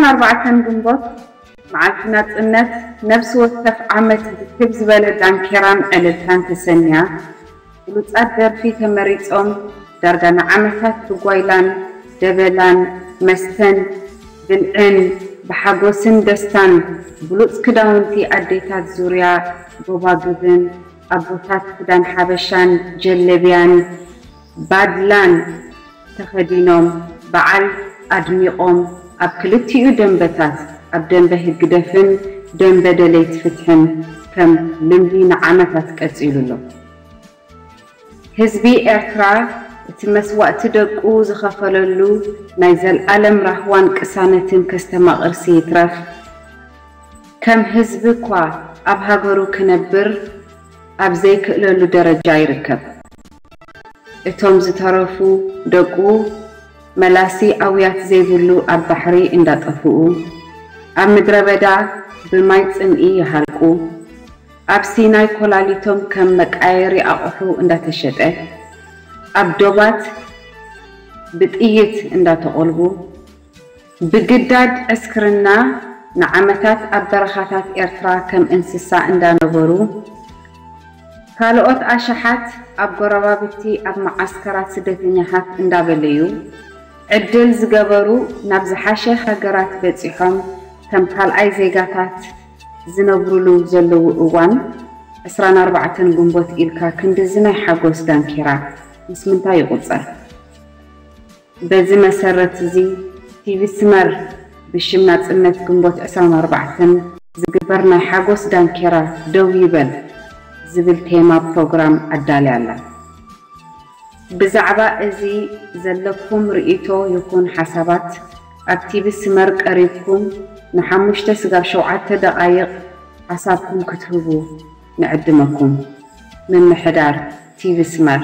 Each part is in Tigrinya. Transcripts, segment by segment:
ኣርባዕተን ግንቦት፣ መዓልቲ ናጽነት፣ ነፍሲ ወከፍ ዓመት ብክብ ዝበለ ዳንኬራን ዕልልታን ተሰንያ፣ ብሉጻት ደርፊ ተመሪጾም፣ ዳርጋ ንዓመታት ብጓይላን ደበላን፣ መስተን ብልዕን፣ ብሓጎስን ደስታን፣ ብሉጽ ክዳውንቲ ኣዴታት ዙርያ ጎባጉብን፣ ኣቦታት ክዳን ሓበሻን ጀለብያን ባድላን ተኸዲኖም፣ በዓል ኣድሚቖም፣ ኣብ ክልቲኡ ደንበታት፣ ኣብ ደንበ ህግደፍን ደንበ ደለይቲ ፍትሕን ከም ልምዲ ንዓመታት ቀጺሉ ኣሎ። ህዝቢ ኤርትራ እቲ መስዋእቲ ደቁ ዝኸፈለሉ ናይ ዘልኣለም ራህዋን ቅሳነትን ከስተማቕርሲ ይትረፍ፣ ከም ህዝቢ እኳ ኣብ ሃገሩ ክነብር ኣብ ዘይክእለሉ ደረጃ ይርከብ። እቶም ዝተረፉ ደቁ መላሲ ኣውያት ዘይብሉ ኣብ ባሕሪ እንዳጠፍኡ፣ ኣብ ምድረ በዳ ብማይ ጽምኢ ይሃልቁ፣ ኣብ ሲናይ ኮላሊቶም ከም መቃየሪ ኣቑሑ እንዳተሸጠ፣ ኣብ ዶባት ብጥይት እንዳተቖልቡ፣ ብግዳድ ዕስክርና ንዓመታት ኣብ በረኻታት ኤርትራ ከም እንስሳ እንዳነበሩ፣ ካልኦት ኣሽሓት ኣብ ጎረባብቲ ኣብ መዓስከራት ስደተኛታት እንዳበለዩ፣ ዕድል ዝገበሩ ናብ ዝሓሸ ሃገራት በጺሖም ከም ካልኣይ ዜጋታት ዝነብሩሉ ዘለዉ እዋን፣ ዕስራን ኣርባዕተን ግንቦት ኢልካ ክንድዚ ናይ ሓጎስ ዳንኬራ ምስ ምንታይ ይቑጸር? በዚ መሰረት እዚ፣ ቲቪ ስመር ብሽም ናጽነት ግንቦት ዕስራን ኣርባዕተን ዝግበር ናይ ሓጎስ ዳንኬራ ደው ይበል ዝብል ቴማ ፕሮግራም ኣዳልያ ኣላ። ብዛዕባ እዚ ዘለኩም ርእይቶ ይኹን ሓሳባት ኣብ ቲቪ ስመር ቀሪብኩም ንሓሙሽተ ስጋብ ሸውዓተ ደቓይቕ ሓሳብኩም ክትህቡ ንዕድመኩም። ምምሕዳር ቲቪ ስመር።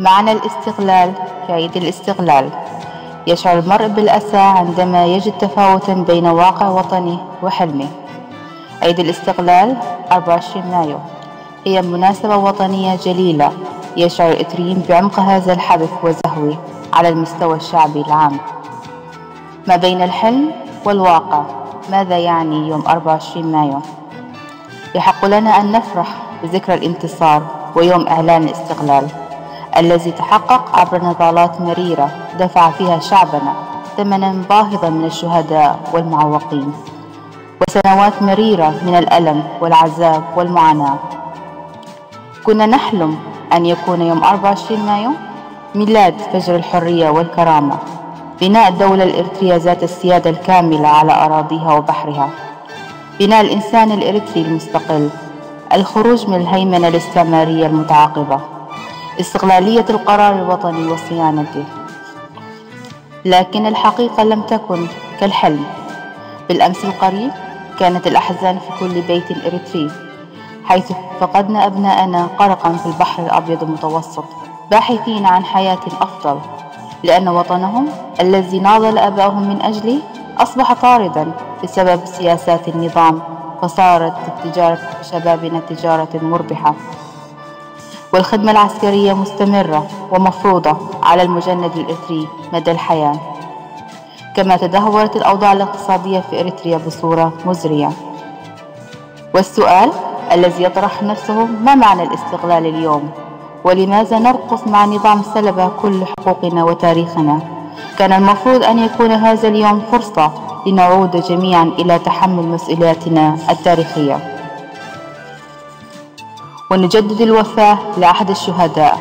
معنى الاستقلال في عيد الاستقلال. يشعر المرء بالأسى عندما يجد تفاوتا بين واقع وطنه وحلمه. عيد الاستقلال، أربعة وعشرين مايو، هي مناسبة وطنية جليلة يشعر الإريتريين بعمق هذا الحدث وزهوه على المستوى الشعبي العام. ما بين الحلم والواقع، ماذا يعني يوم أربعة وعشرين مايو؟ يحق لنا أن نفرح بذكرى الانتصار ويوم إعلان الاستقلال الذي تحقق عبر نضالات مريرة دفع فيها شعبنا ثمنا باهظا من الشهداء والمعوقين، وسنوات مريرة من الألم والعذاب والمعاناة. كنا نحلم أن يكون يوم أربعة وعشرين مايو ميلاد فجر الحرية والكرامة، بناء الدولة الإريترية ذات السيادة الكاملة على أراضيها وبحرها، بناء الإنسان الإريتري المستقل، الخروج من الهيمنة الاستعمارية المتعاقبة، استقلالية القرار الوطني وصيانته. لكن الحقيقة لم تكن كالحلم. بالأمس القريب كانت الأحزان في كل بيت إريتري، حيث فقدنا أبناءنا غرقا في البحر الأبيض المتوسط باحثين عن حياة أفضل، لأن وطنهم الذي ناضل آباؤهم من أجله أصبح طاردا بسبب سياسات النظام، فصارت التجارة بشبابنا تجارة مربحة، والخدمة العسكرية مستمرة ومفروضة على المجند الإريتري مدى الحياة، كما تدهورت الأوضاع الاقتصادية في إريتريا بصورة مزرية. والسؤال الذي يطرح نفسه: ما معنى الاستقلال اليوم؟ ولماذا نرقص مع نظام سلب كل حقوقنا وتاريخنا؟ كان المفروض أن يكون هذا اليوم فرصة لنعود جميعا إلى تحمل مسؤولياتنا التاريخية، ونجدد الوفاء لعهد الشهداء،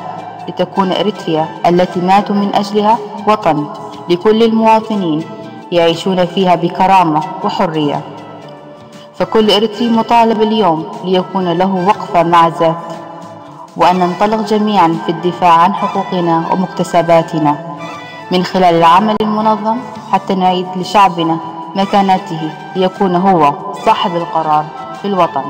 لتكون إريتريا التي ماتوا من أجلها وطن لكل المواطنين يعيشون فيها بكرامة وحرية. فكل إريتري مطالب اليوم ليكون له وقفة مع ذاته، وأن ننطلق جميعا في الدفاع عن حقوقنا ومكتسباتنا من خلال العمل المنظم حتى نعيد لشعبنا مكانته ليكون هو صاحب القرار في الوطن.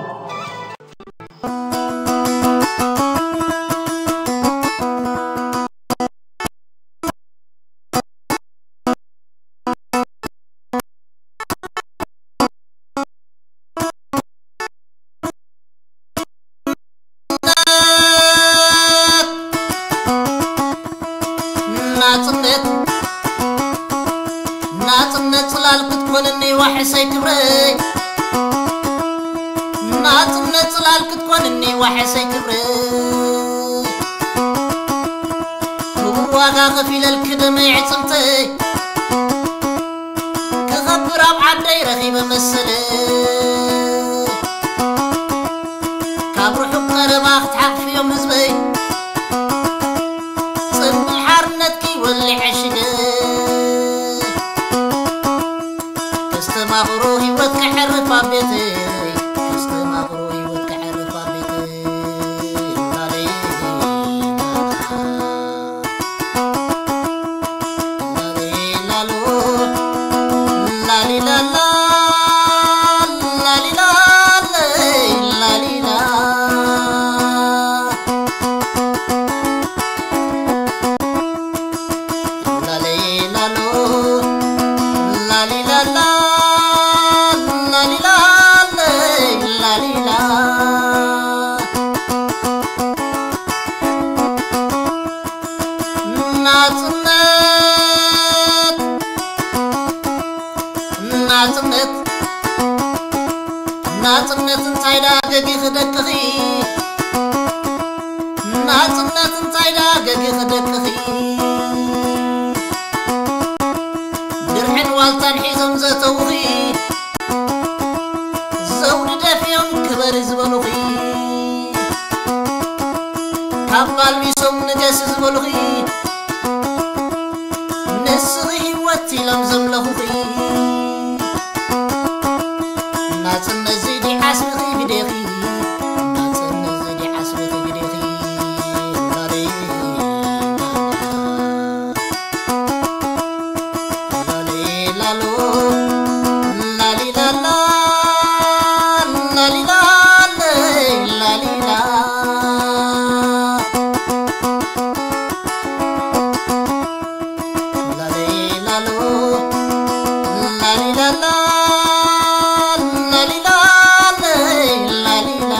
ክትኮንኒ ዋሕሰይ ክብረይ፣ ናጽነት ጽላል ክትኮንኒ ዋሕሰይ ክብረይ፣ ክቡር ዋጋ ከፊለልኪ ደመይ ዕጽምተይ፣ ክኸብር ኣብ ዓደይ ረኺበ መሰለይ፣ ካብ ርሑቕ ቀረባ ክትሓቕፍዮም ህዝበይ፣ ጽንብል ሓርነትኪ ወሊዐ ሽገ፣ ከስተማቕሮ ህይወት ከዕርፍ ኣብ ቤተይ፣ ከስተማቕሮ ህይወት ከዕርፍ ኣብ ቤተይ። ላሌ ላሌ ላሎ፣ ላሊላላ፣ ላሊላለ፣ ላሊላ። ላሌ ላሎ፣ ላሊላላ፣ ላሊላለ፣ ላሊላ። ናጽነት፣ ናጽነት፣ ናጽነት እንታይ ደኣ ገጊኺ ደቅኺ? ናጽነት እንታይ ደኣ ገጊኺ ደቅኺ? ድርሕን ዋልታን ሒዞም ዘተውኺ፣ ዘውዲ ደፊኦም ክበሪ ዝበሉኺ፣ ካባ ኣልቢሶም ንገሲ ዝበሉኺ፣ ንስኺ ህይወት ኢሎም ዘምለኹኺ፣ ናጽነት እዚ ድዩ ዓስብኺ ግዴኺ? ናጽነት እዚ ድዩ ዓስብኺ ግዴኺ? ላሌ ላሎ፣ ላሊላላ፣ ላሊላለ፣ ላሊላ። ላሌ ላሎ፣ ላሊላላ፣ ላሊላለ፣ ላሊላ።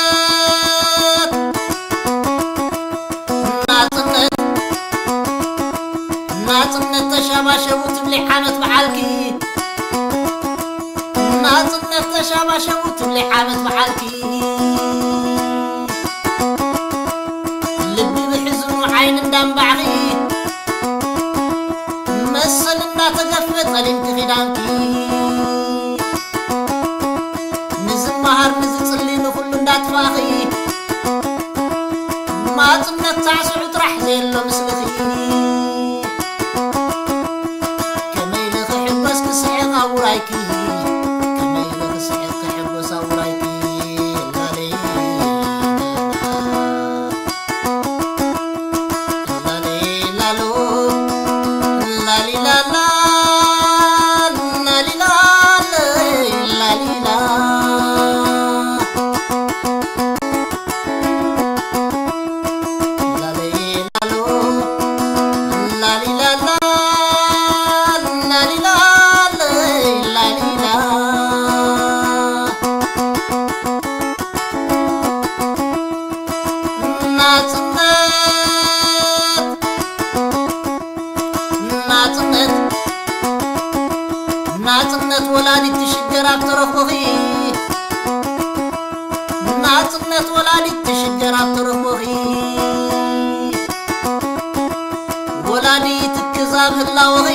ናጽነት፣ ናጽነት፣ ናጽነት ተሻባሸቡ ትብሊ ዓመት በዓልኪ። ናጽነት ተሻባሸቡ ትብሊ ዓመት በዓልኪ። ልቢ ብሕዝኑ ዓይኒ እንዳንባዕኺ፣ መሰል እንዳተገፍፈ ጸሊምኪ ኪዳንኪ። ንዝመሃር ንዝጽሊ ንኹሉ እንዳጥፋኺ፣ ማጽነት ሳዕስዑ ጥራሕ ዘየሎ ምስልኺ። ከመይ ኢለ ክሕጎስ ክስሕቕ ኣብ ውራይኪ፣ ከመይ ኢለ ክስሕቕ ክሕጎስ ኣብ ውራይኪ። ላሌ ላሌ ላሎ፣ ላሊላላ፣ ላሊላለ፣ ላሊላ። ላሌ ላሎ፣ ላሊላላ፣ ላሊላለ፣ ላሊላ። ናጽነት፣ ናጽነት፣ ናጽነት ወላዲት ትሽገር ኣብ ተረኽቦኺ። ናጽነት ወላዲት ትሽገር ኣብ ተረኽቦኺ። ወላዲት ክዛብ ህላወኺ።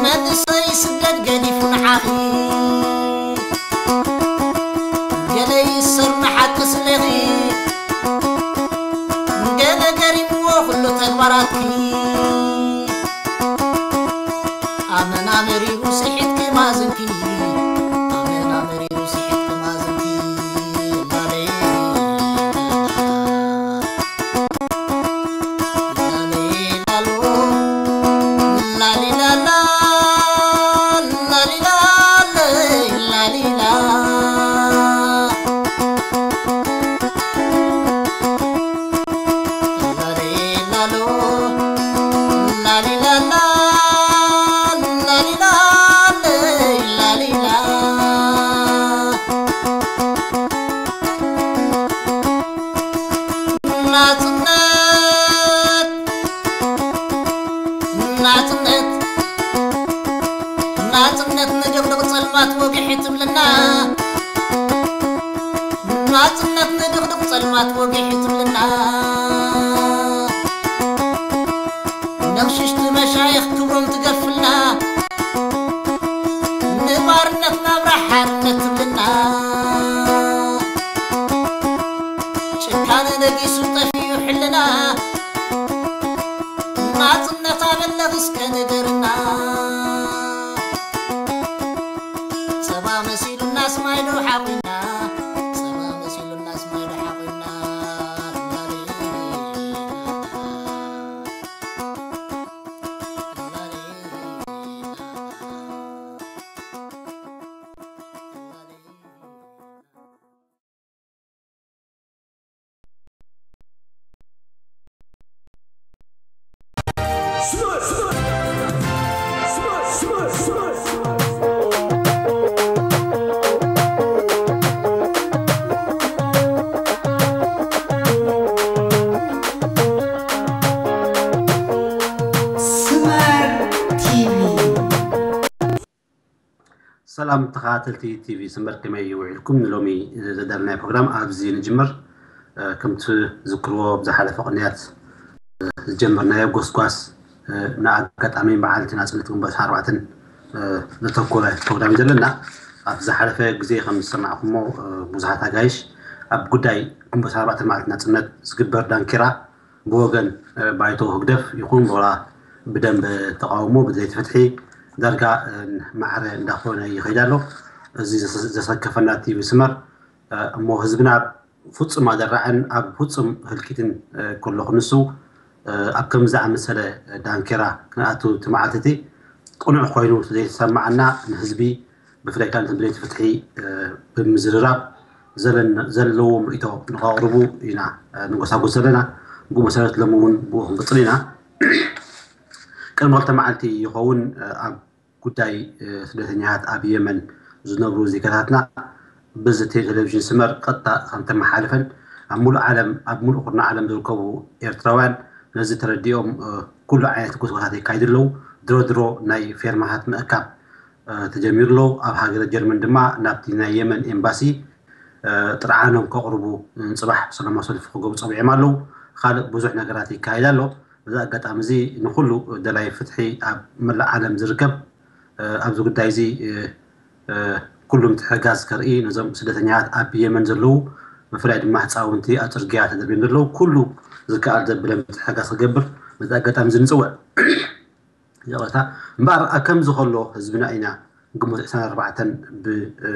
መንእሰይ ስደት ገዲፉ ንዓኺ። ገለ ይእሰር ንሓቂ ስሌኺ፣ ገለ ገሪምዎ ኩሉ ተግባራትኪ። ኣመና መሪሩ ስሒትኪ ማዝንኪ፣ ኣመና መሪሩ ስሒትኪ ማዝንኪ። ላሌ ላሌ ላሎ፣ ላሊላላ፣ ላሊላለ፣ ላሊላ። ላሌ ላሎ፣ ላሊላላ፣ ላሊላለ፣ ላሊላ። ወጊሒ ትብልና፣ ናጽነት ንድቕድቕ ጸልማት ወጊሒ ትብልና፣ ነቕሽሽቲ መሻይኽ ክብሮም ትገፍልና፣ ንባርነት ናብራ ሓርነት ትብልና፣ ጭካነ ነጊሱ ጠፊኡ ሕልና፣ ናጽነት ኣበለኽ እስከ ንገርና። ጸባ መሲሉናስ ማይ ዶ ሓቑና፣ ጸባ መሲሉናስ ማይ ዶ ሓቑና። ስመር ቲቪ። ሰላም ተኸታተልቲ ቲቪ ስመር፣ ከመይ ውዒልኩም? ንሎሚ ዘዳለናዮ ፕሮግራም ኣብዚ ንጅምር። እ፣ ከምቲ ዝክርዎ ብዝሓለፈ ቅንያት፣ እ፣ ዝጀመርናዮ ጎስጓስ፣ እ፣ ንኣጋጣሚ በዓልቲ ናጽነት ግንቦት ኣርባዕተን፣ እ፣ ዘተኮረ ፕሮግራም እዩ ዘለና። ኣብ ዝሓለፈ ግዜ ከም ዝሰማዕኩሞ፣ እ፣ ብዙሓት ኣጋይሽ ኣብ ጉዳይ ግንቦት ኣርባዕተን በዓልቲ ናጽነት ዝግበር ዳንኬራ ብወገን፣ እ፣ ባይቶ ህግደፍ ይኹን ወላ ብደንበ ተቃውሞ ብድሌት ፍትሒ ዳርጋ፣ እ፣ ማዕረ እንዳኾነ ይኸይድ ኣሎ። እዚ ዘሰ-፣ ዘሰከፈና ቲቪ ስመር፣ እ፣ እሞ ህዝብና ፍጹም ኣደራዕን ኣብ ፍጹም ህልቂትን፣ እ፣ ከሎ ክንሱ፣ እ፣ ኣብ ከምዚ ዝኣመሰለ ዳንኬራ ክንኣቱ እቲ መዓልቲ እቲ ቅኑዕ ኮይኑ ዘይተሰማዓና ንህዝቢ ብፍላይ ከኣ ነቶም ድሌት ፍትሒ፣ እ፣ ብምዝርራብ ዘለን-፣ ዘለዎም ርእይቶ ንኸቕርቡ ኢና፣ እ፣ ንጎሳጎስ ዘለና። ብኡ መሰረት ሎሚ እውን ብኡ ክንቅጽል ኢና። ቅድሚ ክልተ መዓልቲ ይኸውን፣ እ፣ ኣብ ጉዳይ፣ እ፣ ስደተኛታት ኣብ የመን ዝነብሩ ዜጋታትና በዚ ቴሌቪዥን ስመር ቀጥታ ከም ተመሓልፈን ኣብ ሙሉእ ዓለም፣ ኣብ ሙሉእ ኩርናዕ ዓለም ዝርከቡ ኤርትራውያን ነዚ ተረዲኦም፣ እ፣ ኩሉ ዓይነት ጎስጓሳት የካይዱ ኣለዉ። ድሮ ድሮ ናይ ፌርማታት ምእካብ እ፣ ተጀሚሩ ኣሎ። ኣብ ሃገረ ጀርመን ድማ ናብቲ ናይ የመን ኤምባሲ፣ እ፣ ጥርዓኖም ከቕርቡ ንጽባሕ ሰላማዊ ሰልፊ ክገብሩ ጸዊዖም ኣለዉ። ካልእ ብዙሕ ነገራት ይካየድ ኣሎ። በዚ ኣጋጣሚ እዚ ንኹሉ ደላይ ፍትሒ ኣብ መላእ ዓለም ዝርከብ፣ እ፣ ኣብዚ ጉዳይ እዚ፣ እ፣ እ፣ ኩሉ ምትሕግጋዝ ከርኢ ነዞም ስደተኛታት ኣብ የመን ዘለዉ ብፍላይ ድማ ህጻውንቲ ኣብ ጽርግያ ተደርብዮም ዘለዉ ኩሉ ዝከኣል ዘብለ ምትሕግጋዝ ክገብር በዚ ኣጋጣሚ እዚ ንጽውዕ። ይቕረታ እምበኣር፣ ኣብ ከምዚ ከሎ ህዝብና ኢና ግንቦት ዕስራን ኣርባዕተን ብ፣ እ፣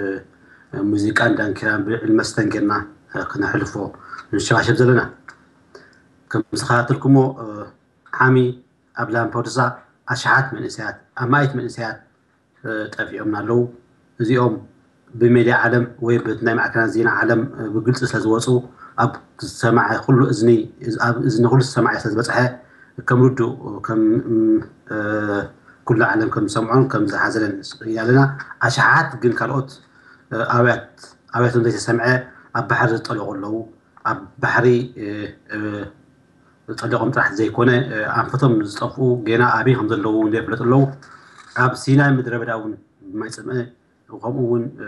ሙዚቃን ዳንኪራን ብዕል መስተን ጌርና፣ እ፣ ክነሕልፎ ንሸባሸብ ዘለና። ከም ዝተኸታተልኩሞ፣ እ፣ ዓሚ ኣብ ላምፐዱሳ ኣሽሓት መንእሰያት፣ ኣማኢት መንእሰያት፣ እ፣ ጠፊኦምና ኣለዉ። እዚኦም ብሜድያ ዓለም ወይ በቲ ናይ ማዕከናት ዜና ዓለም፣ እ፣ ብግልጺ ስለ ዝወጹ፣ ኣብ ዝሰማዐ ኩሉ እዝኒ፣ ኣብ እዝኒ ኩሉ ዝሰማዐ ስለ ዝበጽሐ፣ ከም ርዱእ፣ ከም፣ እም፣ እ፣ ኩሉ ዓለም ከም ዝሰምዖን ከም ዝሓዘነን ርኢና ኣለና። ኣሽሓት ግን ካልኦት፣ እ፣ ኣብያት፣ ኣብያቶም ዘይተሰምዐ ኣብ ባሕሪ ዝጠለቑ ኣለዉ። ኣብ ባሕሪ፣ እ፣ እ፣ ዝጠለቖም ጥራሕ ዘይኮነ፣ እ፣ ኣንፈቶም ዝጠፍኡ ጌና ኣበይ ከም ዘለዉ እውን ዘይፍለጡ ኣለዉ። ኣብ ሲናይ ምድረ በዳ እውን ብማይ ጽምኢ፣ ከምኡ እውን፣ እ፣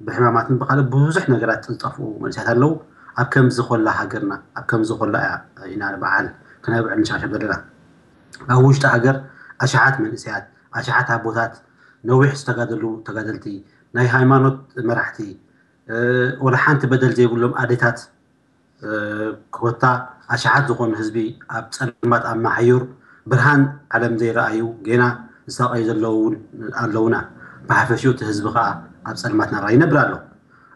ብሕማማትን ብኻልእ ብዙሕ ነገራት ዝጠፍኡ መንእሰያት ኣለዉ። ኣብ ከምዚ ኮላ ሃገርና፣ ኣብ ከምዚ ኮላ እያ ኢና ንበዓል ክነብዕል ንሻሸብ ዘለና። ኣብ ውሽጢ ሃገር ኣሽሓት መንእሰያት፣ ኣሽሓት ኣቦታት፣ ነዊሕ ዝተጋደሉ ተጋደልቲ፣ ናይ ሃይማኖት መራሕቲ፣ እ፣ ወላ ሓንቲ በደል ዘይብሎም ኣዴታት፣ እ፣ ኮታ ኣሽሓት ዝኾኑ ህዝቢ ኣብ ጸልማት ኣብ ማሕዩር ብርሃን ዓለም ዘይረኣዩ ጌና ዝሳቐዩ ዘለዉ እውን ኣለዉና። ብሓፈሽኡ እቲ ህዝቢ ኸኣ ኣብ ጸልማት ናብራ ይነብር ኣሎ።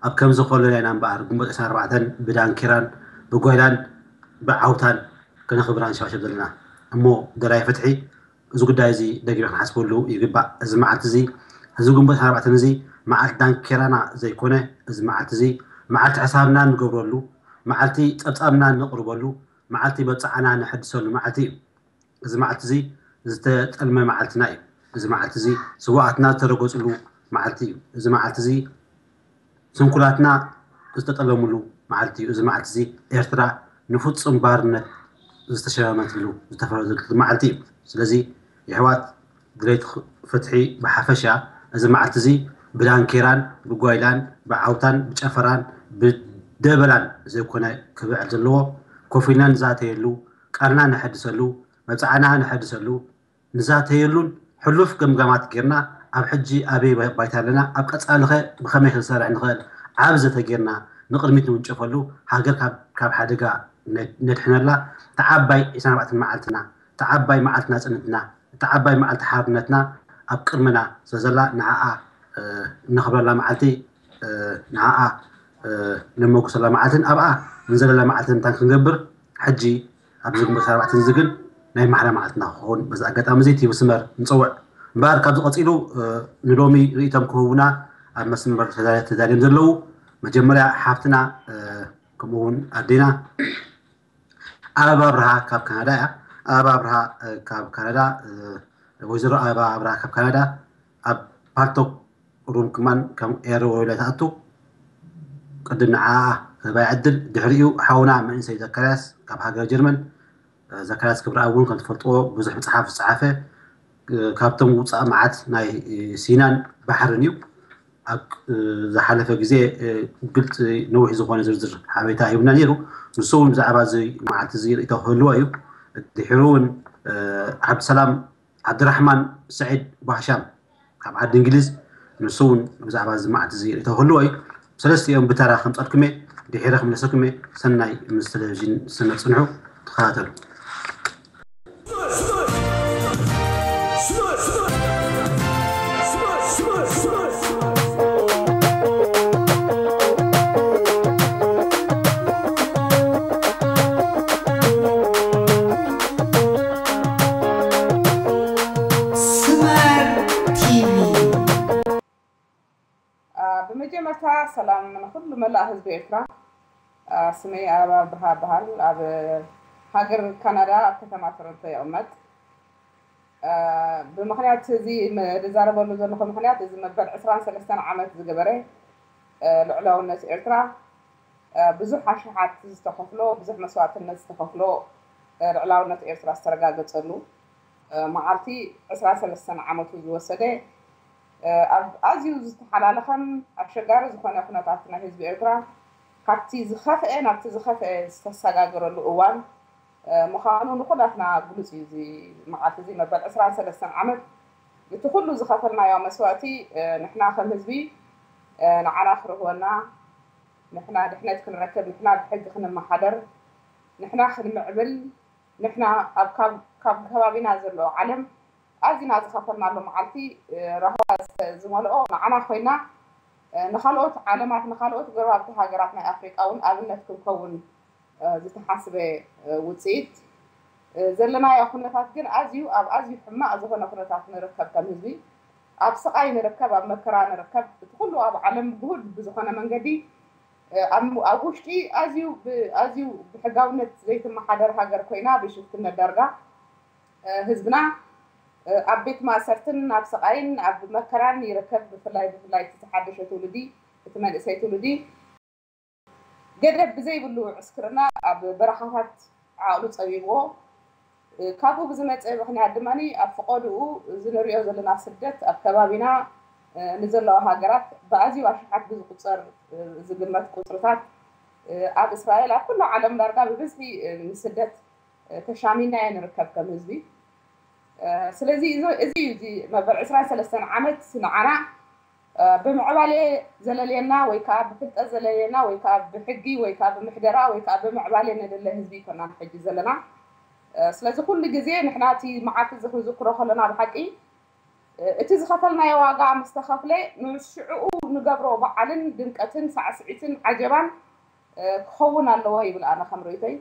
ኣብ ከምዚ ከሎ ኢና እምበኣር ግንቦት ዕስራን ኣርባዕተን ብዳንኪራን ብጓይላን ብዓውታን ከነኽብራ ንሸባሸብ ዘለና። እሞ ደላይ ፍትሒ፣ እዚ ጉዳይ እዚ ደጊምና ክንሓስበሉ ይግባእ። እዚ መዓልቲ እዚ፣ እዚ ግንቦት ኣርባዕተን እዚ መዓልቲ ዳንኬራና ዘይኮነ፣ እዚ መዓልቲ እዚ መዓልቲ ሕሳብና እንገብረሉ፣ መዓልቲ ጸብጻብና እነቕርበሉ፣ መዓልቲ መብጽዓና ነሐድሰሉ መዓልቲ እዩ። እዚ መዓልቲ እዚ ዝተጠልመ መዓልትና እዩ። እዚ መዓልቲ እዚ ስውኣትና ዝተረገጽሉ መዓልቲ እዩ። እዚ መዓልቲ እዚ ስንኩላትና ዝተጠለሙሉ መዓልቲ እዩ። እዚ መዓልቲ እዚ ኤርትራ ንፍጹም ባርነት ዝተሸመመትሉ፣ ዝተፈረደትሉ መዓልቲ እዩ። ስለዚ የሕዋት፣ ድሌት ኽ-፣ ፍትሒ ብሓፈሻ፣ እዚ መዓልቲ እዚ ብዳንኬራን ብጓይላን ብዓውታን ብጨፈራን ብደበላን ዘይኮነ ክብዕል ዘለዎ፣ ኮፍ ኢልና ንዛተየሉ፣ ቃልና ነሐድሰሉ፣ መብጽዓና ነሐድሰሉ፣ ንዛተየሉን ሕሉፍ ገምጋማት ጌርና ኣብ ሕጂ ኣበይ ባይታ ኣለና፣ ኣብ ቀጻሊ ኸ ብኸመይ ክንሰርሕ ንኽእል ዓቢ ዘተ ጌርና ንቕድሚት ንውንጨፈሉ፣ ሃገር ካብ ካብ ሓደጋ ነድሕነላ፣ ተዓባይ ዕስራን ኣርባዕተን መዓልትና፣ ተዓባይ መዓልቲ ናጽነትና፣ እታ ዓባይ መዓልቲ ሓርነትና ኣብ ቅድመና ስለ ዘላ ንዓኣ ነኽብረላ መዓልቲ፣ ንዓኣ ነመጉሰላ መዓልትን ኣብኣ ንዘለላ መዓልትን እንታይ ክንገብር ሕጂ ኣብዚ ግንቦት ኣርባዕተ እዚ ግን ናይ ማሕላ መዓልትና ክኸውን በዚ ኣጋጣሚ እዚ እቲ መስመር ንፀውዕ። እምበኣር ካብዚ ቀፂሉ ንሎሚ ርእይቶም ክህቡና ኣብ መስመር ተዳልዮም ዘለዉ መጀመርያ ሓፍትና ከምኡውን ኣዴና ኣበባ ኣብርሃ ካብ ካናዳ እያ። ኣበባ ኣብርሃ ካብ ካናዳ፣ ወይዘሮ ኣበባ ኣብርሃ ካብ ካናዳ ኣብ ፓልቶክ ሩም ክማን ከም ኤረ ወይላ ትኣቱ። ቅድም ንዓኣ ክህባ ይዕድል። ድሕሪኡ ሓውና መንእሰይ ዘካርያስ ካብ ሃገረ ጀርመን። ዘካርያስ ክብረኣብ እውን ከም ትፈልጥዎ ብዙሕ መፅሓፍ ዝፀሓፈ፣ ካብቶም ውፃእ መዓት ናይ ሲናን ባሕርን እዩ። ኣብ ዝሓለፈ ግዜ ግልፂ ነዊሕ ዝኾነ ዝርዝር ሓበሬታ ሂቡና ነይሩ። ንሱ እውን ብዛዕባ እዚ መዓልቲ እዚ ርእይቶ ክህልዎ እዩ። ድሒሩ እውን ዓብድሰላም ዓብድራሕማን ስዒድ ባሻም ካብ ዓዲ እንግሊዝ ንሱ እውን ብዛዕባ እዚ መዓልቲ እዚ ርእይቶ ክህልዎ እዩ። ሰለስቲኦም ብተራ ከምፀልኩም እየ፣ ድሒረ ክምለሰኩም እየ። ሰናይ ምስ ቴሌቪዥን ስነ ፅንሑ ተኸታተሉ። ብመጀመርታ ሰላም ንኩሉ መላእ ህዝቢ ኤርትራ። ስመይ ኣበባ ኣብርሃ እበሃል። ኣብ ሃገር ካናዳ ኣብ ከተማ ቶሮንቶ ይቕመጥ። ብምኽንያት እዚ ዝዛረበሉ ዘለኹ ምኽንያት እዚ መበል ዕስራን ሰለስተን ዓመት ዝገበረ ልዕላውነት ኤርትራ ብዙሕ ኣሽሓት ዝተኸፍሎ፣ ብዙሕ መስዋእትነት ዝተኸፍሎ ልዕላውነት ኤርትራ ዝተረጋገጸሉ መዓልቲ ዕስራን ሰለስተን ዓመቱ ዝወሰደ ኣብ ኣዝዩ ዝተሓላለኸን ኣሸጋሪ ዝኾነ ኩነታት ናይ ህዝቢ ኤርትራ ካብቲ ዝኸፍአ ናብቲ ዝኸፍአ ዝተሰጋገረሉ እዋን ምዃኑ ንኹላትና ግሉጽ እዩ። እዚ መዓልቲ እዚ መበል ዕስራን ሰለስተን ዓመት እቲ ኩሉ ዝኸፈልናዮ መስዋእቲ ንሕና ከም ህዝቢ ንዓና ክርህወና፣ ንሕና ድሕነት ክንረክብ፣ ንሕና ብሕጊ ክንመሓደር፣ ንሕና ክንምዕብል፣ ንሕና ኣብ ካብ ከባቢና ዘሎ ዓለም ኣዚና ዝኸፈልናሉ መዓልቲ ራህዋ ዝመልኦ ንዓና ኮይና ንኻልኦት ዓለማት ንኻልኦት ጎረባብቲ ሃገራት ናይ ኣፍሪቃ እውን ኣብነት ክንከውን ዝተሓስበ ውፅኢት ዘለናዮ ኩነታት ግን ኣዝዩ ኣብ ኣዝዩ ሕማቕ ዝኾነ ኩነታት ንርከብ ከም ህዝቢ ኣብ ስቓይ ንርከብ ኣብ መከራ ንርከብ እቲ ኩሉ ኣብ ዓለም ግሁድ ብዝኾነ መንገዲ ኣብ ውሽጢ ኣዝዩ ኣዝዩ ብሕጋውነት ዘይትመሓደር ሃገር ኮይና ብሽፍትነት ዳርጋ ህዝብና ኣብ ቤት ማእሰርትን ኣብ ስቓይን ኣብ መከራን ይርከብ ብፍላይ ብፍላይ እቲ ዝሓደሸ ትውልዲ እቲ መንእሰይ ትውልዲ ገደብ ብዘይብሉ ዕስክርና ኣብ በረኻታት ዓቕሉ ጸቢብዎ ካብኡ ብዝመጸ ምኽንያት ድማ ኣብ ፍቐድኡ እዚ ንሪኦ ዘለና ስደት ኣብ ከባቢና ንዘለዋ ሃገራት ብኣዝዩ ኣሽሓት ብዝቁጸር ዝግመት ቁፅርታት ኣብ እስራኤል ኣብ ኩሉ ዓለም ዳርጋ ብብዝሒ ንስደት ተሻሚና እየ ንርከብ ከም ህዝቢ ስለዚ እዚ እዩ እዚ መበል ዕስራን ሰለስተን ዓመት ንዓና ብምዕባሌ ዘለልየና ወይ ከዓ ብፍልጠት ዘለልየና ወይ ከዓ ብሕጊ ወይ ከዓ ብምሕደራ ወይ ከዓ ብምዕባሌ ነደለ ህዝቢ ይኮናን ሕጂ ዘለና ስለዚ ኩሉ ግዜ ንሕና እቲ መዓልቲ እዚ ክንዝክሮ ከለና ብሓቂ እቲ ዝኸፈልናዮ ዋጋ ምስ ተኸፍለ ንሽዕኡ ንገብሮ በዓልን ድምቀትን ሳዕስዒትን ዓጀባን ክኸውን ኣለዎ ይብል ኣነ ከም ርእይቶይ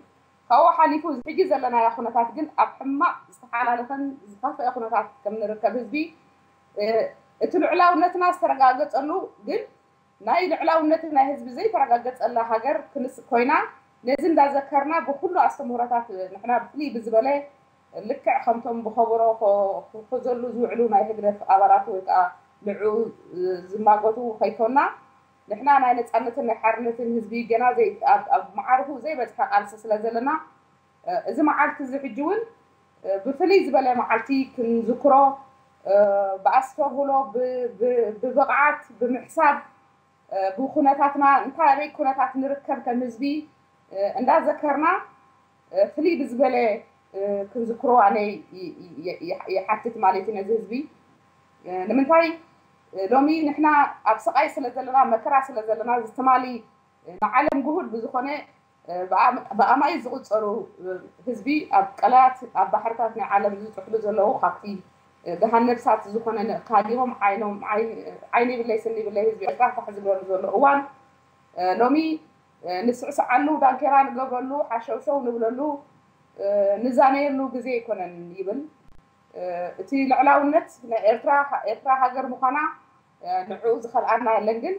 ካብኡ ሓሊፉ እዚ ሕጂ ዘለናዮ ኩነታት ግን ኣብ ሕማቕ ዝተሓላለኸን ዝኸፍአ ኩነታት ከም ንርከብ ህዝቢ እቲ ልዑላውነትና ዝተረጋገፀሉ ግን ናይ ልዕላውነት ናይ ህዝቢ ዘይተረጋገፀላ ሃገር ክንስ ኮይና ነዚ እንዳዘከርና ብኩሉ ኣስተምህሮታት ንሕና ብፍልይ ብዝበለ ልክዕ ከምቶም ብኸበሮ ክሕዘሉ ዝውዕሉ ናይ ህግደፍ ኣባላት ወይ ከዓ ንዕኡ ዝማጎቱ ከይኮና ንሕና ናይ ነፃነትን ናይ ሓርነትን ህዝቢ ገና ኣብ መዓርፉ ዘይበፅሐ ቃልሲ ስለ ዘለና እዚ መዓልቲ እዚ ሕጂ እውን ብፍልይ ዝበለ መዓልቲ ክንዝክሮ ብኣስተብህሎ ብብቕዓት ብምሕሳብ ብኩነታትና እንታይ ኣበይ ኩነታት ንርከብ ከም ህዝቢ እንዳዘከርና ፍልይ ብዝበለ ክንዝክሮ ኣነ ይሓትት ማለት እዩ ነዚ ህዝቢ። ንምንታይ ሎሚ ንሕና ኣብ ስቓይ ስለ ዘለና መከራ ስለ ዘለና ዝትማሊ ንዓለም ግሁድ ብዝኾነ ብኣማይ ዝቁፀሩ ህዝቢ ኣብ ቀላያት ኣብ ባሕርታት ናይ ዓለም ዝጥሕሉ ዘለዉ ካብቲ ገሃነብ እሳት ዝኾነ ክሃዲሞም ዓይኖም ዓይኒ ይብለይ ስኒ ይብለይ ህዝቢ ኤርትራ ፋሕ ዝብለሉ ዘሎ እዋን ሎሚ ንስዕስዓሉ ዳንኬራ ንገብረሉ ሓሸውሸው ንብለሉ ንዛነየሉ ግዜ ኣይኮነን ይብል። እቲ ልዕላውነት ናይ ኤርትራ ኤርትራ ሃገር ምዃና ንዕኡ ዝኸልኣና የለን ግን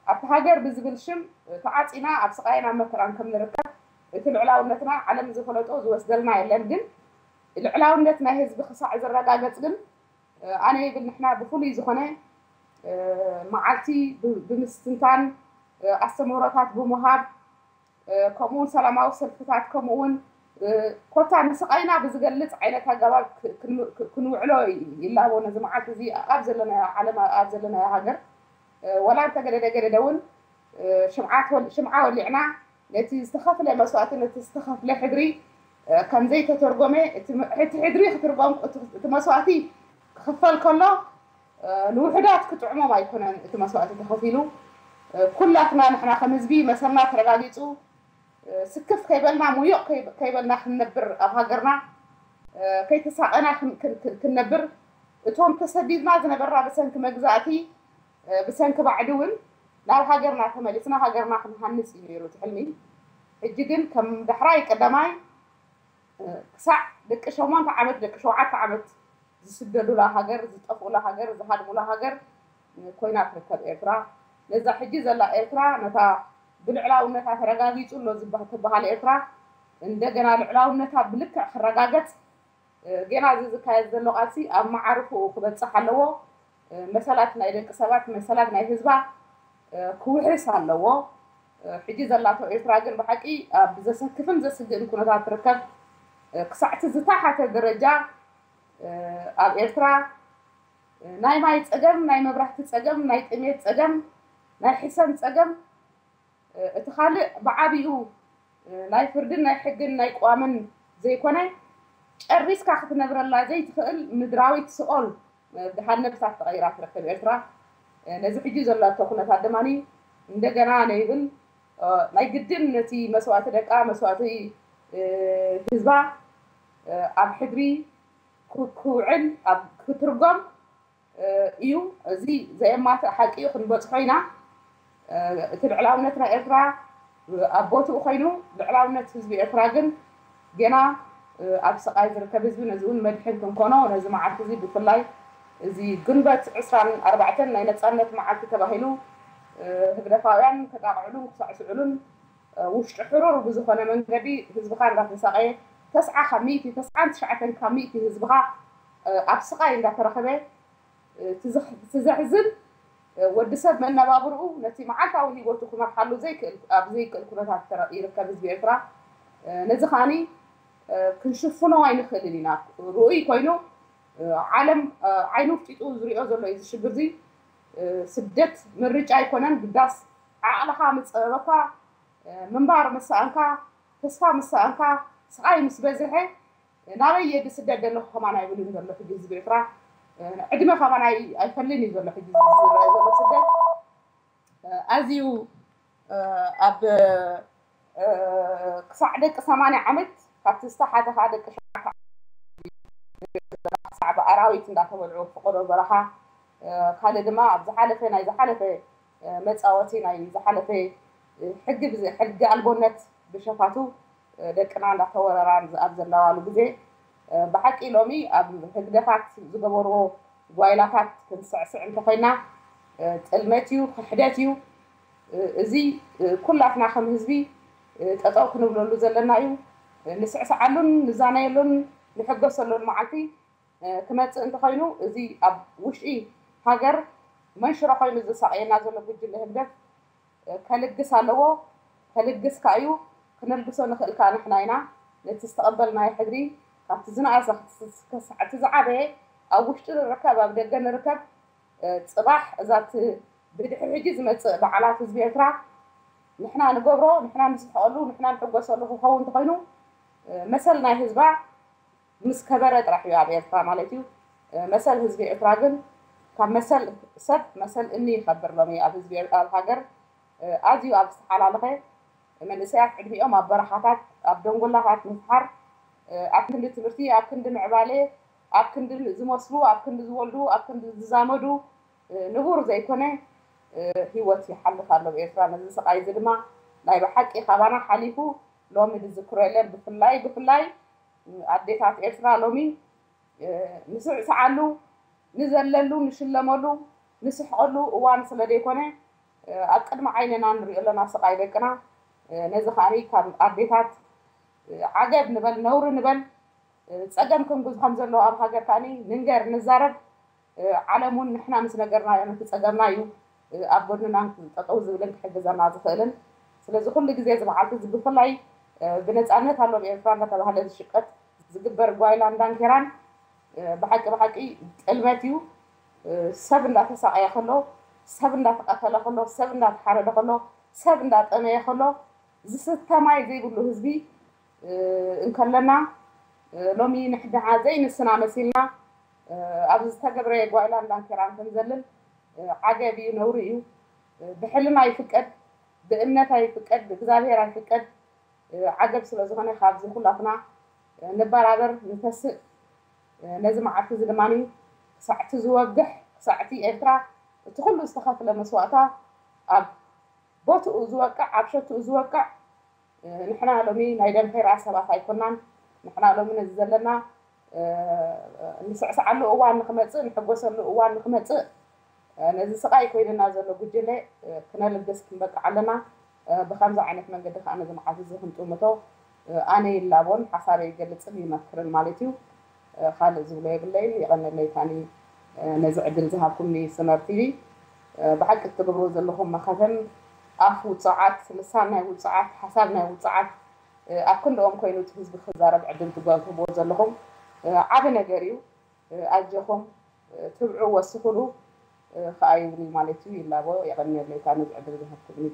ኣብቲ ሃገር ብዝብል ሽም ተዓፂና ኣብ ስቓይን ኣብ መከራን ከም ንርከብ እቲ ልዕላውነትና ዓለም ዝፈለጦ ዝወስደልና የለን ግን ልዕላውነት ናይ ህዝቢ ክሳዕ ዝረጋገፅ ግን ኣነ ይብል ንሕና ብፍሉይ ዝኾነ መዓልቲ ብምስትንታን ኣስተምህሮታት ብምሃብ ከምኡውን ሰላማዊ ሰልፍታት ከምኡውን ኮታ ንስቓይና ብዝገልፅ ዓይነት ኣገባብ ክንውዕሎ ይላቦ ነዚ መዓልቲ እዚ ኣብ ዘለናዮ ዓለም ኣብ ዘለናዮ ሃገር ወላ እንተገደደ ገደደ እውን ሽምዓ ወሊዕና ነቲ ዝተኸፍለ መስዋእቲ ነቲ ዝተኸፍለ ሕድሪ ከም ዘይተተርጎመ እቲ ሕድሪ ክትርጎም እቲ መስዋእቲ ክኽፈል ከሎ ንውሕዳት ክጥዕሞም ኣይኮነን እቲ መስዋእቲ ተኸፊሉ ኩላትና ንሕና ከም ህዝቢ መሰልና ተረጋጊፁ ስክፍ ከይበልና ሙዮቕ ከይበልና ክንነብር ኣብ ሃገርና ከይተሳቐና ክንነብር እቶም ተሰዲድና ዝነበርና ብሰንኪ መግዛእቲ ብሰንኪ ባዕዲ እውን ናብ ሃገርና ተመሊስና ሃገርና ክንሃንፅ እዩ ነይሩ እቲ ሕልሚ ሕጂ ግን ከም ዳሕራይ ቀዳማይ ክሳዕ ደቂ ሸሞንተ ዓመት ደቂ ሸውዓተ ዓመት ዝስደዱላ ሃገር ዝጠፍኡላ ሃገር ዝሃድሙላ ሃገር ኮይና ትርከብ ኤርትራ ነዛ ሕጂ ዘላ ኤርትራ ነታ ብልዕላውነታ ተረጋጊፁ ኣሎ ትበሃል ኤርትራ እንደገና ልዕላውነታ ብልክዕ ክረጋገፅ ጌና እዚ ዝካየድ ዘሎ ቃልሲ ኣብ መዓርፍኡ ክበፅሕ ኣለዎ መሰላት ናይ ደቂ ሰባት መሰላት ናይ ህዝባ ክውሕስ ኣለዎ ሕጂ ዘላቶ ኤርትራ ግን ብሓቂ ኣብ ዘሰክፍን ዘስግእን ኩነታት ትርከብ ክሳዕቲ ዝተሓተ ደረጃ ኣብ ኤርትራ ናይ ማይ ፀገም ናይ መብራህቲ ፀገም ናይ ጥሜት ፀገም ናይ ሕሰም ፀገም እቲ ካልእ ብዓብኡ ናይ ፍርድን ናይ ሕግን ናይ ቅዋምን ዘይኮነ ጨሪስካ ክትነብረላ ዘይትኽእል ምድራዊት ስኦል ገሃነብ እሳት ተቐይራ ትርከብ ኤርትራ ነዚ ሕጂ ዘላቶ ኩነታት ድማ እንደገና ነይብል ናይ ግድን ነቲ መስዋእቲ ደቃ መስዋእቲ ህዝባ ኣብ ሕድሪ ክውዕል ክትርጎም እዩ። እዚ ዘየማትእ ሓቂ እዩ፣ ክንበፅሖ ኢና። እቲ ልዕላውነት ናይ ኤርትራ ኣብ ቦትኡ ኮይኑ ልዕላውነት ህዝቢ ኤርትራ ግን ገና ኣብ ስቓይ ዝርከብ ህዝቢ ነዚ እውን መድሕን ክንኮኖ ነዚ መዓልቲ እዚ ብፍላይ እዚ ግንበት ዕስራን ኣርባዕተን ናይ ነፃነት መዓልቲ ተባሂሉ ህግደፋውያን ከጣቕዕሉን ክሳዕስዕሉን ውሽጢ ሕሩር ብዝኾነ መንገዲ ህዝብኻ እንዳተሳቐየ ተስዓ ካብ ሚእቲ ተስዓን ትሽዓተን ካብ ሚእቲ ህዝብኻ ኣብ ስቓይ እንዳተረኸበ እቲ ዘሕዝን ወዲ ሰብ መነባብርኡ ነቲ መዓልታዊ ህይወቱ ክመርሓሉ ዘይክእል ኣብ ዘይክእል ኩነታት ይርከብ ህዝቢ ኤርትራ ነዚ ከዓኒ ክንሽፍኖ ኣይንኽእልን ኢና ርኡይ ኮይኑ ዓለም ዓይኑ ፍጢጡ ዝሪኦ ዘሎ እዩ ዝሽግር እዚ ስደት ምርጫ ኣይኮነን ግዳስ ዓቕልኻ ምፀበበካ ምንባር ምሰኣንካ ተስፋ ምሰኣንካ ስቓይ ምስ በዝሐ ናበይ እየ ዝስደድ ዘለኹ ከማን ኣይብልን ዘሎ ሕጂ ህዝቢ ኤርትራ ዕድመ ከማን ኣይፈልን እዩ ዘሎ ሕጂ ዝረአ ዘሎ ስደት ኣዝዩ ኣብ ክሳዕ ደቂ ሰማንያ ዓመት ካብቲ ዝተሓተ ከዓ ደቂ ሸውዓተ ክሳዕ ብኣራዊት እንዳተበልዑ ፍቆዶ በረኻ ካልእ ድማ ኣብ ዝሓለፈ ናይ ዝሓለፈ መፃወቲ ናይ ዝሓለፈ ሕጊ ሕጊ ኣልቦነት ብሸፋቱ ደቅና እንዳተወረራ ኣብ ዘለዋሉ ግዜ ብሓቂ ሎሚ ኣብ ህግደፋት ዝገበርዎ ጓይላታት ክንስዕስዕ እንተኮይና ጥልመት እዩ ክሕደት እዩ እዚ ኩላትና ከም ህዝቢ ጠጠው ክንብለሉ ዘለና እዩ ንስዕስዓሉን ንዛነየሉን ንሕገሰሉን መዓልቲ ክመፅእ እንተኮይኑ እዚ ኣብ ውሽጢ ሃገር መንሽሮ ኮይኑ ዘሳቀየና ዘሎ ጉጅለ ህግደፍ ከልግስ ኣለዎ። ከልግስ ከኣ እዩ። ክነልግሶ ንኽእል ከኣ ንሕና ኢና። ነቲ ዝተቐበልናዮ ሕድሪ ካብቲ ዝነኣሰ ክሳዕ እቲ ዝዓበየ ኣብ ውሽጢ ንርከብ ኣብ ደገ ንርከብ፣ ጽባሕ እዛ ብድሕሪ ሕጂ ዝመፅእ በዓላት ህዝቢ ኤርትራ ንሕና ንገብሮ፣ ንሕና ንስሕቀሉ፣ ንሕና ንሕጎሰሉ ክኸውን እንተኮይኑ፣ መሰል ናይ ህዝባ ምስ ከበረ ጥራሕ እዩ ኣብ ኤርትራ ማለት እዩ። መሰል ህዝቢ ኤርትራ ግን ካብ መሰል ሰብ መሰል እኒ ይኸብር። ሎሚ ኣብ ህዝቢ ኤር- ኣብ ሃገር ኣዝዩ ኣብ ዝተሓላለኸ መንእሰያት ዕድሚኦም ኣብ በረኻታት ኣብ ደንጎላታት ምፍሓር፣ ኣብ ክንዲ ትምህርቲ፣ ኣብ ክንዲ ምዕባለ፣ ኣብ ክንዲ ዝመስሉ፣ ኣብ ክንዲ ዝወልዱ፣ ኣብ ክንዲ ዝዛመዱ ንቡር ዘይኮነ ህይወት ይሓልፍ ኣሎ ኣብ ኤርትራ። ነዚ ስቓይ እዚ ድማ ናይ ብሓቂ ካባና ሓሊፉ ሎሚ ዝዝክሮ የለን። ብፍላይ ብፍላይ ኣዴታት ኤርትራ ሎሚ ንስዕስዓሉ፣ ንዘለሉ፣ ንሽለመሉ፣ ንስሕቐሉ እዋን ስለ ዘይኮነ ኣብ ቅድሚ ዓይንና ንሪኦ ኣለና ስቓይ ደቅና። ነዚ ከዓኒ ካብ ኣዴታት ዓገብ ንበል፣ ነውሪ ንበል። ጸገም ክንጉዝ ከም ዘሎ ኣብ ሃገር ከዓኒ ንንገር፣ ንዛረብ። ዓለም እውን ንሕና ምስ ነገርናዮ ነቲ ጸገምና እዩ ኣብ ጎድንና ጠጠው ዝብልን ክሕግዘና ዝኽእልን። ስለዚ ኩሉ ግዜ እዚ መዓልቲ እዚ ብፍላይ ብነጻነት ኣሎ ኣብ ኤርትራ እንዳተባህለ ዝሽቀጥ ዝግበር ጓይላን ዳንኬራን ብሓቂ ብሓቂ ጥልመት እዩ። ሰብ እንዳተሳቀየ ከሎ፣ ሰብ እንዳተቀተለ ከሎ፣ ሰብ እንዳተሓረደ ከሎ፣ ሰብ እንዳጠመየ ከሎ ዝስተ ማይ ዘይብሉ ህዝቢ እንከለና፣ ሎሚ ንሕድሓ ዘይንስና መሲልና ኣብ ዝተገብረ ጓይላን ዳንኬራን ክንዘልል ዓገብ እዩ፣ ነውሪ እዩ። ብሕልና ይፍቀድ፣ ብእምነት ኣይፍቀድ፣ ብእግዚኣብሔር ኣይፍቀድ። ዓገብ ስለ ዝኾነ ካብዚ ኩላትና ንበራበር፣ ንተስእ። ነዚ መዓልቲ እዚ ድማ ክሳዕቲ ዝወግሕ፣ ክሳዕቲ ኤርትራ እቲ ኩሉ ዝተኸፍለ መስዋእታ ኣብ ቦትኡ ዝወቅዕ፣ ኣብ ሸትኡ ዝወቅዕ። ንሕና ሎሚ ናይ ደንፌራ ሰባት ኣይኮናን። ንሕና ሎሚ ነዚ ዘለና ንስዕስዓሉ እዋን ንክመፅእ፣ ንሕጎሰሉ እዋን ንክመፅእ፣ ነዚ ስቓይ ኮይንና ዘሎ ጉጅለ ክነልግስ ክንበቅዕ ኣለና። ብከምዚ ዓይነት መንገዲ ከዓ ነዚ መዓልቲ እዚ ክንጥምቶ ኣነ ይላቦን ሓሳበይ ይገልፅን ይመክርን ማለት እዩ። ካልእ ዝብሎ የብለይን። የቐነለይ ታኒ ነዚ ዕድል ዝሃብኩምኒ ስመር ቲቪ። ብሓቂ እትገብርዎ ዘለኹም መኸተን ኣፍ ውፅዓት፣ ልሳን ናይ ውፅዓት፣ ሓሳብ ናይ ውፅዓት ኣብ ክንድኦም ኮይኑ እቲ ህዝቢ ክዛረብ ዕድል ትህብዎ ዘለኹም ዓቢ ነገር እዩ። ኣጆኹም ትብዑ ወስኹሉ ከዓ ይብሉ ማለት እዩ። ይላቦ። የቐንየለይ እታ ነዚ ዕድል ዝሃብኩምኒ።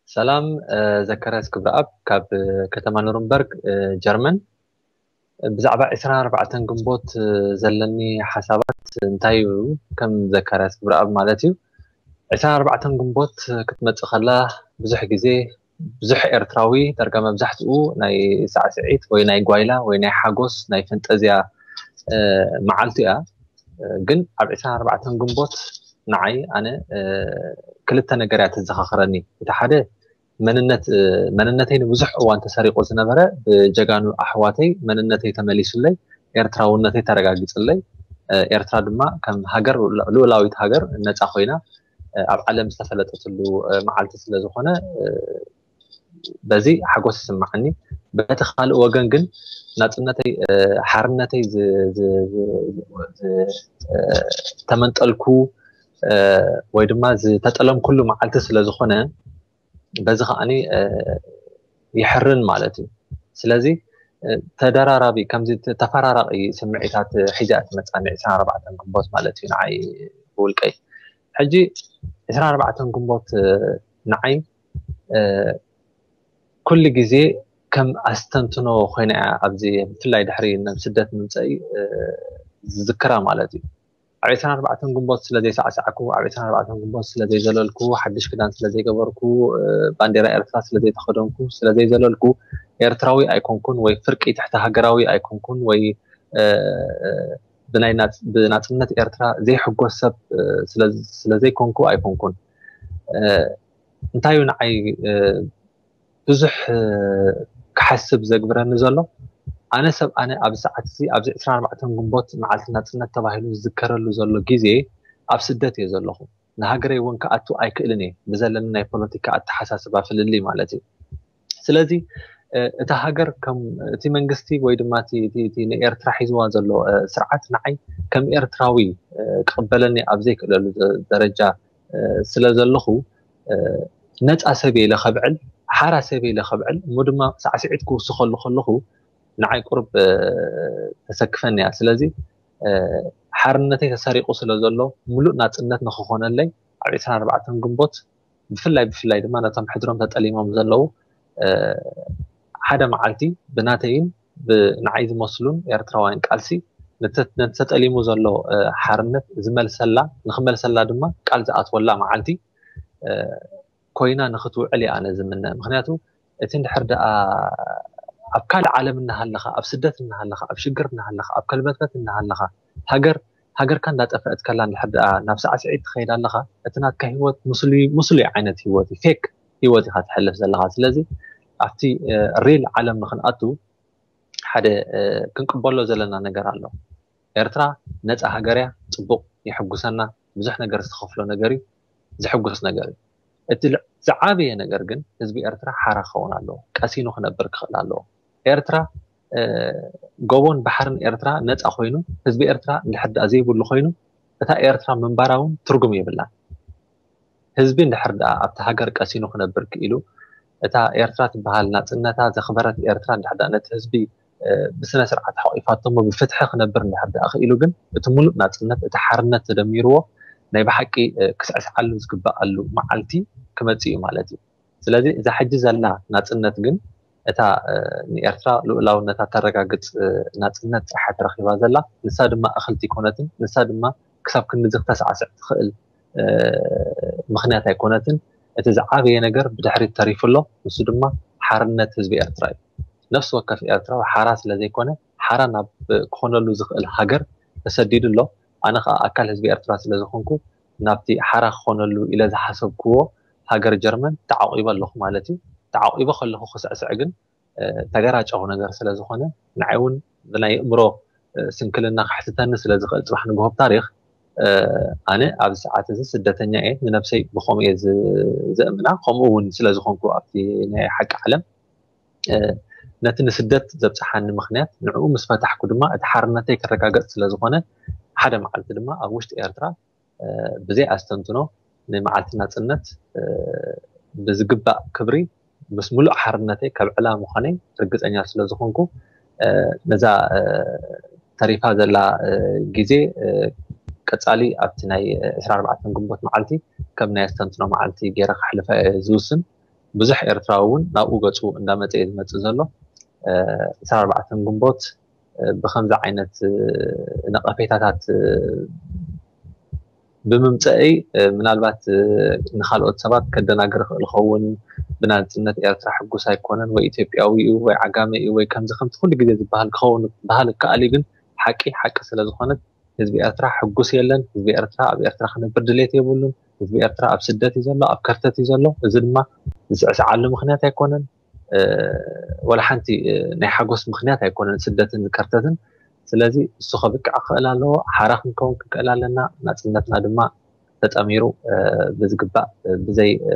ሰላም። ዘካርያስ ክብረኣብ ካብ ከተማ ኑርንበርግ፣ ጀርመን። ብዛዕባ ዕስራን ኣርባዕተን ግንቦት ዘለኒ ሓሳባት እንታይ እዩ? ከም ዘካርያስ ክብረኣብ ማለት እዩ። ዕስራን ኣርባዕተን ግንቦት ክትመጽእ ከላ ብዙሕ ግዜ ብዙሕ ኤርትራዊ፣ ዳርጋ መብዛሕትኡ ናይ ሳዕስዒት ወይ ናይ ጓይላ ወይ ናይ ሓጎስ ናይ ፈንጠዝያ መዓልቲ እያ። ግን ኣብ ዕስራን ኣርባዕተን ግንቦት ንዓይ፣ ኣነ፣ ክልተ ነገር እያ ተዘኻኽረኒ። እቲ ሓደ መንነት፣ መንነተይ ንብዙሕ እዋን ተሰሪቑ ዝነበረ ብጀጋኑ ኣሕዋተይ መንነተይ ተመሊሱለይ፣ ኤርትራውነተይ ተረጋጊጽለይ። ኤርትራ ድማ ከም ሃገር፣ ልኡላዊት ሃገር ነጻ ኮይና ኣብ ዓለም ዝተፈለጠትሉ መዓልቲ ስለ ዝኾነ በዚ ሓጎስ ይስምዓኒ። በቲ ካልእ ወገን ግን ናጽነተይ፣ ሓርነተይ ዝተመንጠልኩ ወይ ድማ ዝተጠለምኩሉ መዓልቲ ስለ ዝኾነ በዚ ከዓኒ ይሕርን ማለት እዩ። ስለዚ ተደራራቢ፣ ከምዚ ተፈራራቂ ስምዒታት ሒዛ እያ ትመጻኒ ዕስራን ኣርባዕተን ግንቦት ማለት እዩ ንዓይ ብውልቀይ። ሕጂ ዕስራን ኣርባዕተን ግንቦት ንዓይ ኩሉ ግዜ ከም ኣስተንትኖ ኮይና እያ ኣብዚ፣ ብፍላይ ድሕሪ ናብ ስደት ምምፀኢ ዝዝክራ ማለት እዩ። ኣብ ዕስራን ኣርባዕተን ግንቦት ስለ ዘይሳዕሳዕኩ፣ ኣብ ዕስራን ኣርባዕተን ግንቦት ስለ ዘይዘለልኩ፣ ሓድሽ ክዳን ስለ ዘይገበርኩ፣ ባንዴራ ኤርትራ ስለ ዘይተኸደንኩ፣ ስለ ዘይዘለልኩ ኤርትራዊ ኣይኮንኩን ወይ ፍርቂ ትሕቲ ሃገራዊ ኣይኮንኩን ወይ ብናይ ናጽ- ብናጽነት ኤርትራ ዘይሕጎስ ሰብ እ፣ ስለ ስለ ዘይኮንኩ ኣይኮንኩን። እ፣ እንታይ እዩ ንዓይ እ፣ ብዙሕ እ፣ ክሓስብ ዘግብረኒ ዘሎ፣ ኣነ ሰብ ኣነ ኣብዚ ሰዓት እዚ ኣብዚ ዕስራን ኣርባዕተን ግንቦት መዓልቲ ናጽነት ተባሂሉ ዝዝከረሉ ዘሎ ግዜ ኣብ ስደት እየ ዘለኹ። ንሃገረይ እውን ክኣቱ ኣይክእልን እየ፣ ብዘለኒ ናይ ፖለቲካ ኣተሓሳስባ ፍልልይ ማለት እዩ። ስለዚ እ፣ እታ ሃገር ከም እቲ መንግስቲ ወይ ድማ እቲ እቲ- እቲ ንኤርትራ ሒዝዋ ዘሎ እ፣ ስርዓት ንዓይ ከም ኤርትራዊ እ፣ ክቕበለኒ ኣብ ዘይክእለሉ ደ- ደረጃ እ፣ ስለ ዘለኹ እ፣ ነፃ ሰብ ኢለ ከብዕል፣ ሓራ ሰብ ኢለ ከብዕል፣ እሞ ድማ ሳዕስዒት ክውስኸሉ ከለኹ ንዓይ ቁርብ እ፣ ተሰክፈኒ እያ። ስለዚ እ፣ ሓርነተይ ተሰሪቑ ስለ ዘሎ፣ ሙሉእ ናፅነት ንክኾነለይ ኣብ ዕስራን ኣርባዕተን ግንቦት ብፍላይ ብፍላይ ድማ ነቶም ሕድሮም ተጠሊሞም ዘለዉ እ፣ ሓደ መዓልቲ ብናተይን ብንዓይ ዝመስሉን ኤርትራውያን ቃልሲ ነተ- ነቲ ተጠሊሙ ዘሎ እ፣ ሓርነት ዝመልሰላ፣ ንክመልሰላ ድማ ቃል ዝኣትወላ መዓልቲ እ፣ ኮይና ንክትውዕል እየ ኣነ ዝምነ። ምክንያቱ እቲ እንድሕር ደኣ ኣብ ካልእ ዓለም እናሃለኻ፣ ኣብ ስደት እናሃለኻ፣ ኣብ ሽግር እናሃለኻ፣ ኣብ ከልበትበት እናሃለኻ፣ ሃገር ሃገርካ እንዳጠፈአት ከላ እንድሕር ደኣ ናብ ሳዕስዒት ትኸይድ ኣለኻ፣ እቲ ናትካ ህይወት ምስሉይ ምስሉይ ዓይነት ህይወት እዩ፣ ፌክ ህይወት ኢኻ ትሕልፍ ዘለኻ። ስለዚ ኣብቲ ሪል ዓለም ንክንኣቱ ሓደ እ፣ ክንቅበሎ ዘለና ነገር ኣሎ። ኤርትራ ነፃ ሃገር እያ፣ ፅቡቅ፣ የሕጉሰና፣ ብዙሕ ነገር ዝተኸፍሎ ነገር እዩ፣ ዘሕጉስ ነገር እዩ። እቲ ልዕ- ዝዓበየ ነገር ግን ህዝቢ ኤርትራ ሓራ ክኸውን ኣለዎ፣ ቀሲኑ ክነብር ክኽእል ኣለዎ። ኤርትራ እ፣ ጎቦን ባሕርን ኤርትራ ነፃ ኮይኑ፣ ህዝቢ ኤርትራ እንድሕር ደኣ ዘይብሉ ኮይኑ፣ እታ ኤርትራ ምንባራ እውን ትርጉም የብላን። ህዝቢ እንድሕር ደኣ ኣብቲ ሃገር ቀሲኑ ክነብር ክኢሉ፣ እታ ኤርትራ ትበሃል ናጽነታ ዘኽበረት ኤርትራ እንድሕር ደኣ ነቲ ህዝቢ እ፣ ብስነ ስርዓት ሓቂፋቶ እሞ ብፍትሒ ክነብር እንድሕር ደኣ ክኢሉ ግን እቲ ሙሉእ ናጽነት፣ እቲ ሓርነት ተደሚርዎ ናይ ብሓቂ እ፣ ክስዕስዓሉ ዝግበኣሉ መዓልቲ ክመጽእ እዩ ማለት እዩ። ስለዚ እዛ ሕጂ ዘላ ናጽነት ግን እታ እ፣ ንኤርትራ ልኡላውነታ ተረጋግጽ እ፣ ናጽነት ጥራሕ ተረኺባ ዘላ፣ ንሳ ድማ እኽልቲ ኣይኮነትን፣ ንሳ ድማ ክሳብ ክንድዚ ክተሳዕስዕ ትኽእል እ፣ ምኽንያት ኣይኮነትን። እቲ ዝዓበየ ነገር ብድሕሪት ተሪፉ ኣሎ፣ ንሱ ድማ ሓርነት ህዝቢ ኤርትራ እዩ። ነፍሲ ወከፍ ኤርትራዊ ሓራ ስለ ዘይኮነ፣ ሓራ ናብ ክኾነሉ ዝኽእል ሃገር ተሰዲዱ ኣሎ። ኣነ ኸኣ ኣካል ህዝቢ ኤርትራ ስለ ዝኾንኩ፣ ናብቲ ሓራ ክኾነሉ ኢለ ዝሓሰብክዎ ሃገር ጀርመን ተዓቒበ ኣለኹ ማለት እዩ። ተዓቒበ ከለኹ ክስዕስዕ ግን እ፣ ተገራጨዊ ነገር ስለ ዝኾነ፣ ንዓይ እውን ብናይ ኣእምሮ እ፣ ስንክልና ከሕትተኒ ስለ ዝኽእል፣ ጽባሕ ንግሆ ብታሪኽ እ፣ ኣነ ኣብዚ ሰዓት እዚ ስደተኛ እየ፣ ንነብሰይ ብኸምኡ እየ ዝ- ዘእምና፣ ከምኡ እውን ስለ ዝኾንኩ ኣብቲ ናይ ሓቂ ዓለም እ፣ ነቲ ንስደት ዘብጽሓኒ ምኽንያት ንዕኡ ምስ ፈታሕኩ ድማ እቲ ሓርነተይ ክረጋገጽ ስለ ዝኾነ ሓደ መዓልቲ ድማ ኣብ ውሽጢ ኤርትራ እ፣ ብዘይ ኣስተንትኖ ንመዓልቲ ናጽነት እ፣ ብዝግባእ ክብሪ ምስ ምሉእ ሓርነተይ ከብዕላ ምዃነይ ርግጸኛ ስለ ዝኾንኩ እ፣ ነዛ እ፣ ተሪፋ ዘላ እ፣ ግዜ እ፣ ቀጻሊ ኣብቲ ናይ ዕስራን ኣርባዕተን ግንቦት መዓልቲ ከም ናይ ኣስተንትኖ መዓልቲ ገይረ ከሕልፋ እየ ዝውስን። ብዙሕ ኤርትራዊ እውን ናብኡ ገጹ እንዳመጸ እዩ ዝመጽእ ዘሎ። እ፣ ዕስራን ኣርባዕተን ግንቦት እ፣ ብኸምዚ ዓይነት እ፣ ነቐፌታታት እ፣ ብምምፀእይ እ፣ ምናልባት እ፣ ንኻልኦት ሰባት ከደናግር ይኽእል ይኸውን። ብናፅነት ኤርትራ ሕጉስ ኣይኮነን ወይ ኢትዮጵያዊ እዩ ወይ ዓጋመ እዩ ወይ ከምዚ ከምቲ ኩሉ ግዜ ዝበሃል ክኸውን ክበሃል ይከኣል እዩ። ግን ሓቂ ሓቂ ስለ ዝኾነት ህዝቢ ኤርትራ ሕጉስ የለን። ህዝቢ ኤርትራ ኣብ ኤርትራ ክነብር ድሌት የብሉን። ህዝቢ ኤርትራ ኣብ ስደት እዩ ዘሎ፣ ኣብ ከርተት እዩ ዘሎ። እዚ ድማ ዝስዕስዓሉ ምኽንያት ኣይኮነን። እ፣ ወላ ሓንቲ እ፣ ናይ ሓጎስ ምኽንያት ኣይኮነን ስደትን ከርተትን። ስለዚ እሱ ከብቅዕ ክኽእል ኣለዎ፣ ሓራ ክንከውን ክንክእል ኣለና። ናፅነትና ድማ ተጠሚሩ እ፣ ብዝግባእ እ፣ ብዘይ እ፣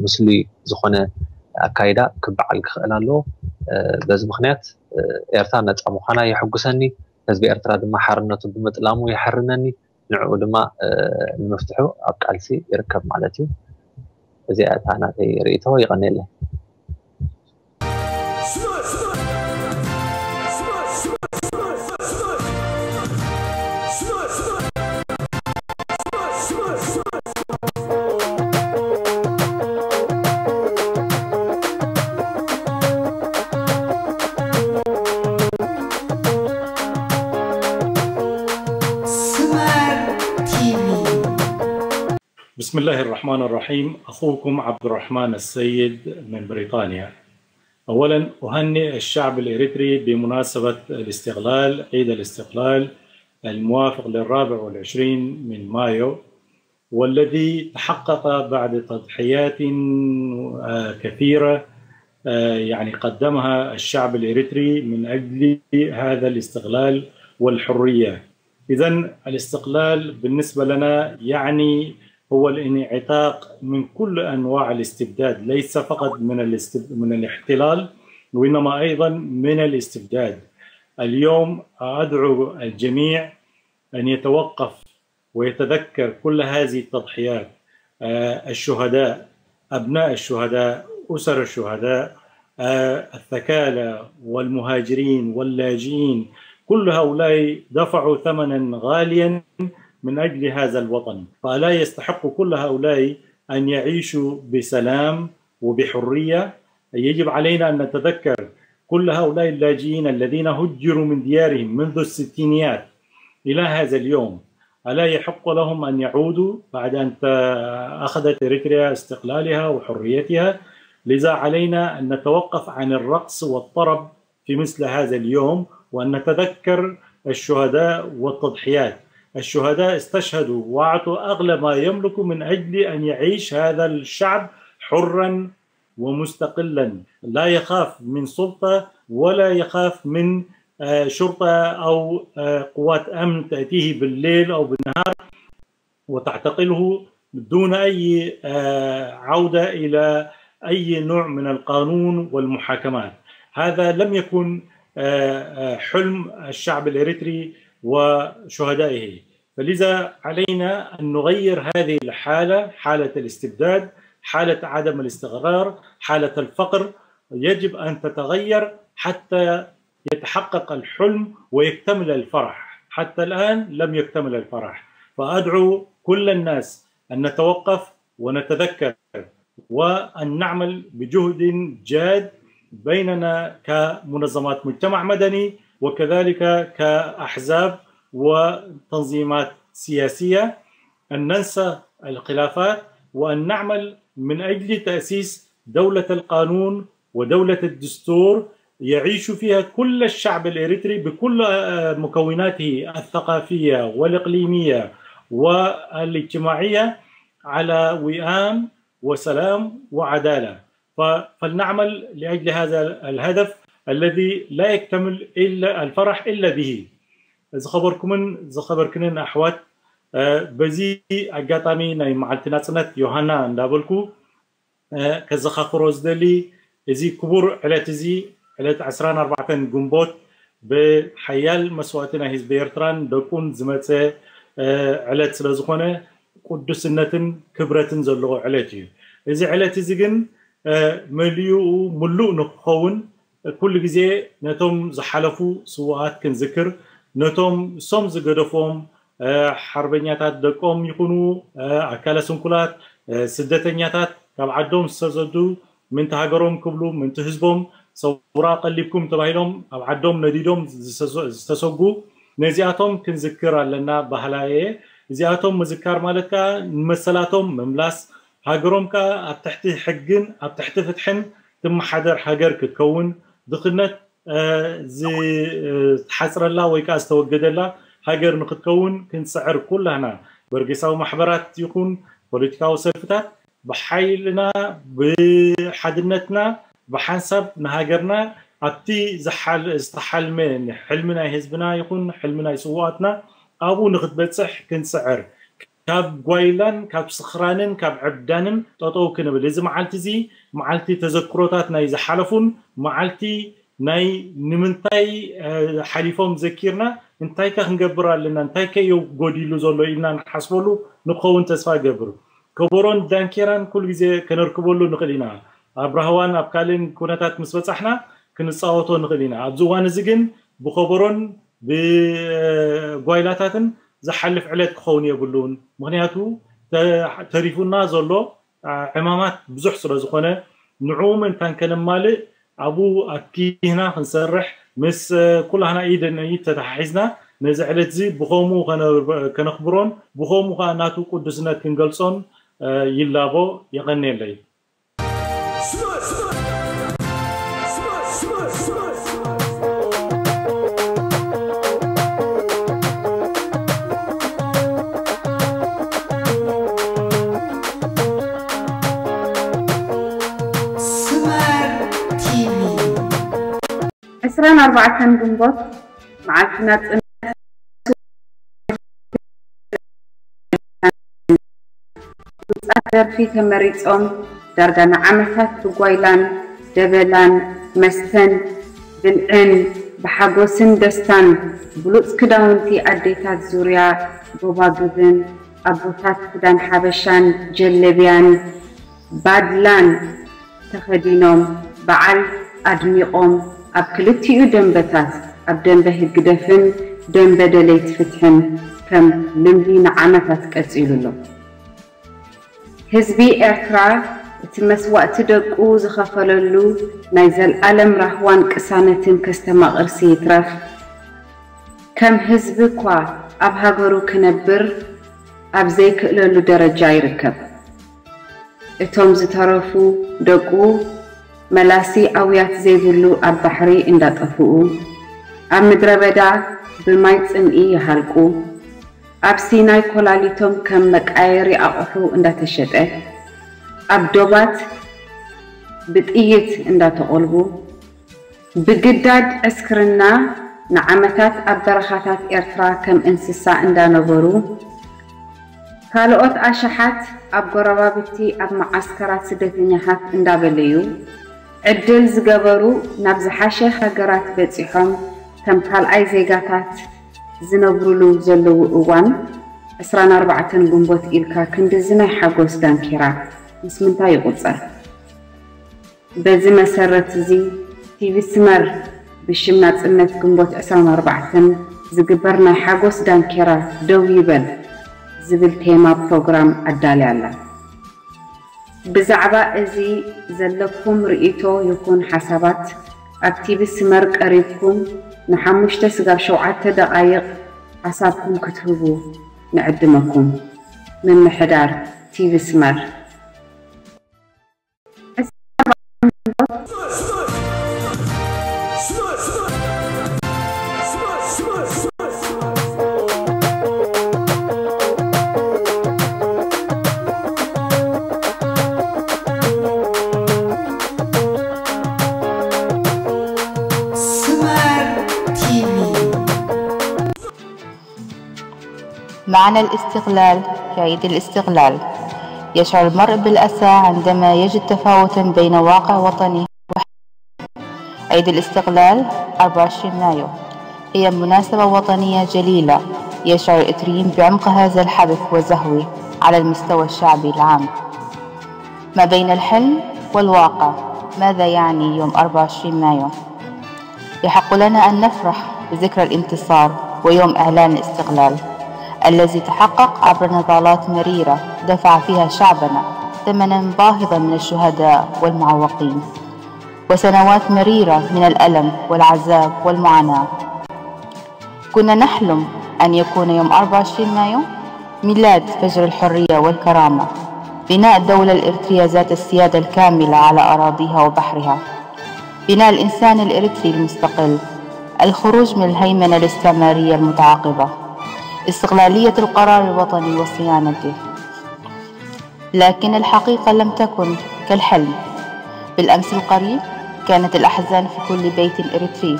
ምስሉይ ዝኾነ ኣካይዳ ክበዓል ክኽእል ኣለዎ። እ፣ በዚ ምኽንያት እ፣ ኤርትራ ነፃ ምዃና የሐጉሰኒ፣ ህዝቢ ኤርትራ ድማ ሓርነቱ ብምጥላሙ የሐርነኒ። ንዕኡ ድማ እ፣ ንምፍትሑ ኣብ ቃልሲ ይርከብ ማለት እዩ። እዚኣ እታ ናተይ ርእይቶ። ይቐንየለይ። Smart T V. بسم الله الرحمن الرحيم. أخوكم عبد الرحمن السيد من بريطانيا. أولا، أهنئ الشعب الإريتري بمناسبة الاستقلال، عيد الاستقلال، الموافق للرابع والعشرين من مايو، والذي تحقق بعد تضحيات آه، كثيرة آه، يعني قدمها الشعب الإريتري من أجل هذا الاستقلال والحرية. إذن الاستقلال بالنسبة لنا يعني هو الانعتاق من كل أنواع الاستبداد، ليس فقط من الاستب... من الاحتلال، وإنما أيضا من الاستبداد. اليوم أدعو الجميع أن يتوقف ويتذكر كل هذه التضحيات، آه، الشهداء، أبناء الشهداء، أسر الشهداء، آه، الثكالى والمهاجرين واللاجئين، كل هؤلاء دفعوا ثمنا غاليا من أجل هذا الوطن، فلا يستحق كل هؤلاء أن يعيشوا بسلام وبحرية. يجب علينا أن نتذكر كل هؤلاء اللاجئين الذين هجروا من ديارهم منذ الستينيات إلى هذا اليوم. ألا يحق لهم أن يعودوا بعد أن ت- أخذت إريتريا استقلالها وحريتها؟ لذا علينا أن نتوقف عن الرقص والطرب في مثل هذا اليوم، وأن نتذكر الشهداء والتضحيات. الشهداء استشهدوا وأعطوا أغلى ما يملكوا من أجل أن يعيش هذا الشعب حرا ومستقلا، لا يخاف من سلطة ولا يخاف من آه، شرطة أو آه، قوات أمن تأتيه بالليل أو بالنهار وتعتقله دون أي آه، عودة إلى أي نوع من القانون والمحاكمات. هذا لم يكن آه، آه، حلم الشعب الإريتري وشهدائه. فلذا علينا أن نغير هذه الحالة، حالة الاستبداد، حالة عدم الاستقرار، حالة الفقر. يجب أن تتغير حتى يتحقق الحلم ويكتمل الفرح. حتى الآن لم يكتمل الفرح، فأدعو كل الناس أن نتوقف ونتذكر، وأن نعمل بجهد جاد بيننا كمنظمات مجتمع مدني، وكذلك كأحزاب وتنظيمات سياسية، أن ننسى الخلافات، وأن نعمل من أجل تأسيس دولة القانون ودولة الدستور يعيش فيها كل الشعب الإريتري بكل آه، مكوناته الثقافية والإقليمية والاجتماعية على وئام وسلام وعدالة. ف- فلنعمل لأجل هذا الهدف الذي لا يكتمل إلا الفرح إلا به. ዝኸበርኩምን ዝኸበርክንን ኣሕዋት፣ በዚ ኣጋጣሚ ናይ መዓልቲ ናጽነት ዮሃና እንዳበልኩ ከዘኻኽሮ ዝደሊ፣ እዚ ክቡር ዕለት እዚ፣ ዕለት ዕስራን ኣርባዕተን ግንቦት፣ ብሓያል መስዋእቲ ናይ ህዝቢ ኤርትራን ደቁን ዝመጸ ዕለት ስለ ዝኾነ፣ ቅዱስነትን ክብረትን ዘለዎ ዕለት እዩ። እዚ ዕለት እዚ ግን መሊኡ ምሉእ ንክኸውን፣ ኩሉ ግዜ ነቶም ዝሓለፉ ስውኣት ክንዝክር፣ ነቶም እሶም ዝገደፎም ሓርበኛታት ደቆም ይኹኑ ኣካለ ስንኩላት፣ ስደተኛታት ካብ ዓዶም ዝተሰዱ ምንቲ ሃገሮም ክብሉ ምንቲ ህዝቦም ሰውራ ቀሊብኩም ተባሂሎም ኣብ ዓዶም ነዲዶም ዝተሰጉ፣ ነዚኣቶም ክንዝክር ኣለና ባህላየ። እዚኣቶም ምዝካር ማለት ከዓ ንመሰላቶም ምምላስ፣ ሃገሮም ከዓ ኣብ ትሕቲ ሕግን ኣብ ትሕቲ ፍትሕን ትመሓደር ሃገር ክትከውን፣ ድኽነት ዝተሓፅረላ ወይ ከዓ ዝተወገደላ ሃገር ንክትከውን ክንፅዕር ኩላህና፣ በርጌሳዊ ማሕበራት ይኹን ፖለቲካዊ ሰልፍታት ብሓይልና ብሓድነትና ብሓንሳብ ንሃገርና ኣብቲ ዝተሓልመ ሕልሚ ናይ ህዝብና ይኹን ሕልሚ ናይ ስውኣትና ኣብኡ ንክትበፅሕ ክንፅዕር፣ ካብ ጓይላን ካብ ስኽራንን ካብ ዕብዳንን ጠጠው ክንብል፣ እዚ መዓልቲ እዚ መዓልቲ ተዘክሮታት ናይ ዝሓለፉን መዓልቲ ናይ ንምንታይ ሓሊፎም ዘኪርና፣ እንታይ ከ ክንገብር ኣለና፣ እንታይ ከ እዩ ጎዲሉ ዘሎ ኢልና ንሓስበሉ ንክኸውን ተስፋ እገብር። ከበሮን ዳንኬራን ኩሉ ግዜ ከነርክበሉ ንኽእል ኢና። ኣብ ራህዋን ኣብ ካልእን ኩነታት ምስ በጻሕና ክንጻወቶ ንኽእል ኢና። ኣብዚ እዋን እዚ ግን ብከበሮን ብጓይላታትን ዝሓልፍ ዕለት ክኸውን የብሉን። ምኽንያቱ ተሪፉና ዘሎ ዕማማት ብዙሕ ስለ ዝኾነ፣ ንዕኡ ምእንታን ከነማልእ ኣብኡ ኣኪህና ክንሰርሕ፣ ምስ ኩላህና ኢድ ንኢድ ተተሓሒዝና ነዚ ዕለት እዚ ብኸምኡ ከነኽብሮን ብኸምኡ ከዓ ናቱ ቅዱስነት ክንገልጾን ይላቦ። የቐንየለይ። ዕስራን ኣርባዕተን ግንቦት፣ መዓልቲ ናጽነት፣ ብሉጻት ደርፊ ተመሪጾም፣ ዳርጋ ንዓመታት ብጓይላን ደበላን፣ መስተን ብልዕን፣ ብሓጎስን ደስታን፣ ብሉጽ ክዳውንቲ ኣዴታት ዙርያ ጎባጉብን፣ ኣቦታት ክዳን ሓበሻን ጀለብያን ባድላን ተኸዲኖም፣ በዓል ኣድሚቖም፣ ኣብ ክልቲኡ ደንበታት፣ ኣብ ደንበ ህግደፍን ደንበ ደለይቲ ፍትሕን፣ ከም ልምዲ ንዓመታት ቀጺሉ ኣሎ። ህዝቢ ኤርትራ፣ እቲ መስዋእቲ ደቁ ዝኸፈለሉ ናይ ዘልኣለም ራህዋን ቅሳነትን ከስተማቕርሲ ይትረፍ፣ ከም ህዝቢ እኳ ኣብ ሃገሩ ክነብር ኣብ ዘይክእለሉ ደረጃ ይርከብ። እቶም ዝተረፉ ደቁ፣ መላሲ ኣውያት ዘይብሉ ኣብ ባሕሪ እንዳጠፍኡ፣ ኣብ ምድረ በዳ ብማይ ጽምኢ ይሃልቁ፣ ኣብ ሲናይ ኮላሊቶም ከም መቃየሪ ኣቑሑ እንዳተሸጠ፣ ኣብ ዶባት ብጥይት እንዳተቖልቡ፣ ብግዳድ ዕስክርና ንዓመታት ኣብ በረኻታት ኤርትራ ከም እንስሳ እንዳነበሩ፣ ካልኦት ኣሽሓት ኣብ ጎረባብቲ ኣብ መዓስከራት ስደተኛታት እንዳበለዩ፣ ዕድል ዝገበሩ ናብ ዝሓሸ ሃገራት በጺሖም ከም ካልኣይ ዜጋታት ዝነብሩሉ ዘለዉ እዋን፣ ዕስራን ኣርባዕተን ግንቦት ኢልካ ክንድዚ ናይ ሓጎስ ዳንኬራ ምስ ምንታይ ይቑጸር? በዚ መሰረት እዚ፣ ቲቪ ስመር ብሽም ናጽነት ግንቦት ዕስራን ኣርባዕተን ዝግበር ናይ ሓጎስ ዳንኬራ ደው ይበል ዝብል ቴማ ፕሮግራም ኣዳልያ ኣላ። ብዛዕባ እዚ ዘለኩም ርእይቶ ይኹን ሓሳባት፣ ኣብ ቲቪ ስመር ቀሪብኩም ንሓሙሽተ ስጋብ ሸውዓተ ደቓይቕ ሓሳብኩም ክትህቡ ንዕድመኩም። ምምሕዳር ቲቪ ስመር። سمر تي في. معنى الاستقلال في عيد الاستقلال. يشعر المرء بالأسى عندما يجد تفاوتا بين واقع وطنه وحلمه. عيد الاستقلال، أربعة وعشرين مايو، هي مناسبة وطنية جليلة يشعر الإريتريين بعمق هذا الحدث وزهوه على المستوى الشعبي العام. ما بين الحلم والواقع، ماذا يعني يوم أربعة وعشرين مايو؟ يحق لنا أن نفرح بذكرى الانتصار ويوم إعلان الاستقلال الذي تحقق عبر نضالات مريرة دفع فيها شعبنا ثمنا باهظا من الشهداء والمعوقين، وسنوات مريرة من الألم والعذاب والمعاناة. كنا نحلم أن يكون يوم أربعة وعشرين مايو ميلاد فجر الحرية والكرامة، بناء الدولة الإريترية ذات السيادة الكاملة على أراضيها وبحرها، بناء الإنسان الإريتري المستقل، الخروج من الهيمنة الاستعمارية المتعاقبة، استقلالية القرار الوطني وصيانته. لكن الحقيقة لم تكن كالحلم. بالأمس القريب كانت الأحزان في كل بيت إريتري،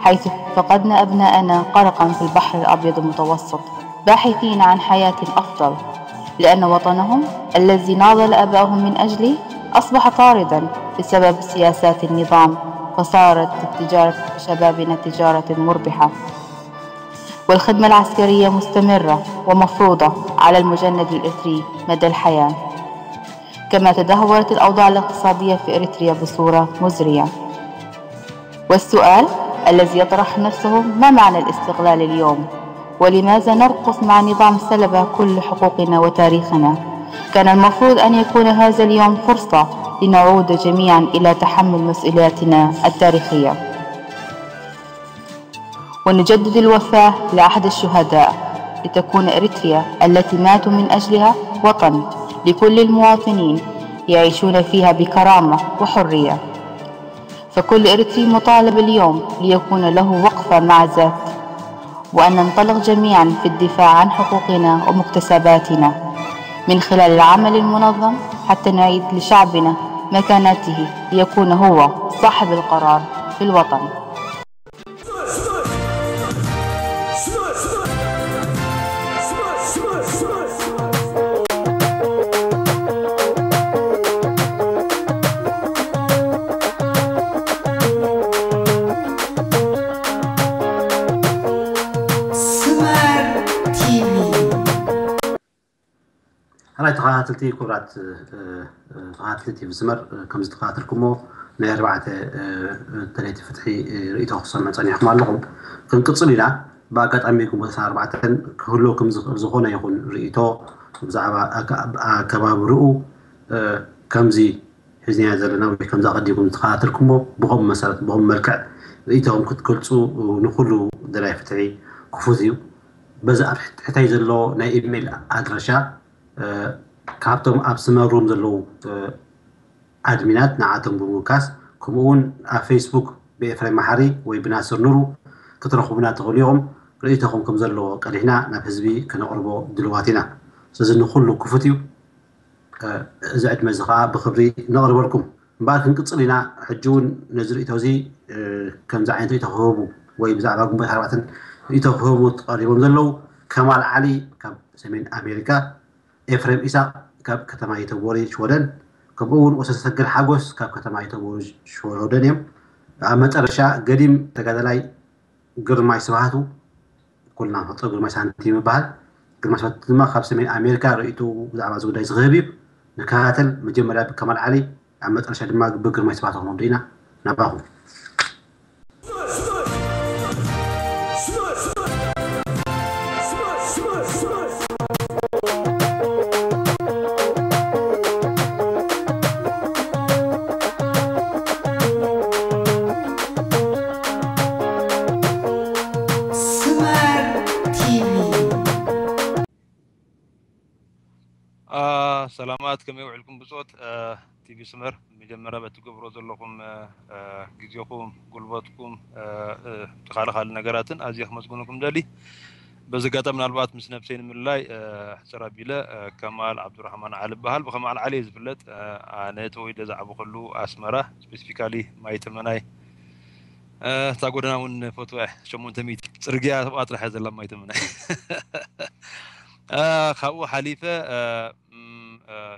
حيث فقدنا أبناءنا غرقا في البحر الأبيض المتوسط باحثين عن حياة أفضل، لأن وطنهم الذي ناضل آباؤهم من أجله أصبح طاردا بسبب سياسات النظام، فصارت تجارة شبابنا تجارة مربحة. والخدمة العسكرية مستمرة ومفروضة على المجند الإريتري مدى الحياة، كما تدهورت الأوضاع الاقتصادية في إريتريا بصورة مزرية. والسؤال الذي يطرح نفسه: ما معنى الاستقلال اليوم؟ ولماذا نرقص مع نظام سلب كل حقوقنا وتاريخنا؟ كان المفروض أن يكون هذا اليوم فرصة لنعود جميعا إلى تحمل مسؤولياتنا التاريخية. ونجدد الوفاة لعهد الشهداء، لتكون إريتريا التي ماتوا من أجلها وطن لكل المواطنين يعيشون فيها بكرامة وحرية. فكل إريتري مطالب اليوم ليكون له وقفة مع ذاته، وأن ننطلق جميعا في الدفاع عن حقوقنا ومكتسباتنا من خلال العمل المنظم، حتى نعيد لشعبنا مكانته ليكون هو صاحب القرار في الوطن. ተኸታተልቲ፣ ክቡራት ተኸታተልቲ ቲቪ ስመር፣ ከም ዝተኸታተልኩሞ ናይ ኣርባዕተ ደለይቲ ፍትሒ ርእይቶ ክሰምዕ ጸኒሕኩም ኣለኹም። ክንቅጽል ኢና። ብኣጋጣሚ ግንቦት ኣርባዕተ ክህልወኩም ዝኾነ ይኹን ርእይቶ ብዛዕባ ኣከባብርኡ ከምዚ ሒዝናዮ ዘለና ወይ ከምዚ ኣቐዲምኩም ዝተኸታተልኩሞ ብኸም መሰረት ብኸም መልክዕ ርእይቶኹም ክትገልጹ ንኹሉ ደላይ ፍትሒ ክፉት እዩ። በዚ ኣብ ትሕተይ ዘሎ ናይ ኢሜይል ኣድራሻ ካብቶም ኣብ ስመሩም ዘለዉ ኣድሚናት ንዓቶም ብምውካስ ከምኡ እውን ኣብ ፌስቡክ ብኤፍሬም መሓሪ ወይ ብናስር ኑሩ ክትረኽቡና ትኽእሉ ኢኹም። ርእይቶኹም ከም ዘለዎ ቀዲሕና ናብ ህዝቢ ክነቕርቦ ድልዋት ኢና። ስለዚ ንኹሉ ክፉት እዩ። እዚ ዕድመ እዚ ከዓ ብክብሪ ነቕርበልኩም። እምበኣር ክንቅፅል ኢና። ሕጂ እውን ነዚ ርእይቶ እዚ ከምዚ ዓይነት ርእይቶ ክህቡ ወይ ብዛዕባ ግንቦት ኣርባዕተን ርእይቶ ክህቡ ተቐሪቦም ዘለዉ ከማል ዓሊ ካብ ሰሜን ኣሜሪካ፣ ኤፍሬም ኢሳቅ ካብ ከተማ የተቦሪ ሽወደን፣ ከምኡ እውን ወሰሰግር ሓጎስ ካብ ከተማ የተቦሪ ሽወደን እዮም። ኣብ መጨረሻ ገዲም ተጋዳላይ ግርማይ ስብሃቱ፣ ኩልና ንፈልጦ ግርማይ ሳንቲም ይበሃል። ግርማይ ስብሃቱ ድማ ካብ ሰሜን ኣሜሪካ ርእይቱ ብዛዕባ እዚ ጉዳይ ዝኽህብ እዩ። ንከታተል። መጀመርያ ብከማል ዓሊ፣ ኣብ መጨረሻ ድማ ብግርማይ ስብሃቱ ክንወዱ ኢና። ናባኹም። ስመር ቲቪ። ሰላማት፣ ከመይ ውዕልኩም ብጾት? ቲቪ ስመር፣ መጀመርያ በቲ ትገብሮ ዘለኹም ግዜኹም፣ ጉልበትኩም፣ ካልእ ካልእ ነገራትን ኣዝየ ክመስግነኩም ደሊ። በዚ ኣጋጣሚ ምናልባት ምስ ነብሰይ ንምልላይ ሕጽር ኣቢለ፣ ከማል ዓብዱራህማን ዓሊ እበሃል። ብከማል ዓሊ እየ ዝፍለጥ። ኣነ ተወሊደ ዝዓበኹሉ ኣስመራ፣ ስፔሲፊካሊ ማይ ተመናይ። እታ ጎደና እውን ፈትዋ እያ፣ ሸሞንተ ሚእቲ ጽርግያ ኣብኣ ጥራሕ እያ ዘላ ማይ ተመናይ። ካብኡ ሓሊፈ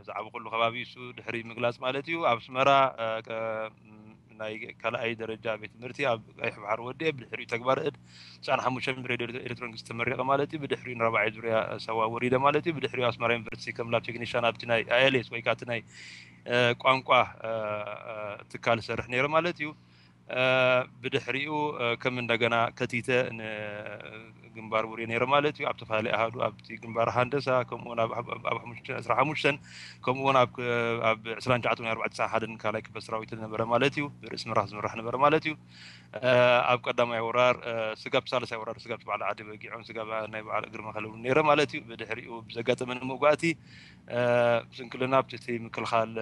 ዝዓበኹሉ ከባቢ እሱ ድሕሪ ምግላጽ ማለት እዩ። ኣብ ኣስመራ ናይ ካልኣይ ደረጃ ቤት ትምህርቲ ኣብ ቀይሕ ባሕሪ ወዲኤ፣ ብድሕሪኡ ተግባረ እድ ትስዓን ሓሙሽተን ብሬድዮ ኤሌክትሮኒክስ ተመሪቐ ማለት እዩ። ብድሕሪኡ ንራብዓይ ዙርያ ሳዋ ወሪደ ማለት እዩ። ብድሕሪኡ ኣስመራ ዩኒቨርሲቲ ከም ላብ ቴክኒሻን ኣብቲ ናይ ኣይኤልኤስ ወይ ከዓ እቲ ናይ ቋንቋ ትካል ሰርሕ ነይረ ማለት እዩ። ብድሕሪኡ ከም እንደገና ከቲተ ንግንባር ውርየ ነይረ ማለት እዩ። ኣብ ተፈላለየ ኣሃዱ ኣብቲ ግንባር ሃንደሳ፣ ከምኡውን ኣብ ሓሙሽተ ዕስራ ሓሙሽተን፣ ከምኡውን ኣብ ዕስራን ትሽዓተን ኣርባዕተ ሓደን ካልኣይ ክፍለ ሰራዊት ነበረ ማለት እዩ። ብርእሲ ምራሕ ዝምራሕ ነበረ ማለት እዩ። ኣብ ቀዳማይ ወራር ስጋብ ሳልሳይ ወራር ስጋብ በዓል ዓዲ በጊዖም ስጋብ ናይ በዓል እግሪ መኸለ እውን ነይረ ማለት እዩ። ብድሕሪኡ ብዘጋጠመኒ መውጋእቲ ስንክልና ኣብቲ ምክልኻል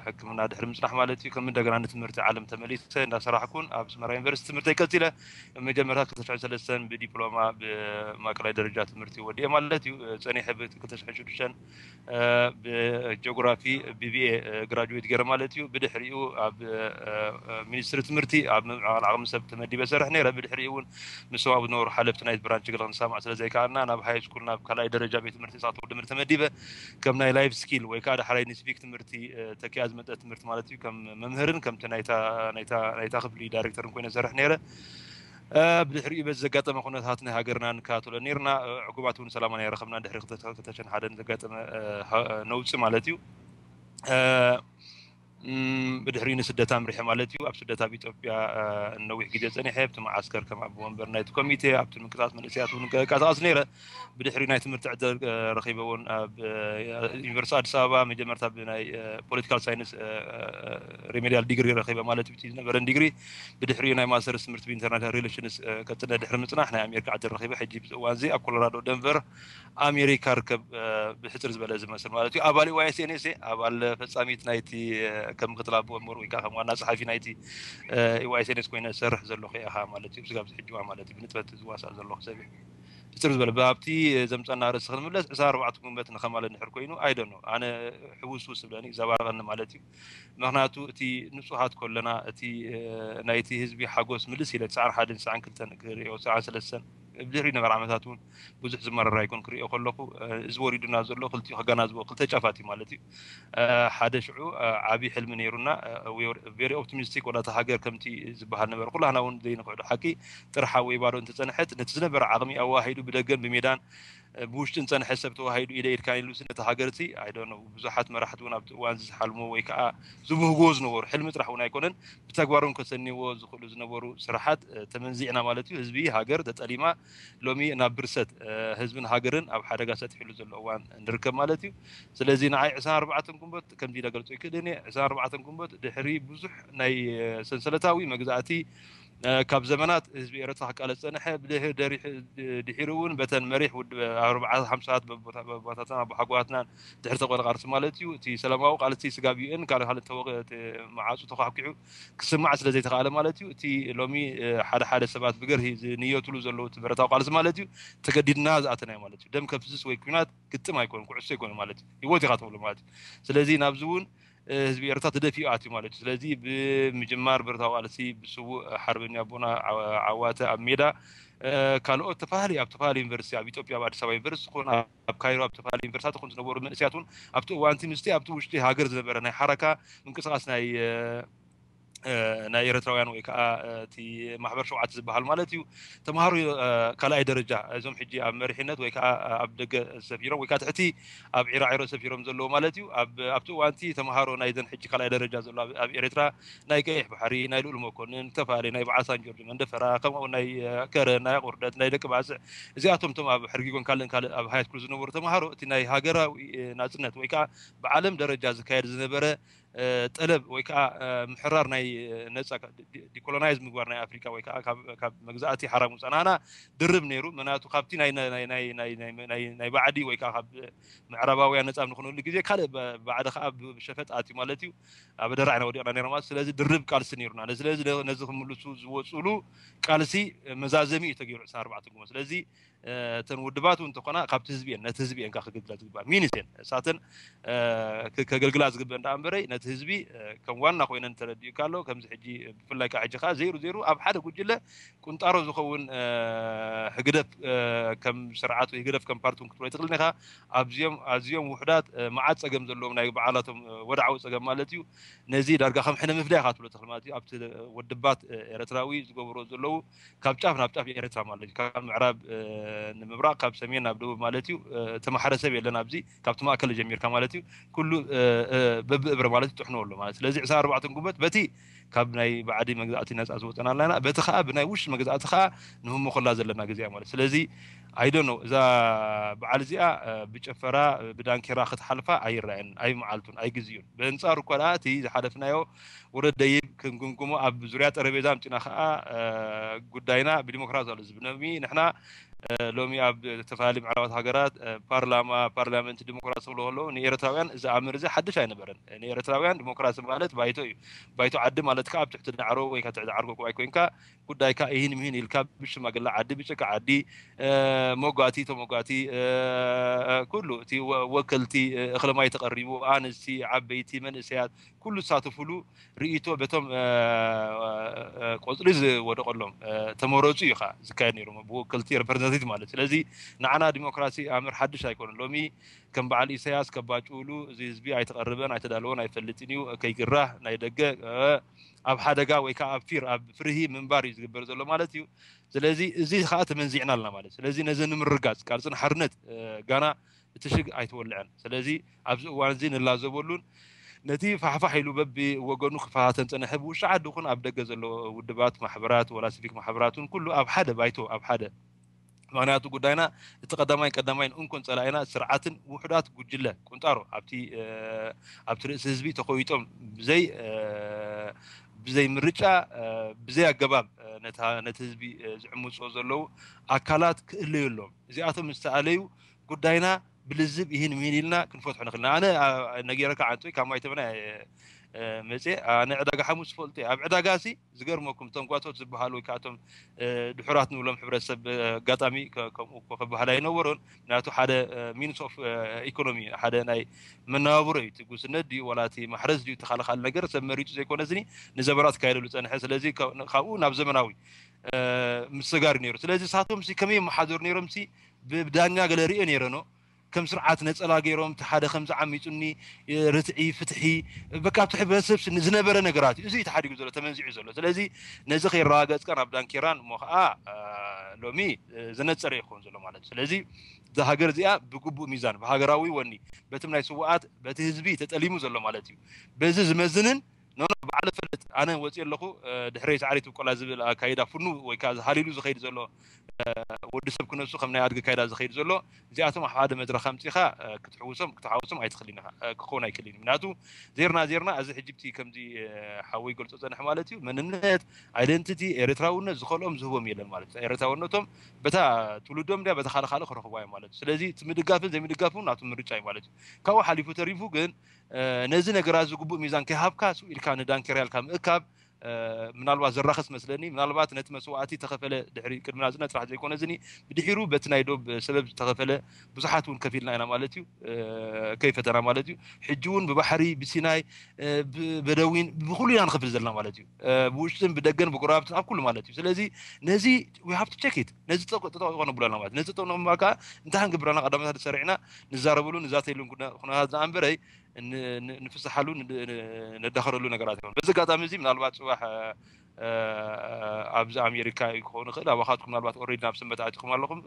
ሕክምና ድሕሪ ምፅናሕ ማለት እዩ። ከም እንደገና ንትምህርቲ ዓለም ተመሊሰ እንዳሰራሕኩን ኣብ ኣስመራ ዩኒቨርሲቲ ትምህርተይ ቀፂለ። መጀመርታ ክልተ ሽሕን ሰለስተን ብዲፕሎማ ብማእከላይ ደረጃ ትምህርቲ ወዲኤ ማለት እዩ። ፀኒሐ ብ ክልተ ሽሕን ሽዱሽተን ብጂኦግራፊ ቢቢኤ ግራጁዌት ገይረ ማለት እዩ። ብድሕሪኡ ኣብ ሚኒስትሪ ትምህርቲ ኣብ ምምዕባል ዓቕሚ ሰብ ተመዲበ ሰርሕ ነይረ። ብድሕሪኡ እውን ምስቶም ኣብ ዝነበሩ ሓለፍቲ ናይቲ ብራንች ገለ ክንሰማማዕ ስለ ዘይከኣልና ናብ ሃይ ስኩል ናብ ካልኣይ ደረጃ ቤት ትምህርቲ ስርዓተ ትምህርቲ ተመዲበ ከም ናይ ላይፍ ስኪል ወይ ከዓ ዳሕራይ ንሲቪክ ትምህርቲ ተኪኣ ዝመፀ ትምህርቲ ማለት እዩ። ከም መምህርን ከምቲ ናይታ ክፍሊ ዳይሬክተርን ኮይነ ሰርሕ ነይረ። ብድሕሪኡ በዚ ዘጋጠመ ኩነታት ናይ ሃገርና ንከታተሎ ነይርና። ዕጉባት እውን ሰላማና ኣይረኸብና ድሕሪ ክልተ ሽሕን ሓደን ዘጋጠመ ነውፂ ማለት እዩ። ብድሕሪኡ ንስደት ኣምሪሐ ማለት እዩ። ኣብ ስደት ኣብ ኢትዮጵያ ነዊሕ ግዜ ፀኒሐ ኣብቲ መዓስከር ከም ኣቦ ወንበር ናይቲ ኮሚቴ ኣብቲ ምንቅስቃስ መንእሰያት እውን እንቀሳቀስ ነይረ። ብድሕሪኡ ናይ ትምህርቲ ዕድል ረኺበ እውን ኣብ ዩኒቨርሲቲ ኣዲስ ኣበባ መጀመርታ ብናይ ፖለቲካል ሳይንስ ሪሜዲያል ዲግሪ ረኺበ ማለት እዩ። ዝነበረን ዲግሪ ብድሕሪኡ ናይ ማስተርስ ትምህርቲ ብኢንተርናሽናል ሪሌሽንስ ቀፅለ ድሕሪ ምፅናሕ ናይ ኣሜሪካ ዕድል ረኺበ። ሕጂ ብዚ እዋን እዚ ኣብ ኮሎራዶ ደንቨር ኣሜሪካ ርከብ። ብሕፅር ዝበለ ዝመስል ማለት እዩ። ኣባል ዋይስኤንኤስ ኣባል ፈፃሚት ናይቲ ከም ምክትል ኣቦ ወንበር ወይ ከዓ ከም ዋና ፀሓፊ ናይቲ ዋይስኤንኤስ ኮይነ ዝሰርሕ ዘለኹ ኢኻ ማለት እዩ። ስጋብ ሕጂ ማለት እዩ ብንጥፈት ዝዋሳእ ዘለኹ ሰብ። ሕፅር ዝበለ ብኣብቲ ዘምፀና ርእሲ ክንምለስ ዕስራ ኣርባዕተ ጉንበት ንኸማለ እንድሕር ኮይኑ ኣይደኖ ኣነ ሕውስውስ ዝብለኒ ዘባርቐኒ ማለት እዩ። ምክንያቱ እቲ ንፁሃት ከለና እቲ ናይቲ ህዝቢ ሓጎስ ምልስ ኢለ ትስዓን ሓደን ትስዓን ክልተን ክሪኦ ትስዓን ሰለስተን ብድሕሪ ነበር ዓመታት እውን ብዙሕ ዝመረር ኣይኮን ክሪኦ ከለኹ እዚ ወሪዱና ዘሎ ክልቲኡ ከጋናዝቦ ክልተ ጫፋት እዩ ማለት እዩ። ሓደ ሽዑ ዓብዪ ሕልሚ ነይሩና ቬሪ ኦፕቲሚስቲክ ወላ እታ ሃገር ከምቲ ዝበሃል ነበር ኩላህና እውን ዘይንክሕዶ ሓቂ ጥርሓ ወይ ባዶ እንተፀንሐት ነቲ ዝነበረ ዓቕሚ ኣዋሂዱ ብደገን ብሜዳን ብውሽጢ ዝጸንሐ ሰብ ተዋሂዱ ኢደ ኢድካን ኢሉ ነቲ ሃገር እቲ ኣይደኖ ብዙሓት መራሕቲ እውን ኣብቲ እዋን ዝሓልሞ ወይ ከዓ ዝብህጎ ዝነበሩ ሕልሚ ጥራሕ እውን ኣይኮነን ብተግባሮም ከሰንይዎ ዝኽእሉ ዝነበሩ ስራሓት ተመንዚዕና ማለት እዩ። ህዝቢ ሃገር ተጠሊማ ሎሚ ናብ ብርሰት ህዝብን ሃገርን ኣብ ሓደጋ ሰጢሕሉ ዘሎ እዋን ንርከብ ማለት እዩ። ስለዚ ንዓይ ዕስራን ኣርባዕተን ግንቦት ከምዚ ኢለ ገልጾ ይክእልን እየ። ዕስራን ኣርባዕተን ግንቦት ድሕሪ ብዙሕ ናይ ሰንሰለታዊ መግዛእቲ ካብ ዘመናት ህዝቢ ኤረትራ ክቃለስ ዝጸንሐ ድሒሩ እውን በተን መሪሕ ውድብ ኣርባዓ ሓምሳት በቦታትና ኣቦሓጎዋትናን ድሕሪ ተቆል ቃልሲ ማለት እዩ እቲ ሰላማዊ ቃልሲ ስጋብ ዩኤን ካልእ ካልእ መዓፁ ተኳሕኪሑ ክስማዕ ስለ ዘይተኻእለ ማለት እዩ እቲ ሎሚ ሓደ ሓደ ሰባት ብገርሂ ዝንየትሉ ዘለዉ እቲ ብረታዊ ቃልሲ ማለት እዩ ተገዲድና ዝኣተናዮ ማለት እዩ። ደም ከፍስስ ወይ ኩናት ግጥም ኣይኮነ ኩዕሶ ይኮነ ማለት እዩ። ህይወት ኢኻ ተብሎ ማለት እዩ። ስለዚ ናብዚ እውን ህዝቢ ኤርትራ ተደፊኡ ኣትዩ ማለት እዩ። ስለዚ ብምጅማር ብረታዊ ቃልሲ ብስዉእ ሓርበኛ ኣቦና ዓዋተ ኣብ ሜዳ ካልኦት ተፈላለዩ ኣብ ተፈላለዩ ዩኒቨርሲቲ ኣብ ኢትዮጵያ ኣብ ኣዲስ ኣበባ ዩኒቨርሲቲ ኮን ኣብ ካይሮ ኣብ ተፈላለዩ ዩኒቨርሲታት ኮን ዝነበሩ መንእስያት እውን ኣብቲ እዋንቲ ምስቲ ኣብቲ ውሽጢ ሃገር ዝነበረ ናይ ሓረካ ምንቅስቃስ ናይ ናይ ኤረትራውያን ወይ ከዓ እቲ ማሕበር ሸውዓተ ዝበሃል ማለት እዩ ተምሃሮ ካልኣይ ደረጃ እዞም ሕጂ ኣብ መሪሕነት ወይ ከዓ ኣብ ደገ ሰፊሮም ወይ ከዓ ትሕቲ ኣብ ዒራዒሮ ሰፊሮም ዘለዎ ማለት እዩ። ኣብቲ እዋንቲ ተምሃሮ ናይዘን ሕጂ ካልኣይ ደረጃ ዘሎ ኣብ ኤረትራ ናይ ቀይሕ ባሕሪ ናይ ልኡል መኮንን ዝተፈላለዩ ናይ በዓል ሳን ጆርጅ መንደፈራ ከምኡ ናይ ከረ ናይ ቁርደት ናይ ደቂ ባስዕ እዚኣቶም ቶም ኣብ ሕርጊጎን ካልእን ካልእ ኣብ ሃይ ስኩል ዝነበሩ ተምሃሮ እቲ ናይ ሃገራዊ ናጽነት ወይ ከዓ ብዓለም ደረጃ ዝካየድ ዝነበረ ጠለብ ወይ ከዓ ምሕራር ናይ ነፃ ዲኮሎናይዝ ምግባር ናይ ኣፍሪካ ወይ ከዓ ካብ መግዛእቲ ሓራ ምውፃእ ናና ድርብ ነይሩ። ምክንያቱ ካብቲ ናይ ባዕዲ ወይ ከዓ ካብ ምዕራባውያን ነፃ ንኾነሉ ግዜ ካልእ ባዕዲ ከዓ ብሸፈጥ ኣትዩ ማለት እዩ ኣብ ደራዕ ኢና ወዲቕና ነርና ማለት ስለዚ ድርብ ቃልሲ ነይሩና። ስለዚ ነዚ ክምልሱ ዝወፅሉ ቃልሲ መዛዘሚ እዩ ተገይሩ ዕስራን ኣርባዕተን ግሞ ስለዚ እተን ውድባት እውን እንተኾና ካብቲ ህዝቢ እየን ነቲ ህዝቢ እየን ክግልግላ ዝግባእ ሚኒስ እየን እሳተን ከገልግላ ዝግበእ እንዳ እምበረይ ነቲ ህዝቢ ከም ዋና ኮይነን ተረዲኡካ ኣሎ። ከምዚ ሕጂ ብፍላይ ከዓ ሕጂ ከዓ ዘይሩ ዘይሩ ኣብ ሓደ ጉጅለ ቁንጣሮ ዝኸውን ህግደፍ ከም ስርዓት ወይ ህግደፍ ከም ፓርቲ እውን ክትብሎ ይትኽእልን ኢኻ። ኣብዚኦም ኣዝዮም ውሕዳት መዓት ፀገም ዘለዎም ናይ በዓላቶም ወድዓዊ ፀገም ማለት እዩ። ነዚ ዳርጋ ከም ሕነ ምፍዳይ ኢኻ ትብሎ ትኽእል ማለት እዩ። ኣብቲ ወድባት ኤረትራዊ ዝገብሮ ዘለዉ ካብ ጫፍ ናብ ጫፍ ኤረትራ ማለት እዩ። ካብ ምዕራብ ንምብራቕ ካብ ሰሜን ናብ ደቡብ ማለት እዩ። ተማሓረ ሰብ የለን ኣብዚ ካብቲ ማእከል ጀሚርካ ማለት እዩ። ኩሉ በብእብረ ማለት ጥሕኖ ኣሎ ማለት ስለዚ ዕስራን ኣርባዕተን ግንቦት በቲ ካብ ናይ ባዕዲ መግዛእቲ ነፃ ዝወፀና ኣለና በቲ ከዓ ብናይ ውሽጢ መግዛእቲ ከዓ ንህመኮላ ዘለና ግዜ ማለት ስለዚ ኣይደኖ እዛ በዓል እዚኣ ብጨፈራ ብዳንኬራ ክትሓልፋ ኣይረኣየን። ኣይ መዓልቱን ኣይ ግዜኡን ብእንፃሩ እኳ ደኣ እቲ ዝሓለፍናዮ ወረድ ደይብ ክንግምግሞ ኣብ ዙርያ ጠረቤዛ ኣምፂና ከዓ ጉዳይና ብዲሞክራሲ ኣሎ ዝብነሚ ንሕና ሎሚ ኣብ ዝተፈላለዩ ምዕራባት ሃገራት ፓርላማ ፓርላመንት ዲሞክራሲ ክብሎ ከለዉ ንኤርትራውያን እዚ ኣምር እዚ ሓድሽ ኣይነበረን። ንኤርትራውያን ዲሞክራሲ ማለት ባይቶ እዩ። ባይቶ ዓዲ ማለት ከዓ ኣብ ትሕቲ ዳዕሮ ወይ ትሕቲ ዓርጎ ክባይ ኮይንካ ጉዳይካ ይህን ምሂን ኢልካ ብሽማግለ ዓዲ ብጭቃ ዓዲ መጓቲ ተመጓቲ ኩሉ እቲ ወከልቲ እኽለማይ ተቐሪቡ ኣንስቲ ዓበይቲ መንእሰያት ኩሉ ዝሳተፉሉ ርእይቶ በቶም ቆፅሊ ዝወደቀሎም ተመረፁ እዩ ከዓ ዝካየድ ነይሩ ብወከልቲ ሪፕሬዘንታቲቭ ማለት ስለዚ ንዓና ዲሞክራሲ ኣምር ሓድሽ ኣይኮነን ሎሚ ከም በዓል ኢሳያስ ከባጭውሉ እዚ ህዝቢ ኣይተቐርበን ኣይተዳለወን ኣይፈልጥን እዩ ከይግራህ ናይ ደገ ኣብ ሓደጋ ወይ ከዓ ኣብ ፊር ኣብ ፍርሂ ምንባር እዩ ዝግበር ዘሎ ማለት እዩ። ስለዚ እዚ ከዓ ተመንዚዕና ኣለና ማለት ስለዚ ነዚ ንምርጋፅ ቃልስን ሓርነት ጋና እቲ ሽግ ኣይተወልዐን። ስለዚ ኣብዚ እዋን እዚ ንላዘበሉን ነቲ ፋሕፋሕ ኢሉ በቢ ወገኑ ክፈታተን ፀነሐ ብውሽጢ ዓዲ ኹን ኣብ ደገ ዘሎ ውድባት ማሕበራት ወላ ሲቪክ ማሕበራትን ኩሉ ኣብ ሓደ ባይቶ ኣብ ሓደ ምክንያቱ ጉዳይና እቲ ቀዳማይን ቀዳማይን እንኮን ፀላኢና ስርዓትን ውሑዳት ጉጅለ ቁንጣሮ ኣብቲ ኣብቲ ርእሲ ህዝቢ ተኮይጦም ብዘይ ብዘይ ምርጫ ብዘይ ኣገባብ ነቲ ህዝቢ ዝዕምፅዎ ዘለዉ ኣካላት ክእለዩ ኣለዎም። እዚኣቶም ዝተኣለዩ ጉዳይና ብልዝብ ይህን ምሂን ኢልና ክንፈትሖ ንኽእል። ኣነ ነጌረካ ዓንቶይ ካብ ማይ ተመና መፅየ ኣነ ዕዳጋ ሓሙስ ዝፈልጡ ኣብ ዕዳጋ ሲ ዝገርመኩም እቶም ጓቶት ዝበሃሉ ወይ ከዓ እቶም ድሑራት ንብሎም ሕብረተሰብ ኣጋጣሚ ከምኡ እኮ ክበሃል ኣይነበሮን። ምክንያቱ ሓደ ሚንስ ኦፍ ኢኮኖሚ ሓደ ናይ መነባብሮ እዩ። እቲ ጉስነት ድዩ ዋላ እቲ ማሕረስ ድዩ ተኻልኻል ነገር ሰብ መሪፁ ዘይኮነ ዝኒ ንዘመናት ካየደሉ ፀንሐ። ስለዚ ካብኡ ናብ ዘመናዊ ምስጋር ነይሩ። ስለዚ ሳቶም ሲ ከመይ መሓዘሩ ነይሮም ሲ ብዳኛ ገለ ርእ ነይረ ኖ ከም ስርዓት ነጸላ ገይሮም እቲ ሓደ ከምዚ ዓሚጹኒ ርትዒ ፍትሒ በቃ ኣብቲ ሕብረተሰብ ዝነበረ ነገራት እዩ እዚ ተሓዲጉ ዘሎ ተመንዚዑ ዘሎ። ስለዚ ነዚ ከይረጋገጽካ ናብ ዳንኬራን እሞ ከዓ ሎሚ ዝነጸረ ይኸውን ዘሎ ማለት እዩ። ስለዚ እዛ ሃገር እዚኣ ብግቡእ ሚዛን፣ ብሃገራዊ ወኒ፣ በትም ናይ ስውኣት፣ በቲ ህዝቢ ተጠሊሙ ዘሎ ማለት እዩ። በዚ ዝመዝንን፣ ኖ፣ ኖ፣ በዓል ፈለጥ፣ ኣነ ወፂእ ኣለኹ፣ ድሕረይ ሳዕሪ ትብቆላ ዝብል ኣካይዳ ፍኑ ወይ ከዓ ሃሊሉ ዝኸይድ ዘሎ ወዲ ሰብ ክነሱ ከም ናይ ኣድጊ ካይዳ ዝኸይድ ዘሎ፣ እዚኣቶም ኣብ ሓደ መድረኽ ኣምፂኻ ክትሕውሶም ክትሓውሶም ኣይትኽእልን ኢኻ። ክኸውን ኣይክእልን እዩ። ምክንያቱ ዜርና ዜርና፣ እዚ ሕጂ እቲ ከምዚ ሓወይ ገልጾ ጸንሕ ማለት እዩ፣ መንነት፣ ኣይደንቲቲ፣ ኤርትራውነት ዝኸልኦም ዝህቦም የለን ማለት እዩ። ኤርትራውነቶም በታ ትውልዶም ድያ በታ ካልእ ካልእ ክረኽብዋ እዮም ማለት እዩ። ስለዚ እቲ ምድጋፍን ዘይምድጋፍን ናቱ ምርጫ እዩ ማለት እዩ። ካብኡ ሓሊፉ ተሪፉ ግን ነዚ ነገራት ዝግቡእ ሚዛን ከይሃብካ ስው ኢልካ ንዳንኬርያ ኢልካ ምእካብ ምናልባት ዘራኽስ መስለኒ። ምናልባት ነቲ መስዋእቲ ተኸፈለ ድሕሪ ቅድሚ ናጽነት ጥራሕ ዘይኮነ ዝኒ ብድሒሩ በቲ ናይ ዶብ ሰበብ ዝተኸፈለ ብዙሓት እውን ከፊልና ኢና ማለት እዩ። ከይፈተና ማለት እዩ። ሕጂ እውን ብባሕሪ ብሲናይ ብበደዊን ብኩሉ ኢና ንኸፍል ዘለና ማለት እዩ። ብውሽጥን ብደገን ብጎረባብትን ኣብ ኩሉ ማለት እዩ። ስለዚ ነዚ we have to check it። ነዚ ጠጠው ነብሎ ኣለና ማለት ነዚ ጠጠው ነብሎ ከዓ እንታይ ክንገብር ኣለና? ቀዳመታት ሰሪዕና ንዛረበሉ ንዛተይሉን ኩነታት ዝኣንበረይ ንፍስሓሉ ነዳኸረሉ ነገራት ይኸውን። በዚ ኣጋጣሚ እዚ ምናልባት ፅባሕ ኣብዚ ኣሜሪካ ክኸውን ይኽእል፣ ኣባኻትኩም ምናልባት ኦሬዲ ናብ ሰንበት ኣቲኹም ኣለኹም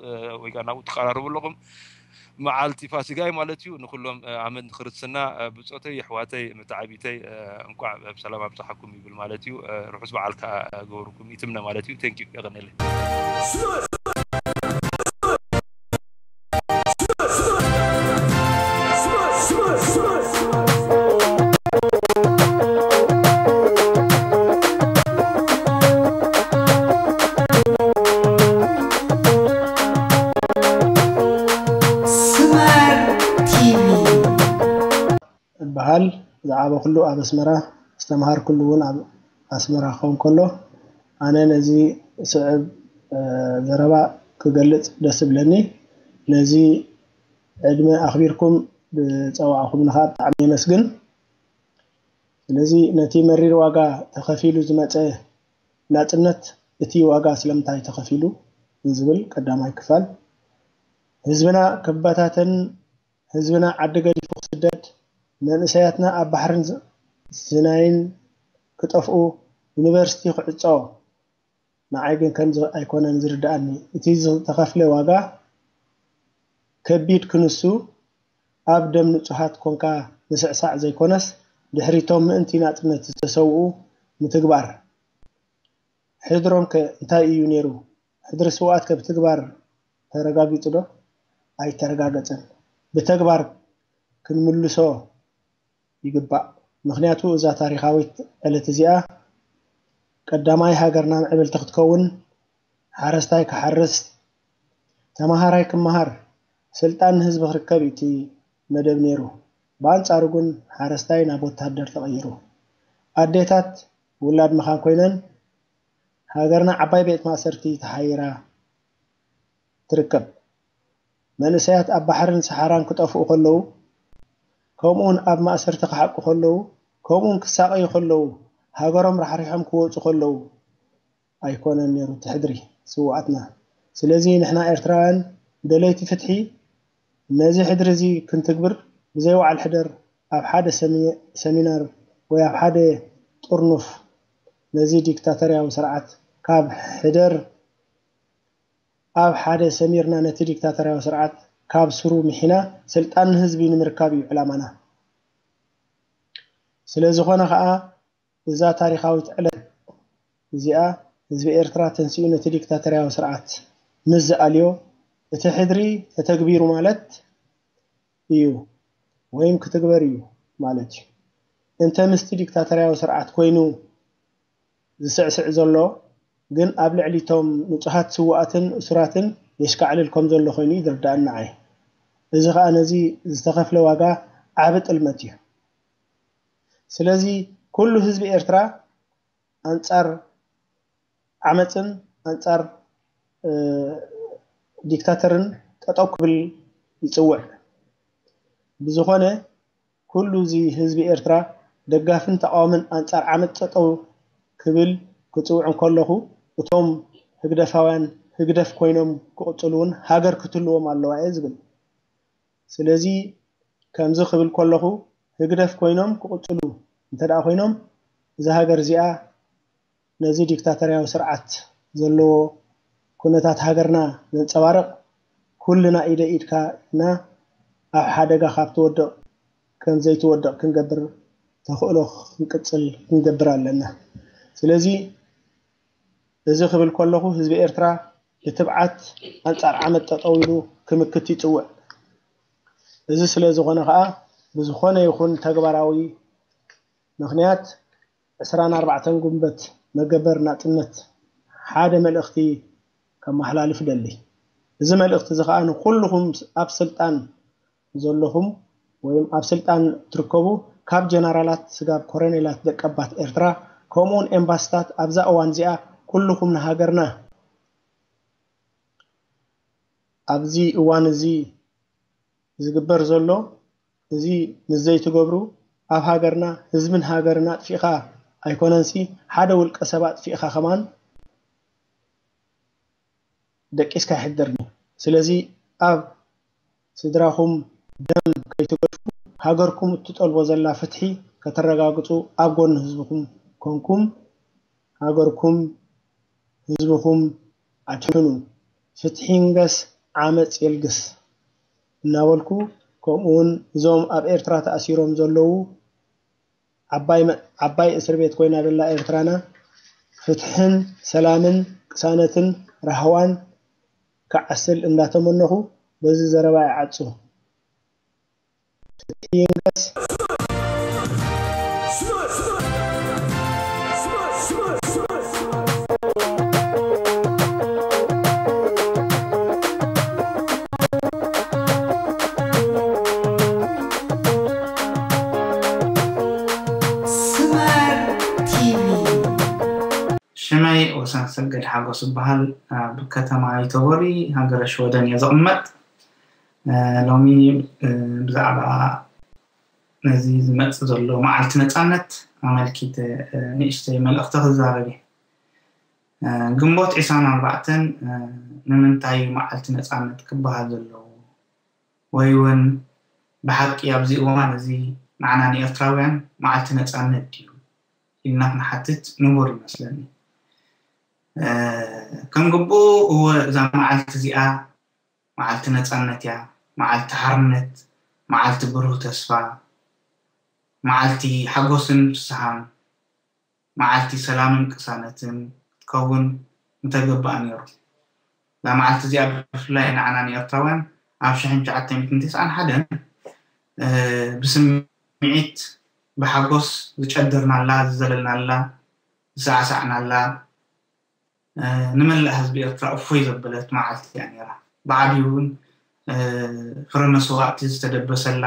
ወይ ከዓ ናብኡ ትቀራረቡ ኣለኹም። መዓልቲ ፋሲጋ እዩ ማለት እዩ። ንኩሎም ኣመንቲ ክርስትና ብፆተይ የሕዋተይ መተዓቢተይ እንቋዕ ብሰላም ኣብፀሓኩም ይብል ማለት እዩ። ርሑስ በዓል ከዓ ገበርኩም ይትምነ ማለት እዩ። ቴንኪዩ፣ የቐነለይ። ስመር ቲቪ እበሃል። ዝዓበኹሉ ኣብ ኣስመራ፣ ዝተምሃርኩሉ እውን ኣብ ኣስመራ ክኸውን ከሎ፣ ኣነ ነዚ ስዕብ ዘረባ ክገልጽ ደስ ዝብለኒ፣ ነዚ ዕድመ ኣኽቢርኩም ዝጸዋዕኹምኒ ከኣ ብጣዕሚ የመስግን። ስለዚ ነቲ መሪር ዋጋ ተኸፊሉ ዝመጸ ናጽነት እቲ ዋጋ ስለምንታይ ተኸፊሉ ንዝብል ቀዳማይ ክፋል፣ ህዝብና ክበታተን ህዝብና ዓዲ ገዲፉ ክስደድ፣ መንእሰያትና ኣብ ባሕርን ዝናይን ክጠፍኡ፣ ዩኒቨርሲቲ ክዕጾ፣ ንዓይ ግን ከምዚ ኣይኮነን ዝርድኣኒ። እቲ ዝተኸፍለ ዋጋ ከቢድ ክንሱ ኣብ ደም ንጹሃት ኮንካ ምስዕሳዕ ዘይኮነስ ድሕሪቶም ምእንቲ ናጽነት ዝተሰውኡ ምትግባር። ሕድሮም ከ እንታይ እዩ ነይሩ? ሕድሪ ስውኣት ከ ብትግባር ተረጋጊጹ ዶ? ኣይተረጋገጸን። ብተግባር ክንምልሶ ይግባእ። ምኽንያቱ እዛ ታሪኻዊት ዕለት እዚኣ ቀዳማይ ሃገርና ምዕብልቲ ክትከውን፣ ሓረስታይ ክሓርስ፣ ተመሃራይ ክመሃር፣ ስልጣን ንህዝቢ ክርከብ እዩ እቲ መደብ ነይሩ። ብኣንጻሩ ግን ሓረስታይ ናብ ወታደር ተቐይሩ። ኣዴታት ውላድ መኻን ኮይነን ሃገርና ዓባይ ቤት ማእሰርቲ ተሓይራ ትርከብ። መንእሰያት ኣብ ባሕርን ሰሓራን ክጠፍኡ ከለዉ፣ ከምኡውን ኣብ ማእሰርቲ ክሓቁ ከለዉ፣ ከምኡውን ክሳቐዩ ከለዉ፣ ሃገሮም ራሕሪሖም ክወጹ ከለዉ ኣይኮነን ነይሩ እቲ ሕድሪ ስውኣትና። ስለዚ ንሕና ኤርትራውያን ደለይቲ ፍትሒ ነዚ ሕድሪ እዚ ክንትግብር ብዘይ ወዓል ሕደር ኣብ ሓደ ሰሚናር ወይ ኣብ ሓደ ጥርኑፍ ነዚ ዲክታተርያዊ ስርዓት ካብ ሕደር ኣብ ሓደ ሰሚርና ነቲ ዲክታተርያዊ ስርዓት ካብ ስሩ ምሒና ስልጣን ንህዝቢ ንምርካብ እዩ ዕላማና። ስለ ዝኾነ ኸኣ እዛ ታሪኻዊት ዕለት እዚኣ ህዝቢ ኤርትራ ተንሲኡ ነቲ ዲክታተርያዊ ስርዓት ምስ ዝኣልዮ እቲ ሕድሪ ተተግቢሩ ማለት እዩ ወይም ክትግበር እዩ ማለት እዩ። እንተ ምስቲ ዲክታተርያዊ ስርዓት ኮይኑ ዝስዕስዕ ዘሎ ግን ኣብ ልዕሊቶም ንጹሃት ስውኣትን እሱራትን የሽካዕልል ከም ዘሎ ኮይኑ እዩ ዝርዳእኒ ንዓይ። እዚ ኸኣ ነዚ ዝተኸፍለ ዋጋ ዓቢ ጥልመት እዩ። ስለዚ ኩሉ ህዝቢ ኤርትራ ኣንጻር ዓመጽን ኣንጻር ዲክታተርን ጠጠው ክብል ይጽውዕ። ብዝኾነ ኩሉ እዚ ህዝቢ ኤርትራ ደጋፍን ተቃዋምን ኣንጻር ዓመጽ ጠጠው ክብል ክጽውዕ እንከለኹ እቶም ህግደፋውያን ህግደፍ ኮይኖም ክቕጽሉ እውን ሃገር ክትህልዎም ኣለዋ እየ ዝብል። ስለዚ ከምዚ ክብል ከለኹ ህግደፍ ኮይኖም ክቕጽሉ እንተ ደኣ ኮይኖም እዛ ሃገር እዚኣ ነዚ ዲክታተርያዊ ስርዓት ዘለዎ ኩነታት ሃገርና ዘንጸባርቕ ኩልና ኢደ ኢድካ ኢና ኣብ ሓደጋ ካብ ትወድቕ ከም ዘይትወድቕ ክንገብር ተኽእሎ ክንቅጽል ክንገብር ኣለና። ስለዚ እዚ ክብል ከለኹ ህዝቢ ኤርትራ ብትብዓት ኣንጻር ዓመጽ ጠጠው ኢሉ ክምክት ይጽውዕ። እዚ ስለ ዝኾነ ከኣ ብዝኾነ ይኹን ተግባራዊ ምኽንያት ዕስራን ኣርባዕተን ጉንበት መገበር ናጽነት ሓደ መልእኽቲ ከመሓላልፍ ደሊ። እዚ መልእኽቲ እዚ ከኣ ንኹልኹም ኣብ ስልጣን ዘለኹም ወይም ኣብ ስልጣን ትርከቡ ካብ ጀነራላት ስጋብ ኮረኔላት ደቀባት ኤርትራ ከምኡውን ኤምባስታት ኣብዛ እዋን እዚኣ ኩልኹም ንሃገርና ኣብዚ እዋን እዚ ዝግበር ዘሎ እዚ ንዘይትገብሩ ኣብ ሃገርና ህዝብን ሃገርን ኣጥፊእኻ ኣይኮነንሲ ሓደ ውልቀ ሰብ ኣጥፊእኻ ከማን ደቂስካ ይሕድርኒ። ስለዚ ኣብ ስድራኹም ደም ከይትገድፉ ሃገርኩም እትጠልቦ ዘላ ፍትሒ ከተረጋግጹ ኣብ ጎኒ ህዝብኹም ኮንኩም ሃገርኩም ህዝብኹም ኣድሕኑ። ፍትሒ ይንገስ ዓመጽ የልግስ እናበልኩ ከምኡውን እዞም ኣብ ኤርትራ ተኣሲሮም ዘለዉ ዓባይ መ- ዓባይ እስር ቤት ኮይና ዘላ ኤርትራና ፍትሕን ሰላምን ቅሳነትን ራህዋን ክዓስል እንዳተመነኹ በዚ ዘረባ ይዓጹ። ፍትሒ ይንገስ። ሽመይ ወሰን ሰገድ ሓጎስ እበሃል። ኣብ ከተማ ዩተቦሪ ሃገረ ሽወደን እየ ዝቕመጥ። ሎሚ ብዛዕባ ነዚ ዝመጽእ ዘሎ መዓልቲ ነጻነት ኣመልኪተ ንእሽተይ መልእኽቲ ክዛረብ እየ። ግንቦት ዕስራን ኣርባዕተን ንምንታይ መዓልቲ ነጻነት ክበሃል ዘለዎ? ወይ እውን ብሓቂ ኣብዚ እዋን እዚ ንዓና ንኤርትራውያን መዓልቲ ነጻነት ድዩ ኢልና ክንሓትት ንቡር ይመስለኒ። ከም ግቡእ እወ እዛ መዓልቲ እዚኣ መዓልቲ ነጻነት እያ፣ መዓልቲ ሓርነት፣ መዓልቲ ብሩህ ተስፋ፣ መዓልቲ ሓጎስን ፍስሃን፣ መዓልቲ ሰላምን ቅሳነትን ክትከውን ምተገብኣ ነይሩ። እዛ መዓልቲ እዚኣ ብፍላይ ንዓና ንኤርትራውያን ኣብ ሽሕን ትሽዓተ ሚእትን ተስዓን ሓደን ብስምዒት ብሓጎስ ዝጨደርናላ፣ ዝዘለልናላ፣ ዝሰዓሳዕናላ፣ ንመላእ ህዝቢ ኤርትራ እፎይ ዘበለት መዓልቲ እያ ነይራ። ብዓብዩ እውን ፍረ መስዋእቲ ዝተደበሰላ፣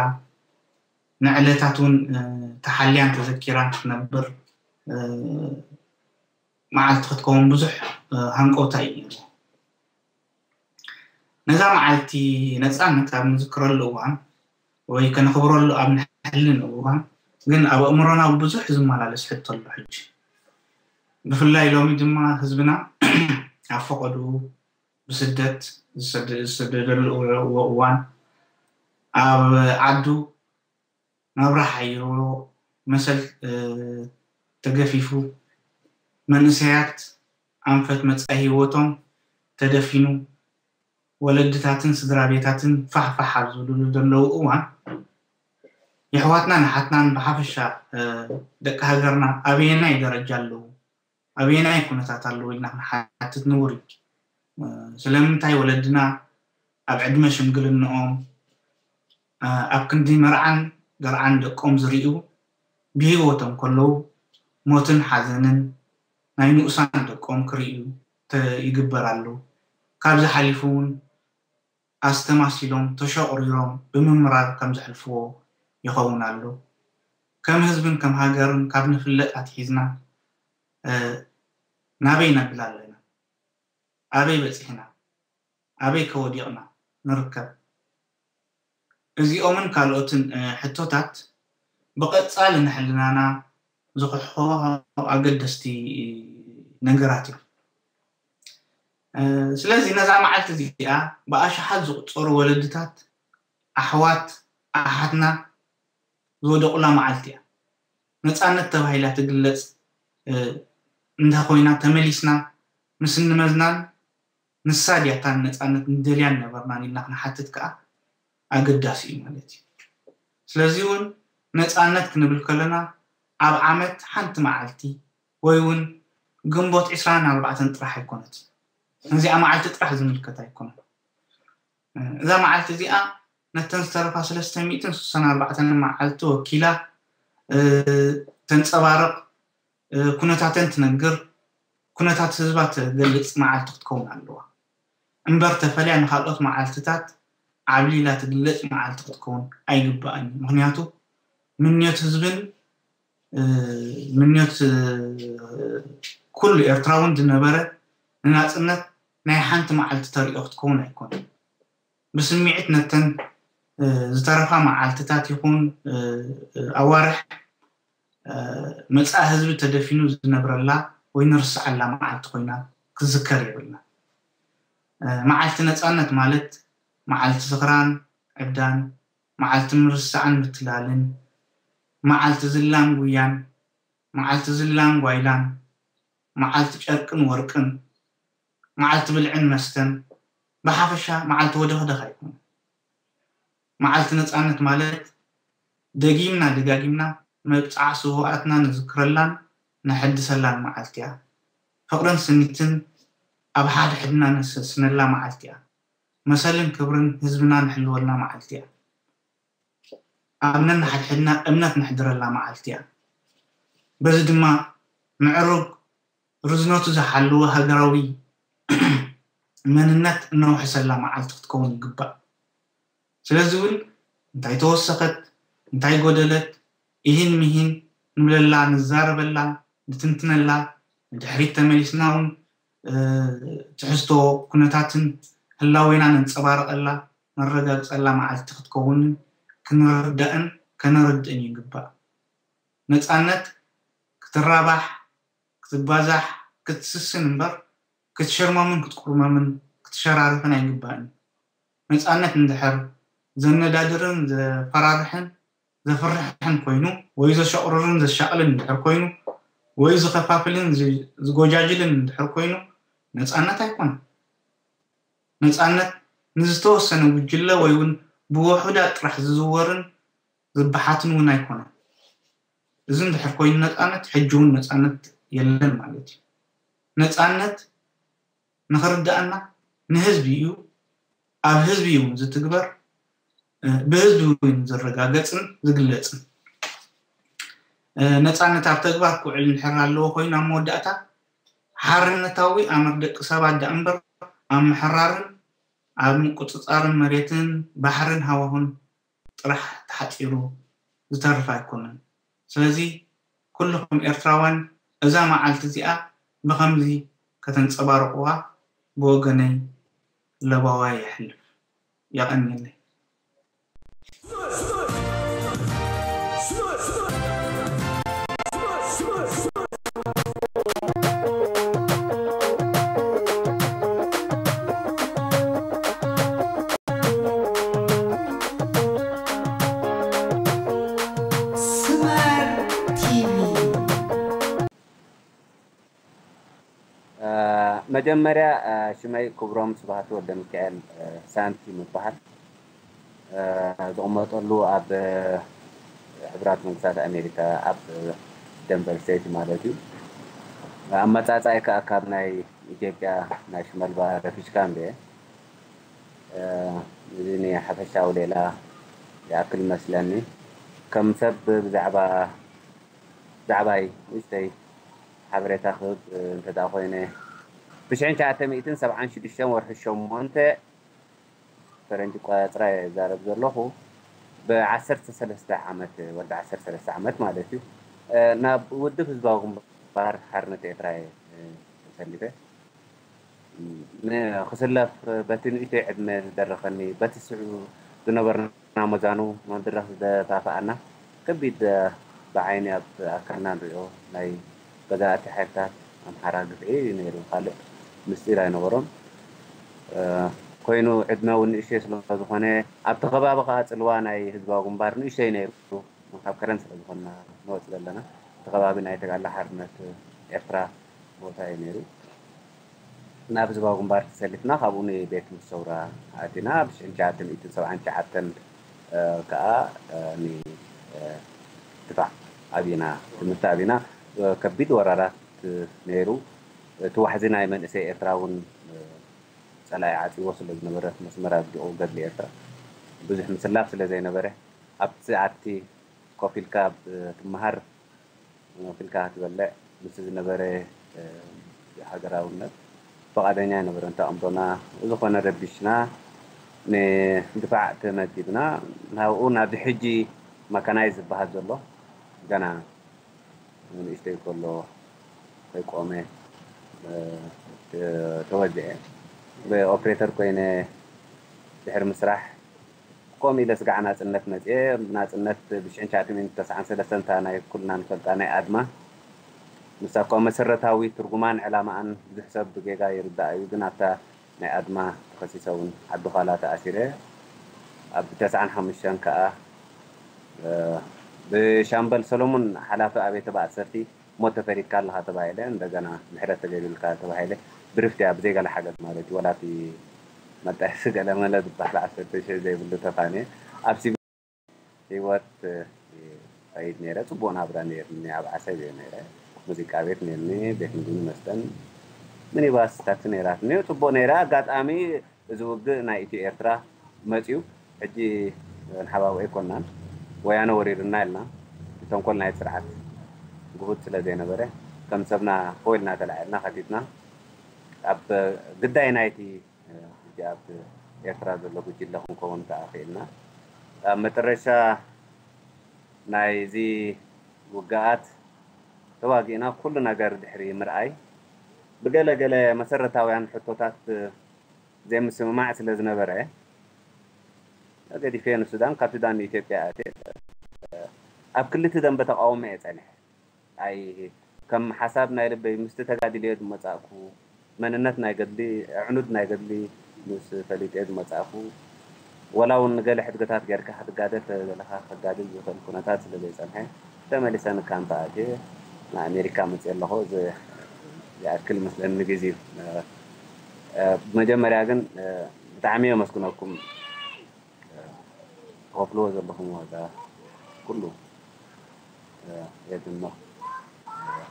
ንዕለታት እውን ተሓልያን ተዘኪራን ክትነብር መዓልቲ ክትከውን ብዙሕ ሃንቀውታ እዩ ነይሩ። ነዛ መዓልቲ ነጻነት ኣብ ንዝክረሉ እዋን ወይ ከነኽብረሉ ኣብ ንሕልን እዋን ግን ኣብ ኣእምሮና ብዙሕ ዝመላለስ ሕቶ ኣሎ። ሕጂ ብፍላይ ሎሚ ድማ ህዝብና ኣብ ፈቐድኡ ብስደት ዝሰደደሉ እዋን ኣብ ዓዱ ናብራ ሓይርዎ መሰል ተገፊፉ መንእሰያት ኣንፈት መጻኢ ህይወቶም ተደፊኑ ወለድታትን ስድራ ቤታትን ፋሕፋሕ ኣብ ዝብልሉ ዘለዉ እዋን የሕዋትናን ኣሓትናን ብሓፈሻ ደቂ ሃገርና ኣበየናይ ደረጃ ኣለዉ? ኣበየናይ ኩነታት ኣለዉ ኢልና ክንሓትት ንቡር እዩ። ስለምንታይ ወለድና ኣብ ዕድመ ሽምግልንኦም ኣብ ክንዲ መርዓን ገርዓን ደቆም ዝርእዩ ብህይወቶም ከለዉ ሞትን ሓዘንን ናይ ንኡሳን ደቆም ክርእዩ ይግበር ኣሎ። ካብዚ ሓሊፉ እውን ኣስተማሲሎም ተሸቑሪሮም ብምምራር ከም ዘሕልፍዎ ይኸውን ኣሎ። ከም ህዝብን ከም ሃገርን ካብ ንፍለጥ ኣትሒዝና ናበይ ነብል ኣለና? ኣበይ በጺሕና? ኣበይ ከ ወዲቕና ንርከብ? እዚኦምን ካልኦትን ሕቶታት ብቐጻሊ ንሕልናና ዝኹሕኹሑ ኣገደስቲ ነገራት እዮም። ስለዚ ነዛ መዓልቲ እዚኣ ብኣሽሓት ዝቑጸሩ ወለድታት፣ ኣሕዋት፣ ኣሓትና ዝወደቑላ መዓልቲ እያ። ነጻነት ተባሂላ ትግለጽ እንተኾይና ተመሊስና ምስ እንመዝናን ንሳ ድያ እታ ነፃነት ንደልያን ነበርናን ኢልና ክንሓትት ከዓ ኣገዳሲ እዩ ማለት እዩ። ስለዚ እውን ነፃነት ክንብል ከለና ኣብ ዓመት ሓንቲ መዓልቲ ወይ እውን ግንቦት ዕስራን ኣርባዕተን ጥራሕ ኣይኮነትን። ነዚኣ መዓልቲ ጥራሕ ዝምልከት ኣይኮነን። እዛ መዓልቲ እዚኣ ነተን ዝተረፋ ሰለስተ ሚእትን ስሳን ኣርባዕተን መዓልቲ ወኪላ ተንፀባርቕ፣ ኩነታተን ትነግር፣ ኩነታት ህዝባ ትገልፅ መዓልቲ ክትከውን ኣለዋ እምበር ተፈልያ ንካልኦት መዓልትታት ዓብሊላ ትግለፅ መዓልቲ ክትከውን ኣይግባእን። ምክንያቱ ምንዮት ህዝብን ምንዮት ኩሉ ኤርትራውን ዝነበረ ንናፅነት ናይ ሓንቲ መዓልቲ ተሪኦ ክትከውን ኣይኮነን። ብስምዒት ነተን ዝተረፋ መዓልትታት ይኹን ኣዋርሕ መፃኢ ህዝቢ ተደፊኑ ዝነብረላ ወይ ንርስዓላ መዓልቲ ኮይና ክዝከር የብልና። መዓልቲ ነፃነት ማለት መዓልቲ ዝኽራን ዕብዳን፣ መዓልቲ ምርሳዕን ምትላልን፣ መዓልቲ ዝላን ጉያን፣ መዓልቲ ዝላን ጓይላን፣ መዓልቲ ጨርቅን ወርቅን፣ መዓልቲ ብልዕን መስተን፣ ብሓፈሻ መዓልቲ ወደኽደኽ ኣይኮነን። መዓልቲ ነፃነት ማለት ደጊምና ደጋጊምና መብፃዓ ስውኣትና ንዝክረላን ነሐድሰላን መዓልቲ እያ። ፍቕርን ስኒትን ኣብ ሓደ ሕድና ነሰስነላ መዓልቲ እያ። መሰልን ክብርን ህዝብና ንሕልወልና መዓልቲ እያ። ኣብ ነንሓድሕድና እምነት ነሕድረላ መዓልቲ እያ። በዚ ድማ ምዕሩግ ርዝነቱ ዝሓለወ ሃገራዊ መንነት እነውሕሰላ መዓልቲ ክትከውን ይግባእ። ስለዚ እውን እንታይ ተወሰኸት፣ እንታይ ጎደለት፣ ኢሂን ምሂን ንብለላ፣ ንዛረበላ፣ ንትንትነላ፣ ንድሕሪት ተመሊስና እውን ትሕዝቶ ኩነታትን ህላዌና ነንፀባርቐላ፣ ነረጋግፀላ መዓልቲ ክትከውንን ክንርዳእን ከነረድእን ይግባእ። ነፃነት ክትራባሕ፣ ክትባዛሕ፣ ክትስስን እምበር ክትሽርመምን ክትቁርመምን ክትሸራርፍን ኣይግባእን። ነፃነት እንድሕር ዘነዳድርን ዘፈራርሕን ዘፍርሕን ኮይኑ ወይ ዘሸቑርርን ዘሻቕልን እንድሕር ኮይኑ ወይ ዝኸፋፍልን ዝ- ዝጎጃጅልን እንድሕር ኮይኑ ነፃነት ኣይኮነን። ነፃነት ንዝተወሰነ ጉጅለ ወይ እውን ብውሑዳት ጥራሕ ዝዝወርን ዝበሓትን እውን ኣይኮነን። እዚ እንድሕር ኮይኑ ነፃነት ሕጂ እውን ነፃነት የለን ማለት እዩ። ነፃነት ንኽርዳእና ንህዝቢ እዩ፣ ኣብ ህዝቢ እዩ እውን ዝትግበር፣ ብህዝቢ እውን ዝረጋገፅን ዝግለፅን። ነፃነት ኣብ ተግባር ክውዕል እንድሕር ኣለዎ ኮይኑ ኣብ መወዳእታ ሓርነታዊ ኣምር ደቂ ሰባት ደኣ እምበር ኣብ ምሕራርን ኣብ ምቁፅፃርን መሬትን ባሕርን ሃዋሁን ጥራሕ ተሓፂሩ ዝተርፍ ኣይኮነን። ስለዚ ኩልኹም ኤርትራውያን እዛ መዓልቲ እዚኣ ብኸምዚ ከተንፀባርቑዋ ብወገነይ ለባዋይ የሕልፍ። የቐንየለይ። መጀመርያ ሽመይ ክብሮም ስብሃቱ ወልደሚካኤል ሳንቲም ይበሃል። ዝቕመጠሉ ኣብ ሕቡራት መንግስታት ኣሜሪካ ኣብ ደንቨር ስቴት ማለት እዩ። ኣመፃፅኣይ ከዓ ካብ ናይ ኢትዮጵያ ናይ ሽመልባ ረፊጅ ካምፕ እየ። እዚ ንሓፈሻዊ ሌላ ይኣክል መስለኒ። ከም ሰብ ብዛዕባ ብዛዕባይ ንእሽተይ ሓበሬታ ክህብ እንተደኣ ኮይነ፣ ብሽሕን ትሽዓተ ሚእትን ሰብዓን ሽዱሽተን ወርሒ ሸሞንተ ፈረንጂ ቆፃፅራ እየ ዝዛረብ ዘለኹ። ብዓሰርተ ሰለስተ ዓመት ወዲ ዓሰርተ ሰለስተ ዓመት ማለት እዩ ናብ ውድብ ህዝባዊ ግንባር ሓርነት ኤርትራ እየ ተሰሊፈ። ንክስለፍ በቲ ንእሽተይ ዕድመ ዝደረኸኒ በቲ ስዑ ዝነበርና መዛኑ መድረኽ ዝደፋፍኣና ከቢድ ብዓይኒ ኣብ ኣካልና ንሪኦ ናይ ገዛእቲ ሓይልታት ኣምሓራ ግፍዒ እዩ ነይሩ። ካልእ ምስጢር ኣይነበሮን። ኮይኑ ዕድመ እውን ንእሽተይ ስለ ዝኾነ ኣብቲ ከባቢ ከዓ ፅልዋ ናይ ህዝባዊ ግንባር ንእሽተይ ነይሩ። ካብ ከረን ስለ ዝኾንና ንወፅ ዘለና እቲ ከባቢ ናይ ተጋድሎ ሓርነት ኤርትራ ቦታ እዩ ነይሩ። ናብ ህዝባዊ ግንባር ተሰሊፍና፣ ካብኡ ንቤት ትምህርቲ ሰውራ ኣቲና። ብ ሽሕን ትሽዓተ ሚእትን ሰብዓን ትሽዓተን ከኣ ንድፋዕ ኣቢና፣ ትምህርቲ ኣቢና። ከቢድ ወራራት ነይሩ። እቲ ዋሕዚ ናይ መንእሰይ ኤርትራ እውን ጸላኢ ዓጺዎ ስለ ዝነበረ፣ መስመር ኣድሪቑ ገድሊ ኤርትራ ብዙሕ ምስላፍ ስለ ዘይነበረ፣ ኣብቲ ዓዲ ኮፍ ኢልካ ትመሃር፣ ኮፍ ኢልካ ትበልዕ፣ ምስ ዝነበረ ሃገራውነት ፍቓደኛ ኣይነበረን። ተቐምጦና ዝኾነ ረቢሽና፣ ንድፋዕ ተመዲብና። ናብኡ ናብዚ ሕጂ መካናይዝ ዝበሃል ዘሎ ገና ንእሽተይ ከሎ ከይቆመ ተወድአ። ብኦፕሬተር ኮይነ ድሕሪ ምስራሕ፣ ከምኡ ኢለ ስጋዕ ናጽነት መጽኤ። ናጽነት ብሽሕን ትሽዓተ ሚእትን ተስዓን ሰለስተን እታ ናይ ኩልና ንፈልጣ ናይ ኣድማ፣ ንሳ እኳ መሰረታዊ ትርጉማን ዕላማኣን ብዙሕ ሰብ ብጌጋ ይርዳእ እዩ፣ ግን ኣብታ ናይ ኣድማ ተኸሲሰ እውን ዓዲ ዃላ ተኣሲረ። ኣብ ተስዓን ሓሙሽተን ከኣ ብሻምበል ሰሎሙን፣ ሓላፊ ኣብያተ ማእሰርቲ፣ ሞት ተፈሪድካ ኣለኻ ተባሂለ፣ እንደገና ምሕረት ተገቢሩልካ ተባሂለ። ብርፍት እያ፣ ብዘይ ገለ ሓገዝ ማለት እዩ። ወላ እቲ መጣየሲ ገለ መለ ዝበሃል ዓሰርተ ሽሕ ዘይብሉ ተፋንየ። ኣብ ሲቪል ህይወት እየ እኸይድ ነይረ። ጽቡቕ ናብራ ነይርኒ። ኣብ ዓሰብ እየ ነይረ። ሙዚቃ ቤት ነይርኒ፣ ቤት ምግብን መስተን፣ ሚኒባስ፣ ታክሲ ነይራትኒ። ጽቡቕ ነይረ። ኣጋጣሚ እዚ ውግእ ናይ ኢትዮ ኤርትራ መጺኡ፣ ሕጂ ንሓባብኦ ኣይኮንናን፣ ወያነ ወሪርና ኢልና፣ ብተንኮል ናይ ስርዓት ግሁድ ስለ ዘይነበረ፣ ከም ሰብና ፎይልና ተላዒልና ከቲትና፣ ኣብ ግዳይ ናይቲ ሕጂ ኣብ ኤርትራ ዘሎ ጉጅለ ክንከውን ከኣ ክኢልና። ኣብ መጠረሻ ናይዚ ውግኣት ተዋጊእና ኩሉ ነገር ድሕሪ ምርኣይ፣ ብገለ ገለ መሰረታውያን ሕቶታት ዘይምስምማዕ ስለ ዝነበረ፣ ገዲፈዮ ንሱዳን፣ ካብ ሱዳን ንኢትዮጵያ ኣትየ። ኣብ ክልቲ ደንበ ተቃውሞ እየ ጸኒሐ። ኣይ፣ ከም ሓሳብ ናይ ልበይ ምስቲ ተጋዲለዮ ዝመጻእኩ፣ መንነት ናይ ገድሊ፣ ኣዕኑድ ናይ ገድሊ ምስ ፈሊጠዮ ዝመጻእኩ፣ ወላ እውን ንገለ ሕድግታት ጌርካ ክትጋደል ተደለኻ ከጋድል ዝኽእል ኩነታት ስለ ዘይጸንሐ፣ ተመሊሰ ንካምፕ ኣትየ ንኣሜሪካ መጽየ ኣለኹ። እዚ ይኣክል መስለኒ ንግዜኡ። እ፣ ብመጀመርያ ግን፣ እ፣ ብጣዕሚ የመስግነኩም። እ፣ ትኸፍልዎ ዘለኹም ዋጋ ኩሉ፣ እ፣ የድንቕ። እ፣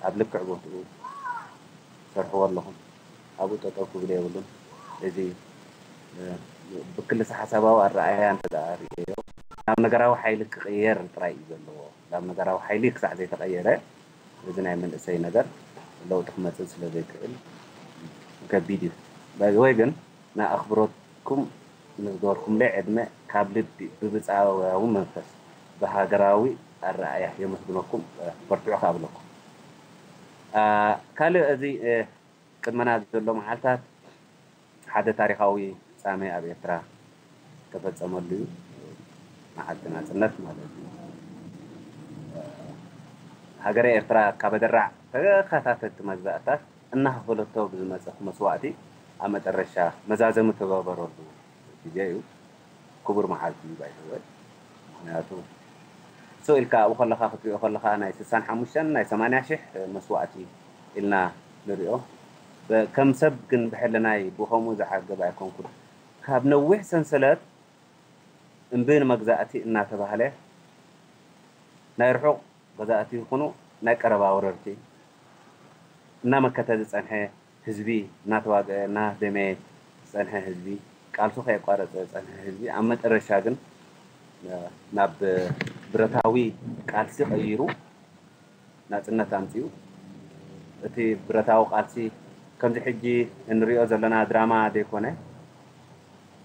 ኣብ ልክዕ ቦትኡ ትሰርሕዎ ኣለኹም። ኣብኡ ጠጠው ክብል የብሉን። እዚ፣ እ፣ ብክልሰ ሓሳባዊ ኣረኣእያ እንተ ደኣ ርእየዮ፣ ናብ ነገራዊ ሓይሊ ክቕየር ጥራይ እዩ ዘለዎ። ናብ ነገራዊ ሓይሊ ክሳዕ ዘይተቐየረ፣ እዚ ናይ መንእሰይ ነገር ለውጢ ክመጽእ ስለ ዘይክእል ከቢድ እዩ። ባይ ዘ ወይ ግን፣ ንኣኽብሮትኩም ንዝገበርኩምለይ ዕድመ ካብ ልቢ ብብጻያዊ መንፈስ፣ ብሃገራዊ ኣረኣእያ የመስግነኩም። በርትዑ ከኣ እብለኩም። እ፣ ካልእ፣ እዚ፣ እ፣ ቅድመና ዘሎ መዓልታት ሓደ ታሪኻዊ ፍጻመ ኣብ ኤርትራ ዝተፈጸመሉ እዩ። መዓልቲ ናጽነት ማለት እዩ። ሃገረ ኤርትራ ካብ ኣደራዕ ተኸታተልቲ መግዛእታት እናኸፈለቶ ብዝመጸ መስዋእቲ ኣብ መጠረሻ መዛዘሚ ተገበረሉ ግዜ እዩ። ክቡር መዓልቲ እዩ ባይዘወይ። ምኽንያቱ፣ ስቕ ኢልካ ኣብኡ ከለኻ ክትሪኦ ከለኻ፣ ናይ ስሳን ሓሙሽተን ናይ ሰማንያ ሽሕ መስዋእቲ ኢልና ንሪኦ። በ-፣ ከም ሰብ ግን ብሕልናይ ብኸምኡ ዝዓገብ ኣይኮንኩን። ካብ ነዊሕ ሰንሰለት እምቢ ንመግዛእቲ እናተባህለ፣ ናይ ርሑቕ ገዛእቲ ይኹኑ ናይ ቀረባ ወረርቲ እናመከተ ዝጸንሐ ህዝቢ፣ እናተዋግአ፣ እናደመየ ዝጸንሐ ህዝቢ፣ ቃልሱ ከየቋረጸ ዝጸንሐ ህዝቢ፣ ኣብ መጠረሻ ግን፣ እ፣ ናብ ብረታዊ ቃልሲ ቀይሩ ናጽነት ኣምጺኡ። እቲ ብረታዊ ቃልሲ ከምዚ ሕጂ እንሪኦ ዘለና ድራማ ዘይኮነ፣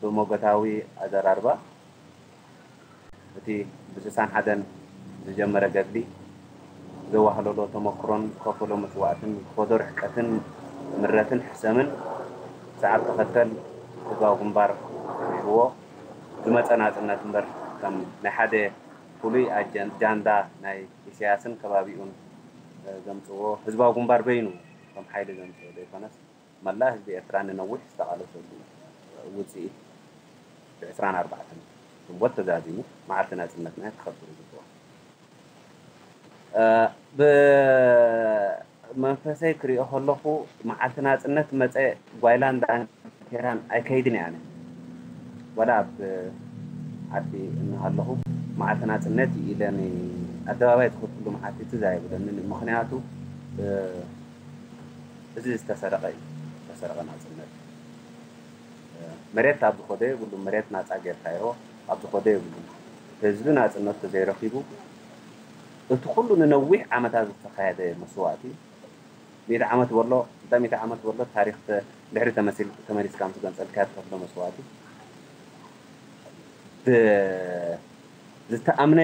ብሞገታዊ ኣዘራርባ፣ እቲ ብስሳን ሓደን ዝጀመረ ገድሊ፣ ዘዋህለሎ ተመክሮን ዝኸፈሎ መስዋእትን ዝኸዶ ርሕቀትን ምረትን ሕሰምን፣ ሰዓብ ተኸተል ህዝባዊ ግንባር ሒዝዎ ዝመጸ ናጽነት እምበር፣ ከም ናይ ሓደ ፍሉይ ኣጀን-፣ ጃንዳ ናይ ኢሳያስን ከባቢኡን፣ እ፣ ዘምጽዎ፣ ህዝባዊ ግንባር በይኑ ከም ሓይሊ ዘምጽኦ ዘይኮነስ፣ መላእ ህዝቢ ኤርትራ ንነዊሕ ዝተቓለሰሉ ውጽኢት፣ ብ ዕስራን ኣርባዕተን ግንቦት ተዛዚሙ መዓልቲ ናጽነትና ክኸብር ይግብኦ። እ፣ ብ-፣ መንፈሰይ ክሪኦ ከለኹ፣ መዓልቲ ናጽነት መጸ፣ ጓይላን ዳንኬራን ኣይከይድን እየ ኣነ። ዋላ ኣብ ዓዲ እናሃለኹ መዓልቲ ናጽነት እዩ ኢለ ኣደባባይ ዝኸድኩሉ መዓልቲ ትዝ ኣይብለንን እዩ። ምኽንያቱ፣ እ፣ እዚ ዝተሰረቐ እዩ፣ ዝተሰረቐ ናጽነት። መሬት ኣብ ዝኸዶ የብሉ፣ መሬት ናጻ ጌርካዮ ኣብ ዝኸዶ የብሉ። ህዝቢ ናጽነት ተዘይረኺቡ፣ እቲ ኩሉ ንነዊሕ ዓመታት ዝተኻየደ መስዋእቲ፣ ሚእቲ ዓመት በሎ፣ ክልተ ሚእቲ ዓመት በሎ፣ ታሪኽ ተ-፣ ድሕሪ ተመሲል-፣ ተመሊስካ ምስ ገንጸልካዮ ትኸፍሎ መስዋእቲ፣ ብ-፣ ዝተኣምነ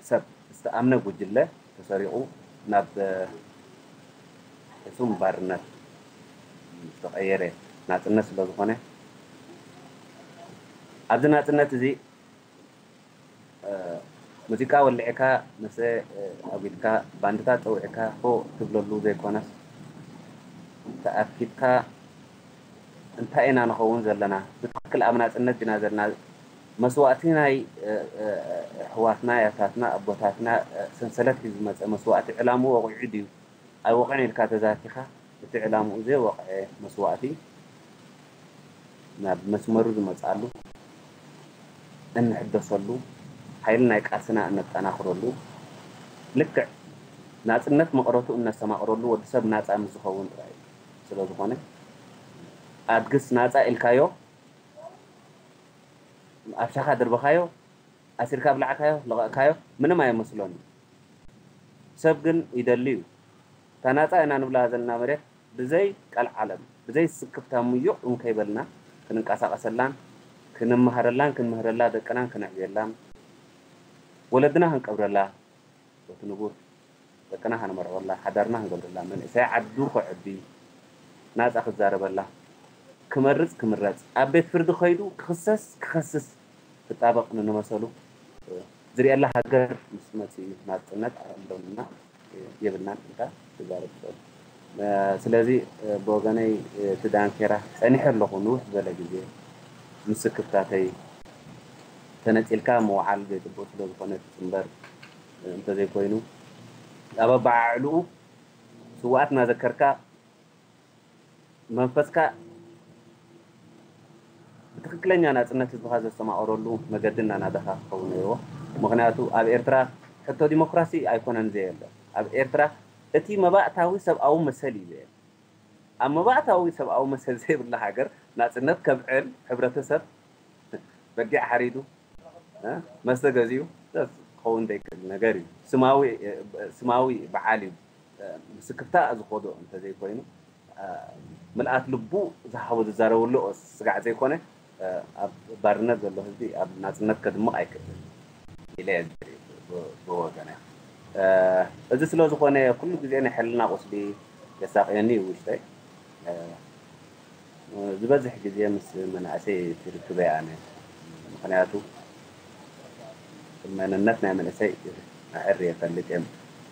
ሰብ፣ ዝተኣምነ ጉጅለ ተሰሪቑ ናብ፣ እ፣ ሕሱም ባርነት ዝተቐየረ ናጽነት ስለ ዝኾነ፣ ኣብዚ ናጽነት እዚ፣ እ፣ ሙዚቃ ወሊዕካ፣ መሰ፣ እ፣ ኣጒድካ፣ ባንድታት ጸዊዕካ፣ ሆ ትብለሉ ዘይኮነስ፣ ተኣኪብካ፣ እንታይ ኢና ንኸውን ዘለና? ብትኽክል ኣብ ናጽነት ዲና ዘለና? መስዋእቲ ናይ፣ እ፣ እ፣ ኣሕዋትና፣ ኣያታትና፣ ኣቦታትና፣ እ፣ ሰንሰለት ሒዙ ዝመጸ መስዋእቲ ዕላምኡ ወቒዑ ድዩ? ኣይወቕዕን ኢልካ ተዛቲኻ፣ እቲ ዕላምኡ ዘይወቕዐ መስዋእቲ ናብ መስመሩ ዝመጽኣሉ፣ እንሕደሰሉ፣ ሓይሊ ናይ ቃልስና እነጠናኽረሉ፣ ልክዕ ናጽነት መቐረቱ እነስተማቕረሉ፣ ወዲ ሰብ ናጻ ምስ ዝኸውን ጥራይ እዩ። ስለ ዝኾነ፣ ኣድግስ ናጻ ኢልካዮ፣ ኣብ ሻኻ ደርበኻዮ፣ ኣሲርካ ብላዕካዮ፣ ለቐቕካዮ፣ ምንም ኣየመስሎን እዩ። ሰብ ግን ይደሊ እዩ። እታ ናጻ ኢና ንብላ ዘለና መሬት ብዘይ ቀልዓለም፣ ብዘይ ስክፍታ ምዩቕ እንከይበልና ክንንቀሳቐሰላን ክንመሃረላን ክንምህረላ ደቅናን ክነዕብየላን ወለድና ክንቀብረላ በቲ ንቡር ደቅና ከነመርዖላ፣ ሓዳርና ክንገብረላ፣ መንእሰይ ዓዱ ከዕቢ፣ ናጻ ክዛረበላ፣ ክመርጽ ክምረጽ፣ ኣብ ቤት ፍርዲ ከይዱ ክኽሰስ ክኸስስ ክጣበቕ ንንመሰሉ፣ እ፣ ዝርእየላ ሃገር ምስ መጽኡ እዩ ናጽነት ኣለና የብልናን ኢልካ ትዛረብ ትኽእል። እ፣ ስለዚ፣ እ፣ ብወገነይ፣ እ፣ እቲ ዳንኬራ ጸኒሐ ኣለኹ ንውሕ ዝበለ ግዜ ምስክፍታተይ ተነጺልካ ምውዓል ዘይጽቡቕ ስለ ዝኾነ ትጽንበር፣ እ፣ እንተዘይኮይኑ ኣብ ኣበዓዕልኡ ስውኣት እናዘከርካ መንፈስካ ብትኽክለኛ ናጽነት ህዝብኻ ዘስተማቕረሉ መገዲ እናናደኻ ክኸውን ነይርዎ። ምኽንያቱ ኣብ ኤርትራ ሕቶ ዲሞክራሲ ኣይኮነን ዘየለ። ኣብ ኤርትራ እቲ መባእታዊ ሰብኣዊ መሰል እዩ ዘየለ። ኣብ መባእታዊ ሰብኣዊ መሰል ዘይብላ ሃገር ናጽነት ከብዕል፣ ሕብረተሰብ በጊዕ ሓሪዱ፣ እ፣ መስተ ገዚኡ፣ ክኸውን ዘይክእል ነገር እዩ። ስማዊ፣ ስማዊ በዓል እዩ። ምስክፍታ ዝኸዶ እንተዘይኮይኑ፣ ምልኣት ልቡ ዝሃቦ ዝዛረበሉ ስጋዕ ዘይኮነ፣ ኣብ ባርነት ዘሎ ህዝቢ ኣብ ናጽነት ከድምቕ ኣይክእልን ኢለ እየ ዝርኢ ብ-፣ ብወገነ። እዚ ስለ ዝኾነ ኩሉ ግዜ ናይ ሕልና ቁስሊ የሳቕየኒ እዩ ውሽጠይ። ዝበዝሕ ግዜ ምስ መናእሰይ ትርክበ ኣነ። ምኽንያቱ መንነት ናይ መንእሰይ ኣዕር የፈልጥ እየ።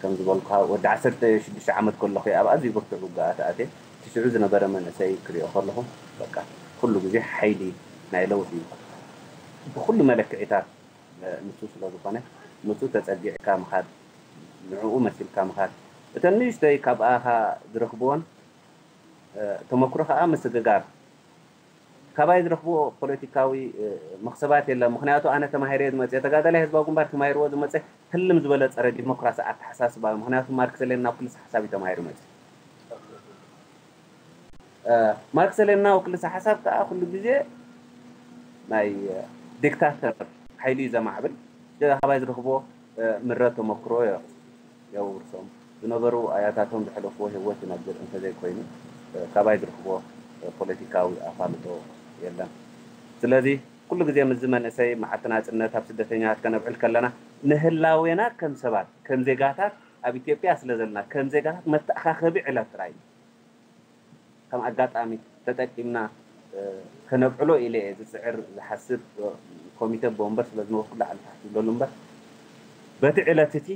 ከም ዝበልኩኻ ወዲ ዓሰርተ ሽዱሽተ ዓመት ከለኹ እየ ኣብ ኣዝዩ ብርቱዕ ውግኣት ኣትየ። እቲ ሽዑ ዝነበረ መንእሰይ ክሪኦ ከለኹ በቃ ኩሉ ግዜ ሓይሊ ናይ ለውጢ እዩ። ብኹሉ መለክዒታት፣ እ፣ ንሱ ስለ ዝኾነ ምስኡ ተጸጊዕካ ምኻድ፣ ንዕኡ መሲልካ ምኻድ፣ እተን ንእሽተይ ካብ ኣኻ ዝረኽብዎን እ፣ ተመክሮ ከኣ ምስግጋር። ካባይ ዝረኽብዎ ፖለቲካዊ፣ እ፣ መኽሰባት የለን። ምኽንያቱ ኣነ ተማሂረ እየ ዝመጽእ። ተጋዳላይ ህዝባዊ ግንባር ተማሂርዎ ዝመጽእ ህልም ዝበለ ጸረ ዲሞክራሲ ኣተሓሳስባ እዩ። ምኽንያቱ ማርክስ ሌኒን ኣብ ክልሰ ሓሳብ እዩ ተማሂሩ መጽእ። እ፣ ማርክስ ሌኒናዊ ክልሰ ሓሳብ ከኣ ኩሉ ግዜ ናይ፣ እ፣ ዲክታተር ሓይሊ እዩ ዘማዕብል። ካባይ ዝረኽብዎ፣ እ፣ ምረ ተመክሮ የ-፣ የውርሶም። ዝነበሩ ኣያታቶም ዘሕለፍዎ ህይወት ይነግር እንተዘይኮይኑ፣ እ፣ ካባይ ዝረኽብዎ፣ እ፣ ፖለቲካዊ ኣፋልጦ የለን። ስለዚ ኩሉ ግዜ ምስዚ መንእሰይ መዓልቲ ናጽነት ኣብ ስደተኛታት ከነብዕል ከለና ንህላዌና ከም ሰባት፣ ከም ዜጋታት ኣብ ኢትዮጵያ ስለ ዘለና ከም ዜጋታት መተኣኻኸቢ ዕለት ጥራይ እዩ። ከም ኣጋጣሚ ተጠቂምና፣ እ፣ ከነብዕሎ ኢለ እየ ዝጽዕር ዝሓስብ፣ እ፣ ኮሚተ ኣቦ ወንበር ስለ ዝነበርኩ ላዕሊ ታሕቲ ዝብለሉ እምበር በቲ ዕለት እቲ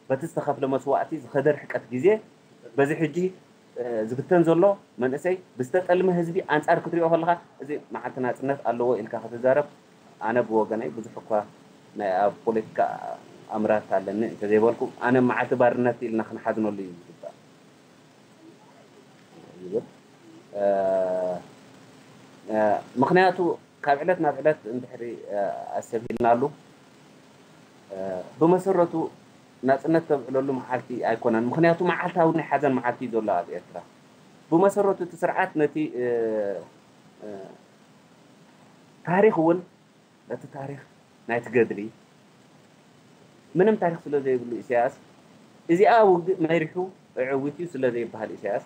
በቲ ዝተኸፍለ መስዋእቲ ዝኸደ ርሕቀት ግዜ በዚ ሕጂ፣ እ፣ ዝብተን ዘሎ መንእሰይ ብዝተጠልመ ህዝቢ ኣንጻር ክትሪኦ ከለኻ እዚ መዓልቲ ናጽነት ኣለዎ ኢልካ ክትዛረብ ኣነ ብወገነይ ብዙሕ እኳ ናይ ኣብ ፖለቲካ ኣምራት ኣለኒ እንተዘይበልኩ፣ ኣነ መዓልቲ ባርነት ኢልና ክንሓዝነሉ እዩ ዝግባእ ይብል። ምኽንያቱ ካብ ዕለት ናብ ዕለት እንድሕሪ ኣሰብሂልናሉ፣ ብመሰረቱ ናፅነት ተብዕለሉ መዓልቲ ኣይኮነን። ምኽንያቱ መዓልታዊ ናይ ሓዘን መዓልቲ እዩ ዘሎ ኣብ ኤርትራ። ብመሰረቱ እቲ ስርዓት ነቲ ታሪኽ እውን ነቲ ታሪኽ ናይቲ ገድሊ ምንም ታሪኽ ስለ ዘይብሉ ኢሳያስ፣ እዚኣ ውግእ መሪሑ ኣዐዊትዩ ስለ ዘይበሃል ኢሳያስ፣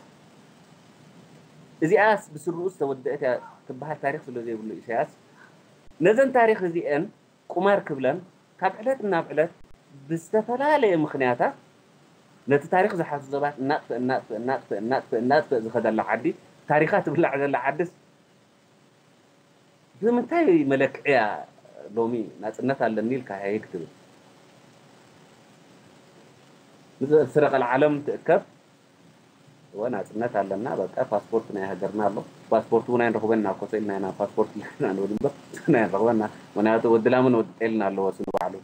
እዚኣስ ብስርኡ ዝተወደአት እያ ትበሃል ታሪኽ ስለ ዘይብሉ ኢሳያስ፣ ነዘን ታሪኽ እዚአን ቁማር ክብለን ካብ ዕለት ናብ ዕለት ብዝተፈላለየ ምኽንያታት ነቲ ታሪኽ ዝሓዙ ሰባት እናጥፍእ እናጥፍእ እናጥፍእ እናጥፍእ እናጥፍእ ዝኸደላ ዓዲ፣ ታሪኻ ትብላዕ ዘላ ዓድስ ብምንታይ መለክዕያ ሎሚ ናጽነት ኣለኒ ኢልካ ሃየ ክትብል? ምስ ስረቐ ዓለም ትእከብ። እወ ናጽነት ኣለና፣ በቃ ፓስፖርት ናይ ሃገርና ኣሎ። ፓስፖርት እውን ኣይንረኽበን ኢና፣ ኮሰ ኢልና ኢና ፓስፖርት ኢልና ንብል እምበር ኣይንረኽበን ኢና። ምኽንያቱ ወዲ ላምን ወዲ ጤልን ኣለዎ እሱ ንባዕሉ።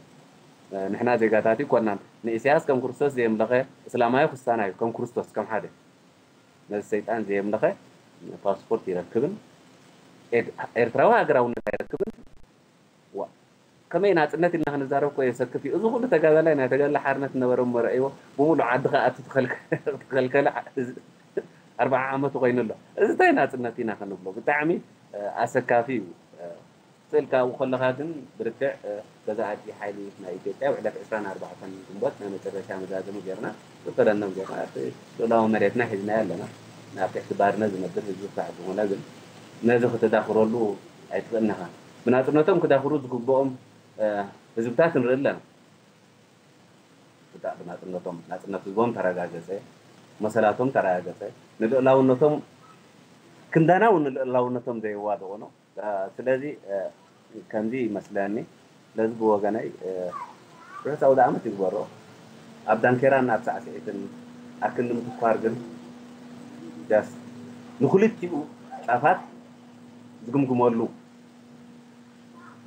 ንሕና ዜጋታት ይኮናን። ንኢሳያስ ከም ክርስቶስ ዘየምለኸ እስላማዊ ክስታናዩ ከም ክርስቶስ ከም ሓደ ነዚ ሰይጣን ዘየምለኸ ፓስፖርት ይረክብን ኤርትራዊ ሃገራውነት ኣይረክብን። ዋ ከመይ ናጽነት ኢልና ክንዛረብ እኮ የሰክፍ እዩ። እዚ ኩሉ ተጋዳላይ ናይ ተጋድላይ ሓርነት ነበረ እሞ ረእይዎ ብምሉእ ዓዲ ከኣቱ ተኸልከለ ኣርባዓ ዓመቱ ኮይኑ ኣሎ። እዚ እንታይ ናጽነት ኢና ክንብሎ? ብጣዕሚ ኣሰካፊ እዩ። ስእልካ ኣብኡ ከለኻ ግን ብርትዕ ገዛእቲ ሓይሊ ናይ ኢትዮጵያ ኣብ ዕለት ዕስራን ኣርባዕተን ግንቦት ናይ መጨረሻ መዛዘሚ ጌርና ዝፈረምናዮም ጌርና እቲ ልኡላዊ መሬትና ሒዝናዮ ኣለና። ናብ ትሕቲ ባርነት ዝነብር ህዝቢ ክሳዕ ዝኾነ ግን ነዚ ክተዳኽረሉ ኣይትኽእልን ኢኻ። ብናጽነቶም ክዳኽሩ ዝግብኦም ህዝብታት ንርኢ ኣለና። ብናጽነቶም ናጽነት ህዝቦም ተረጋገጸ፣ መሰላቶም ተረጋገጸ፣ ንልኡላውነቶም ክንዳና እውን ንልኡላውነቶም ዘየዋደቑ ነው። ስለዚ ከምዚ ይመስለኒ። ስለዚ ብወገነይ ርሑስ ኣውደ ዓመት ይግበሮ። ኣብ ዳንኬራን ኣብ ሳዕስዒትን ኣክንዲ ምትኳር ግን ዳስ ንክልቲኡ ጫፋት ዝግምግመሉ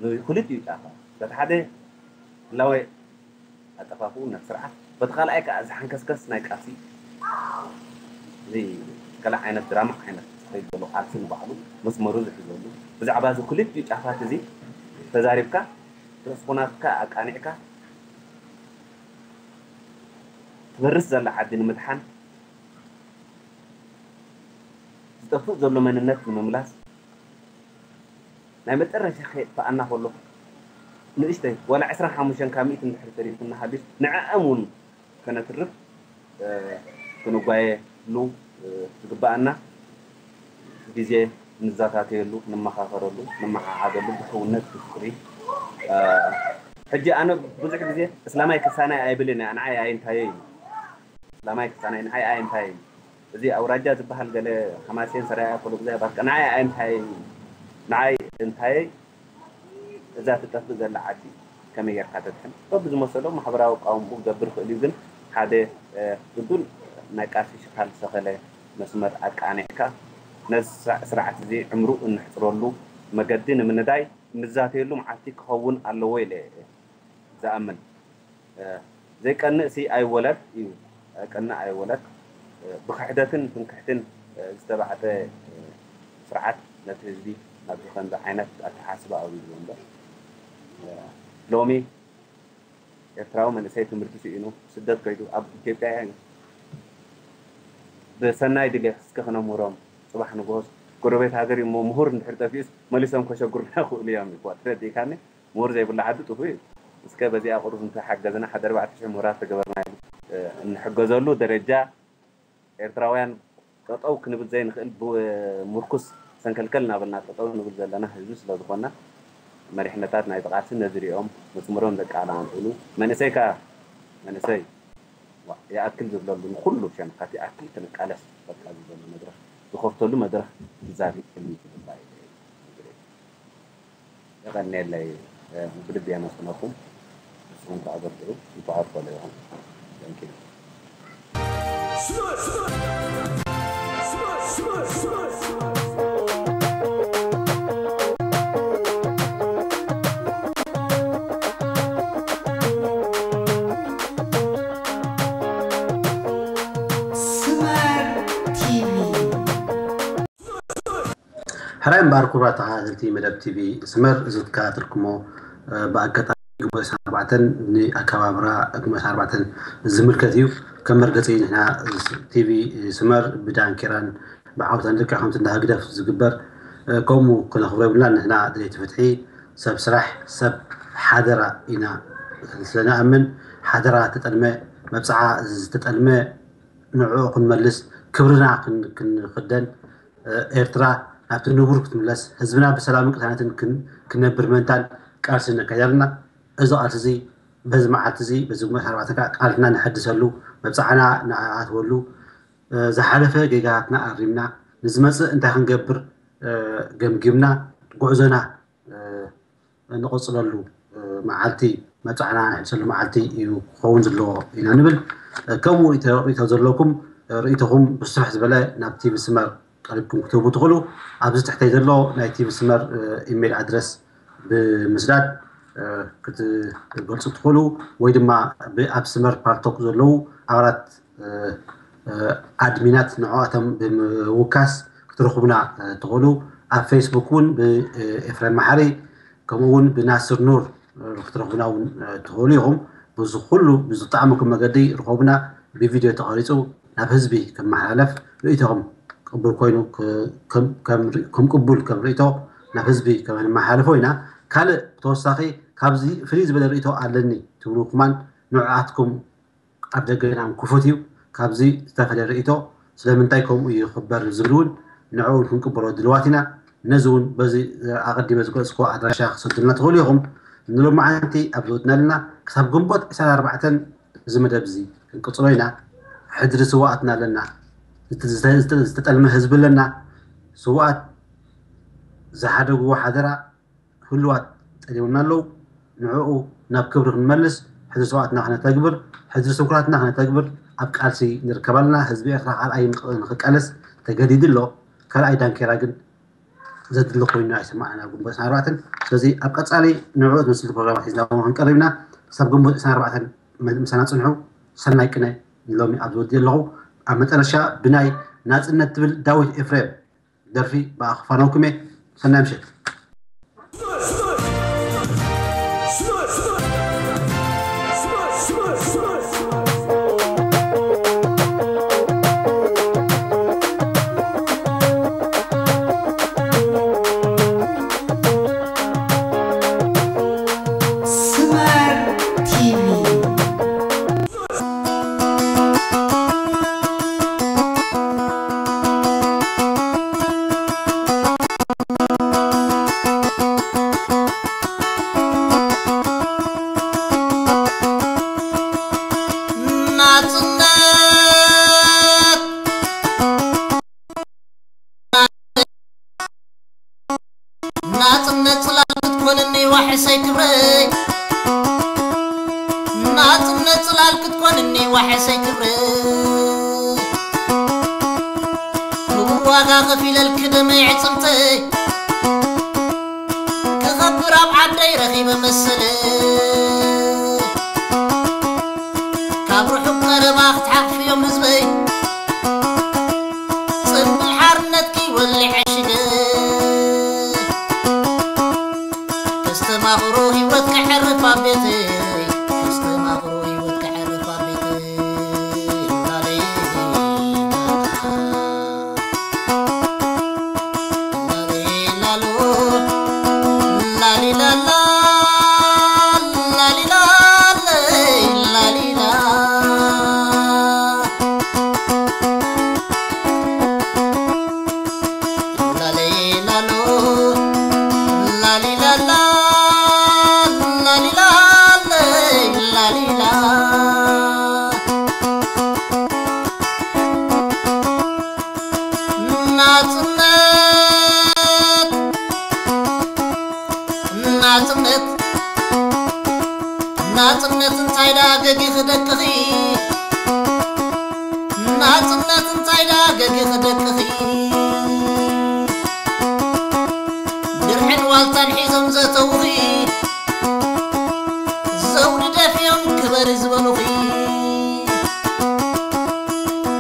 ንክልቲኡ ጫፋት በቲ ሓደ ህላወ ኣጠፋፍኡ ናይ ስርዓት በቲ ካልኣይ ከዓ እዚ ሓንከስከስ ናይ ቃልሲ እዚ ገለ ዓይነት ድራማ ዓይነት ዝኸይድ ዘሎ ቃልሲ ንባዕሉ መስመሩ ዝሕዘሉ ብዛዕባ እዚ ክልቲኡ ጫፋት እዚ ተዛሪብካ ርእስኹናትካ ኣቃኒዕካ ትበርስ ዘላ ዓዲ ንምድሓን ዝጠፍእ ዘሎ መንነት ንምምላስ ናይ መጨረሻ ከየጥፍኣና ከሎ ንእሽተይ ዋላ ዕስራን ሓሙሽተን ካብ ሚእቲ እንድሕር ተሪፉና ሃልዩስ ንዕኣም እውን ከነትርፍ ክንጓየሉ ዝግበኣና ግዜ ንዛታተየሉ፣ ንመኻኸረሉ፣ ንመዓዓደሉ ብሕውነት ብፍቕሪ ሕጂ ኣነ ብዙሕ ግዜ እስላማይ ክሳናይ ኣይብልን እያ ንዓይ ኣይንታየ እዩ። እስላማይ ክሳናይ ንዓይ ኣይ እንታይ እዚ ኣውራጃ ዝበሃል ገለ ሓማሴን ሰራያ ኩሉ ግዜ ባርቀ ንዓይ ኣይ እንታይ ንዓይ እንታይ እዛ ትጠፍእ ዘላ ዓዲ ከመይ ጌርካ ተድሕን በብዝመሰሎ ማሕበራዊ ቃውምኡ ክገብር ይኽእል እዩ ግን ሓደ እ፣ ድልዱል ናይ ቃልሲ ሽፋን ዝተኸለ መስመር ኣቃኒዕካ ነዚ ስራ- ስርዓት እዚ ዕምሩ እነሕፅረሉ መገዲ ንምንዳይ እንዛተየሉ መዓልቲ ክኸውን ኣለዎ ኢለ እየ ዝኣምን። ዘይቀንእ ሲ ኣይወለድ እዩ። ኣይቀንእ ኣይወለድ። ብክሕደትን ትምክሕትን ዝተባዕጠ ስርዓት ነቲ ህዝቢ ናብዚ ከምዚ ዓይነት ኣተሓስባ ኣውሪድዎ እምበር ሎሚ ኤርትራዊ መንእሰይ ትምህርቲ ስኢኑ ስደት ከይዱ ኣብ ኢትዮጵያ ብሰናይ ድሌት እስከ ክነምህሮም ጽባሕ ንግሆስ ጎረቤት ሃገር እዩ እሞ ምሁር እንድሕር ጠፊኡስ መሊሶም ከሸግሩና ይኽእሉ እዮም ይኮ ተረዲእካኒ። ምሁር ዘይብሉ ዓዲ ጥፉእ እዩ። እስከ በዚኣ ቁሩብ እንተሓገዝና ሓደ ኣርባዕተ ሽሕ ምሁራት ተገበርና ኢሉ እንሕገዘሉ ደረጃ ኤርትራውያን ጠጠው ክንብል ዘይንኽእል ብምርኩስ ሰንከልከል እናበልና ጠጠው ንብል ዘለና ህዝቢ ስለዝኾና መሪሕነታት ናይቲ ቃልሲ ነዚ ሪኦም መስመሮም ዘቃላዕሉ መንእሰይ ከዓ መንእሰይ ይኣክል ዝብለሉ ንኩሉ ሸንካት ይኣክል ክንቃለስ በቃ ዝብለሉ መድረኽ ዝኸፍተሉ መድረኽ ክዛብ ይኽእል ዝግባእ የቐንየለይ። ብልቢ የመስግነኩም። ንስኹም ከዓ በርትዑ። እንኳዕ ኣርፈዶ ይኹን። Thank you። ሕራይ እምበኣር ክቡራት ተኸታተልቲ መደብ ቲቪ ስመር፣ እዚ ትከታተልኩሞ ብኣጋጣሚ ግንቦት ዕስራን ኣርባዕተን ንኣከባብራ ግንቦት ዕስራን ኣርባዕተን ዝምልከት እዩ። ከም መርገፂ ንሕና ቲቪ ስመር ብዳንኬራን ብዓውታን ልክዕ ከምቲ እንዳ ህግደፍ ዝግበር ከምኡ ክነኽብሮ የብልናን። ንሕና ደለይቲ ፍትሒ፣ ሰብ ስራሕ፣ ሰብ ሓደራ ኢና ስለንኣምን፣ ሓደራ ተጠልመ፣ መብፅዓ ዝተጠልመ ንዕኡ ክንመልስ፣ ክብርና ክን- ክንኽደን፣ ኤርትራ ናብቲ ንቡር ክትምለስ፣ ህዝብና ብሰላምን ቅሳነትን ክን- ክነብር ምእንታን ቃልሲ ነካይድ ኣለና። እዚ ቃልሲ እዚ በዚ መዓልቲ እዚ በዚ ግንቦት ዕስራን ኣርባዕተን ከዓ ቃልስና ነሐድሰሉ፣ መብፅዓና ንኣትወሉ፣ ዝሓለፈ ጌጋታትና ኣሪምና ንዝመፅእ እንታይ ክንገብር ገምጊምና ጉዕዞና ንቐፅለሉ መዓልቲ፣ መብፅዓና ነሐድሰሉ መዓልቲ እዩ ክኸውን ዘለዎ ኢና ንብል። ከምኡ ርኢቶ ዘለኩም ርኢቶኹም ብስፍሕ ዝበለ ናብ ቲቪ ስመር ቀሪብኩም ክትህቡ ትኽእሉ። ኣብዚ ትሕተይ ዘሎ ናይ ቲቪ ስመር ኢሜይል ኣድረስ ብምስዳድ ክትገልፁ ትኽእሉ፣ ወይ ድማ ኣብ ስመር ፓልቶክ ዘለዉ ኣባላት ኣድሚናት ንዕኣቶም ብምውካስ ክትረኽቡና ትኽእሉ። ኣብ ፌስቡክ እውን ብኤፍሬም መሓሪ ከምኡ እውን ብናስር ኑር ክትረኽቡና እውን ትኽእሉ ኢኹም። ብዚ ኩሉ ብዝጠዓመኩም መገዲ ርኸቡና። ብቪድዮ ተቐሪፁ ናብ ህዝቢ ክመሓላለፍ ርእይቶኹም ቅቡል ኮይኑ ከም ቅቡል ከም ርእይቶ ናብ ህዝቢ ከመንመሓላለፎ ኢና። ካልእ ብተወሳኺ ካብዚ ፍልይ ዝበለ ርእይቶ ኣለኒ ትብሉ ኩማን ንዕኣትኩም ኣብ ደገ ናም ክፉት እዩ። ካብዚ ዝተፈለ ርእይቶ ስለምንታይ ከምኡ ይኽበር ዝብል እውን ንዕኡ ክንቅበሎ ድልዋት ኢና። ነዚ እውን በዚ ኣቐዲመ ዝገለፅኩዎ ኣድራሻ ክሰዱልና ትኽእሉ ኢኹም። ንሎማዓንቲ ኣብ ዝወድና ኣለና። ክሳብ ግንቦት ዕስራን ኣርባዕተን እዚ መደብ እዚ ክንቅፅሎ ኢና። ሕድሪ ስዋኣትና ኣለና። ዝተጠልመ ህዝቢ ኣለና። ስዋኣት ዝሓደግዎ ሓደራ ህሉዋት ጠሊቦምና ኣለዉ። ንዕኡ ናብ ክብሪ ክንመልስ ሕድሪ ስውኣትና ክነተግብር፣ ሕድሪ ስንኩላትና ክነተግብር ኣብ ቃልሲ ንርከብ ኣለና። ህዝቢ ኤርትራ ካልኣይ ንክቃለስ ተገዲዱ ኣሎ። ካልኣይ ዳንኬራ ግን ዘድሊ ኮይኑ ኣይሰማዕናን ኣብ ግንቦት ዕስራን ኣርባዕተን። ስለዚ ኣብ ቀጻሊ ንዕኡ ዝመስል ፕሮግራማት ሒዝና እውን ክንቀርብ ኢና። ክሳብ ግንቦት ዕስራን ኣርባዕተን ምሳና ጽንሑ። ሰናይ ቅነ ንሎሚ ኣብ ዝወዲ ኣለኹ። ኣብ መጨረሻ ብናይ ናጽነት ትብል ዳዊት ኤፍሬም ደርፊ ብኣ ክፋነውኩም እየ። ሰናይ ምሸት። ናጽነት ጽላል ክትኮንኒ ዋሕሰይ ክብረይ፣ ናጽነት ጽላል ክትኮንኒ ዋሕሰይ ክብረይ፣ ክቡር ዋጋ ከፊለልኪ ደመይ ዕጽምተይ፣ ክኸብር ኣብ ዓደይ ረኺበ መሰለይ፣ ካብ ርሑቕ ቀረባ ክትሓቕፍዮም ህዝበይ፣ ጽንብል ሓርነትኪ ወሊዐ ሽገ፣ ከስተማቕሮ ህይወት ከዕርፍ ኣብ ቤተይ፣ ከስተማቕሮ ህይወት ከዕርፍ ኣብ ቤተይ። ላሌ ላሌ ላሎ፣ ላሊላላ፣ ላሊላለ፣ ላሊላ። ላሌ ላሎ፣ ላሊላላ፣ ላሊላለ፣ ላሊላ። ናጽነት፣ ናጽነት፣ ናጽነት እንታይ ደኣ ገጊኺ ደቅኺ? ናጽነት እንታይ ደኣ ገጊኺ ደቅኺ? ድርሕን ዋልታን ሒዞም ዘተውኺ፣ ዘውዲ ደፍዮም ክበሪ ዝበሉኺ፣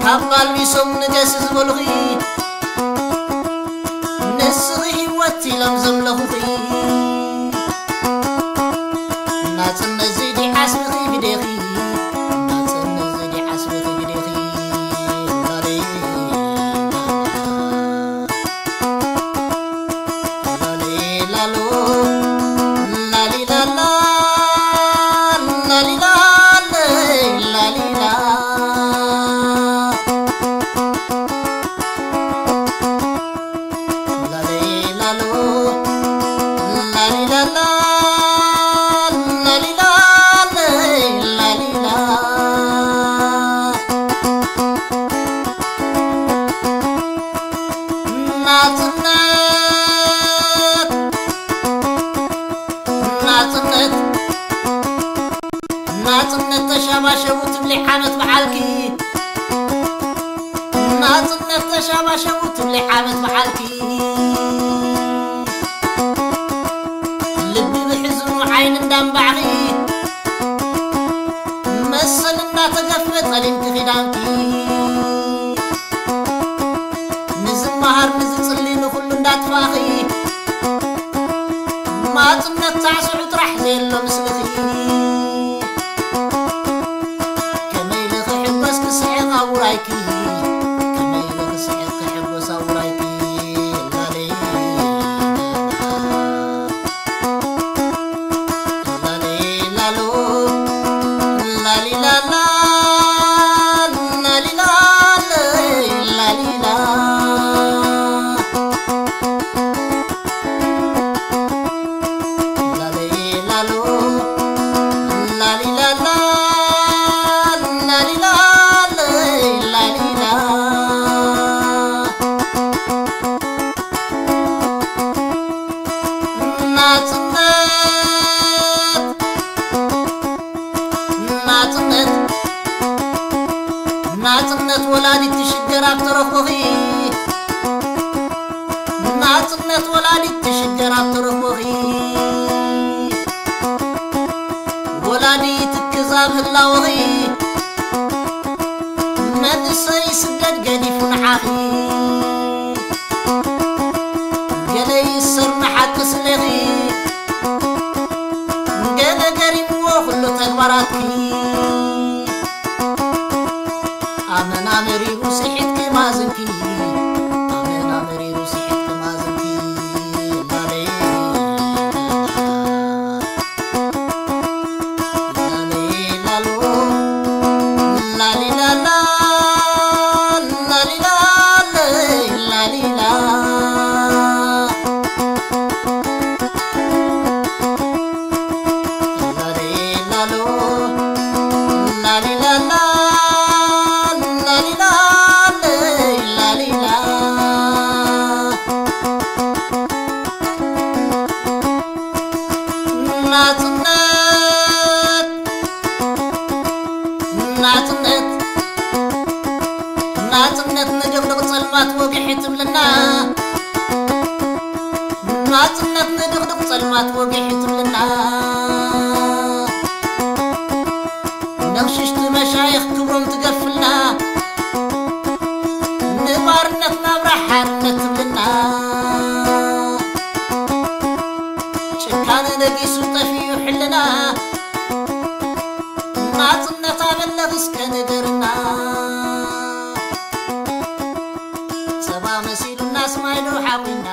ካባ ኣልቢሶም ንገሲ ዝበሉኺ፣ ንስኺ ናጽነት፣ ናጽነት፣ ናጽነት ተሻባሸቡ ትብሊ ዓመት በዓልኪ። ናጽነት ተሻባሸቡ ትብሊ ዓመት በዓልኪ። ልቢ ብሕዝኑ ዓይኒ እንዳንባዕኺ፣ መሰል እንዳተገፈ ጠሊምኪ ኺዳንኪ። ንዝመሃር ንዝጽሊ ንኹሉ እንዳጥፋኺ፣ ማጽነት ሳዕስዑ ጥራሕ ዘየሎ ምስልኺ። ከመይ ኢለ ክሕጎስ ክስሕቕ ኣብ ውራይኪ፣ ከመይ ኢለ ክስሕቕ ክሕጎስ ኣብ ውራይኪ። ላሌ ላሊላሎ፣ ላሊላላ፣ ላሊላለ፣ ላሊላ። ላሊላሎ፣ ላሊላላ፣ ላሊላለ፣ ላሊላ። ናጽነት፣ ናጽነት፣ ናጽነት ወላዲት ትሽገር ኣብ ተረኽቦኺ። ናጽነት ወላዲት ትሽገር ኣብ ተረኽቦኺ። ወላዲት ክዛብ ህላወኺ። መንእሰይ ስደት ገዲፉ ንዓኺ። ገለ ይእሰር ንሓቂ ስሌኺ፣ ገለ ገሪምዎ ኩሉ ተግባራትኪ። ኣመና መሪሩ ስሒትኪ ማዝንኪ፣ ኣመና መሪሩ ስሒትኪ ማዝንኪ። ላሌ ላሌ ላሎ፣ ላሊላላ፣ ላሊላለ፣ ላሊላ። ላሌ ላሎ፣ ላሊላላ፣ ላሊላለ፣ ላሊላ። ናጽነት፣ ናጽነት፣ ናጽነት ንድቕድቕ ጸልማት ወግሒ ትብልና። ናጽነት ንድቕድቕ ጸልማት ወግሒ ትብልና። ነቕሽሽቲ መሻይኽ ክብሮም ትገፍልና። ንባርነት ናብራ ሓርነት ትብልና። ጭካነ ነጊሱ ጠፊኡ ሕልና። ናጽነት ኣበለኺ እስከ ንገርና። ጸባ መሲሉና ስማይ ዶ ሓቑና።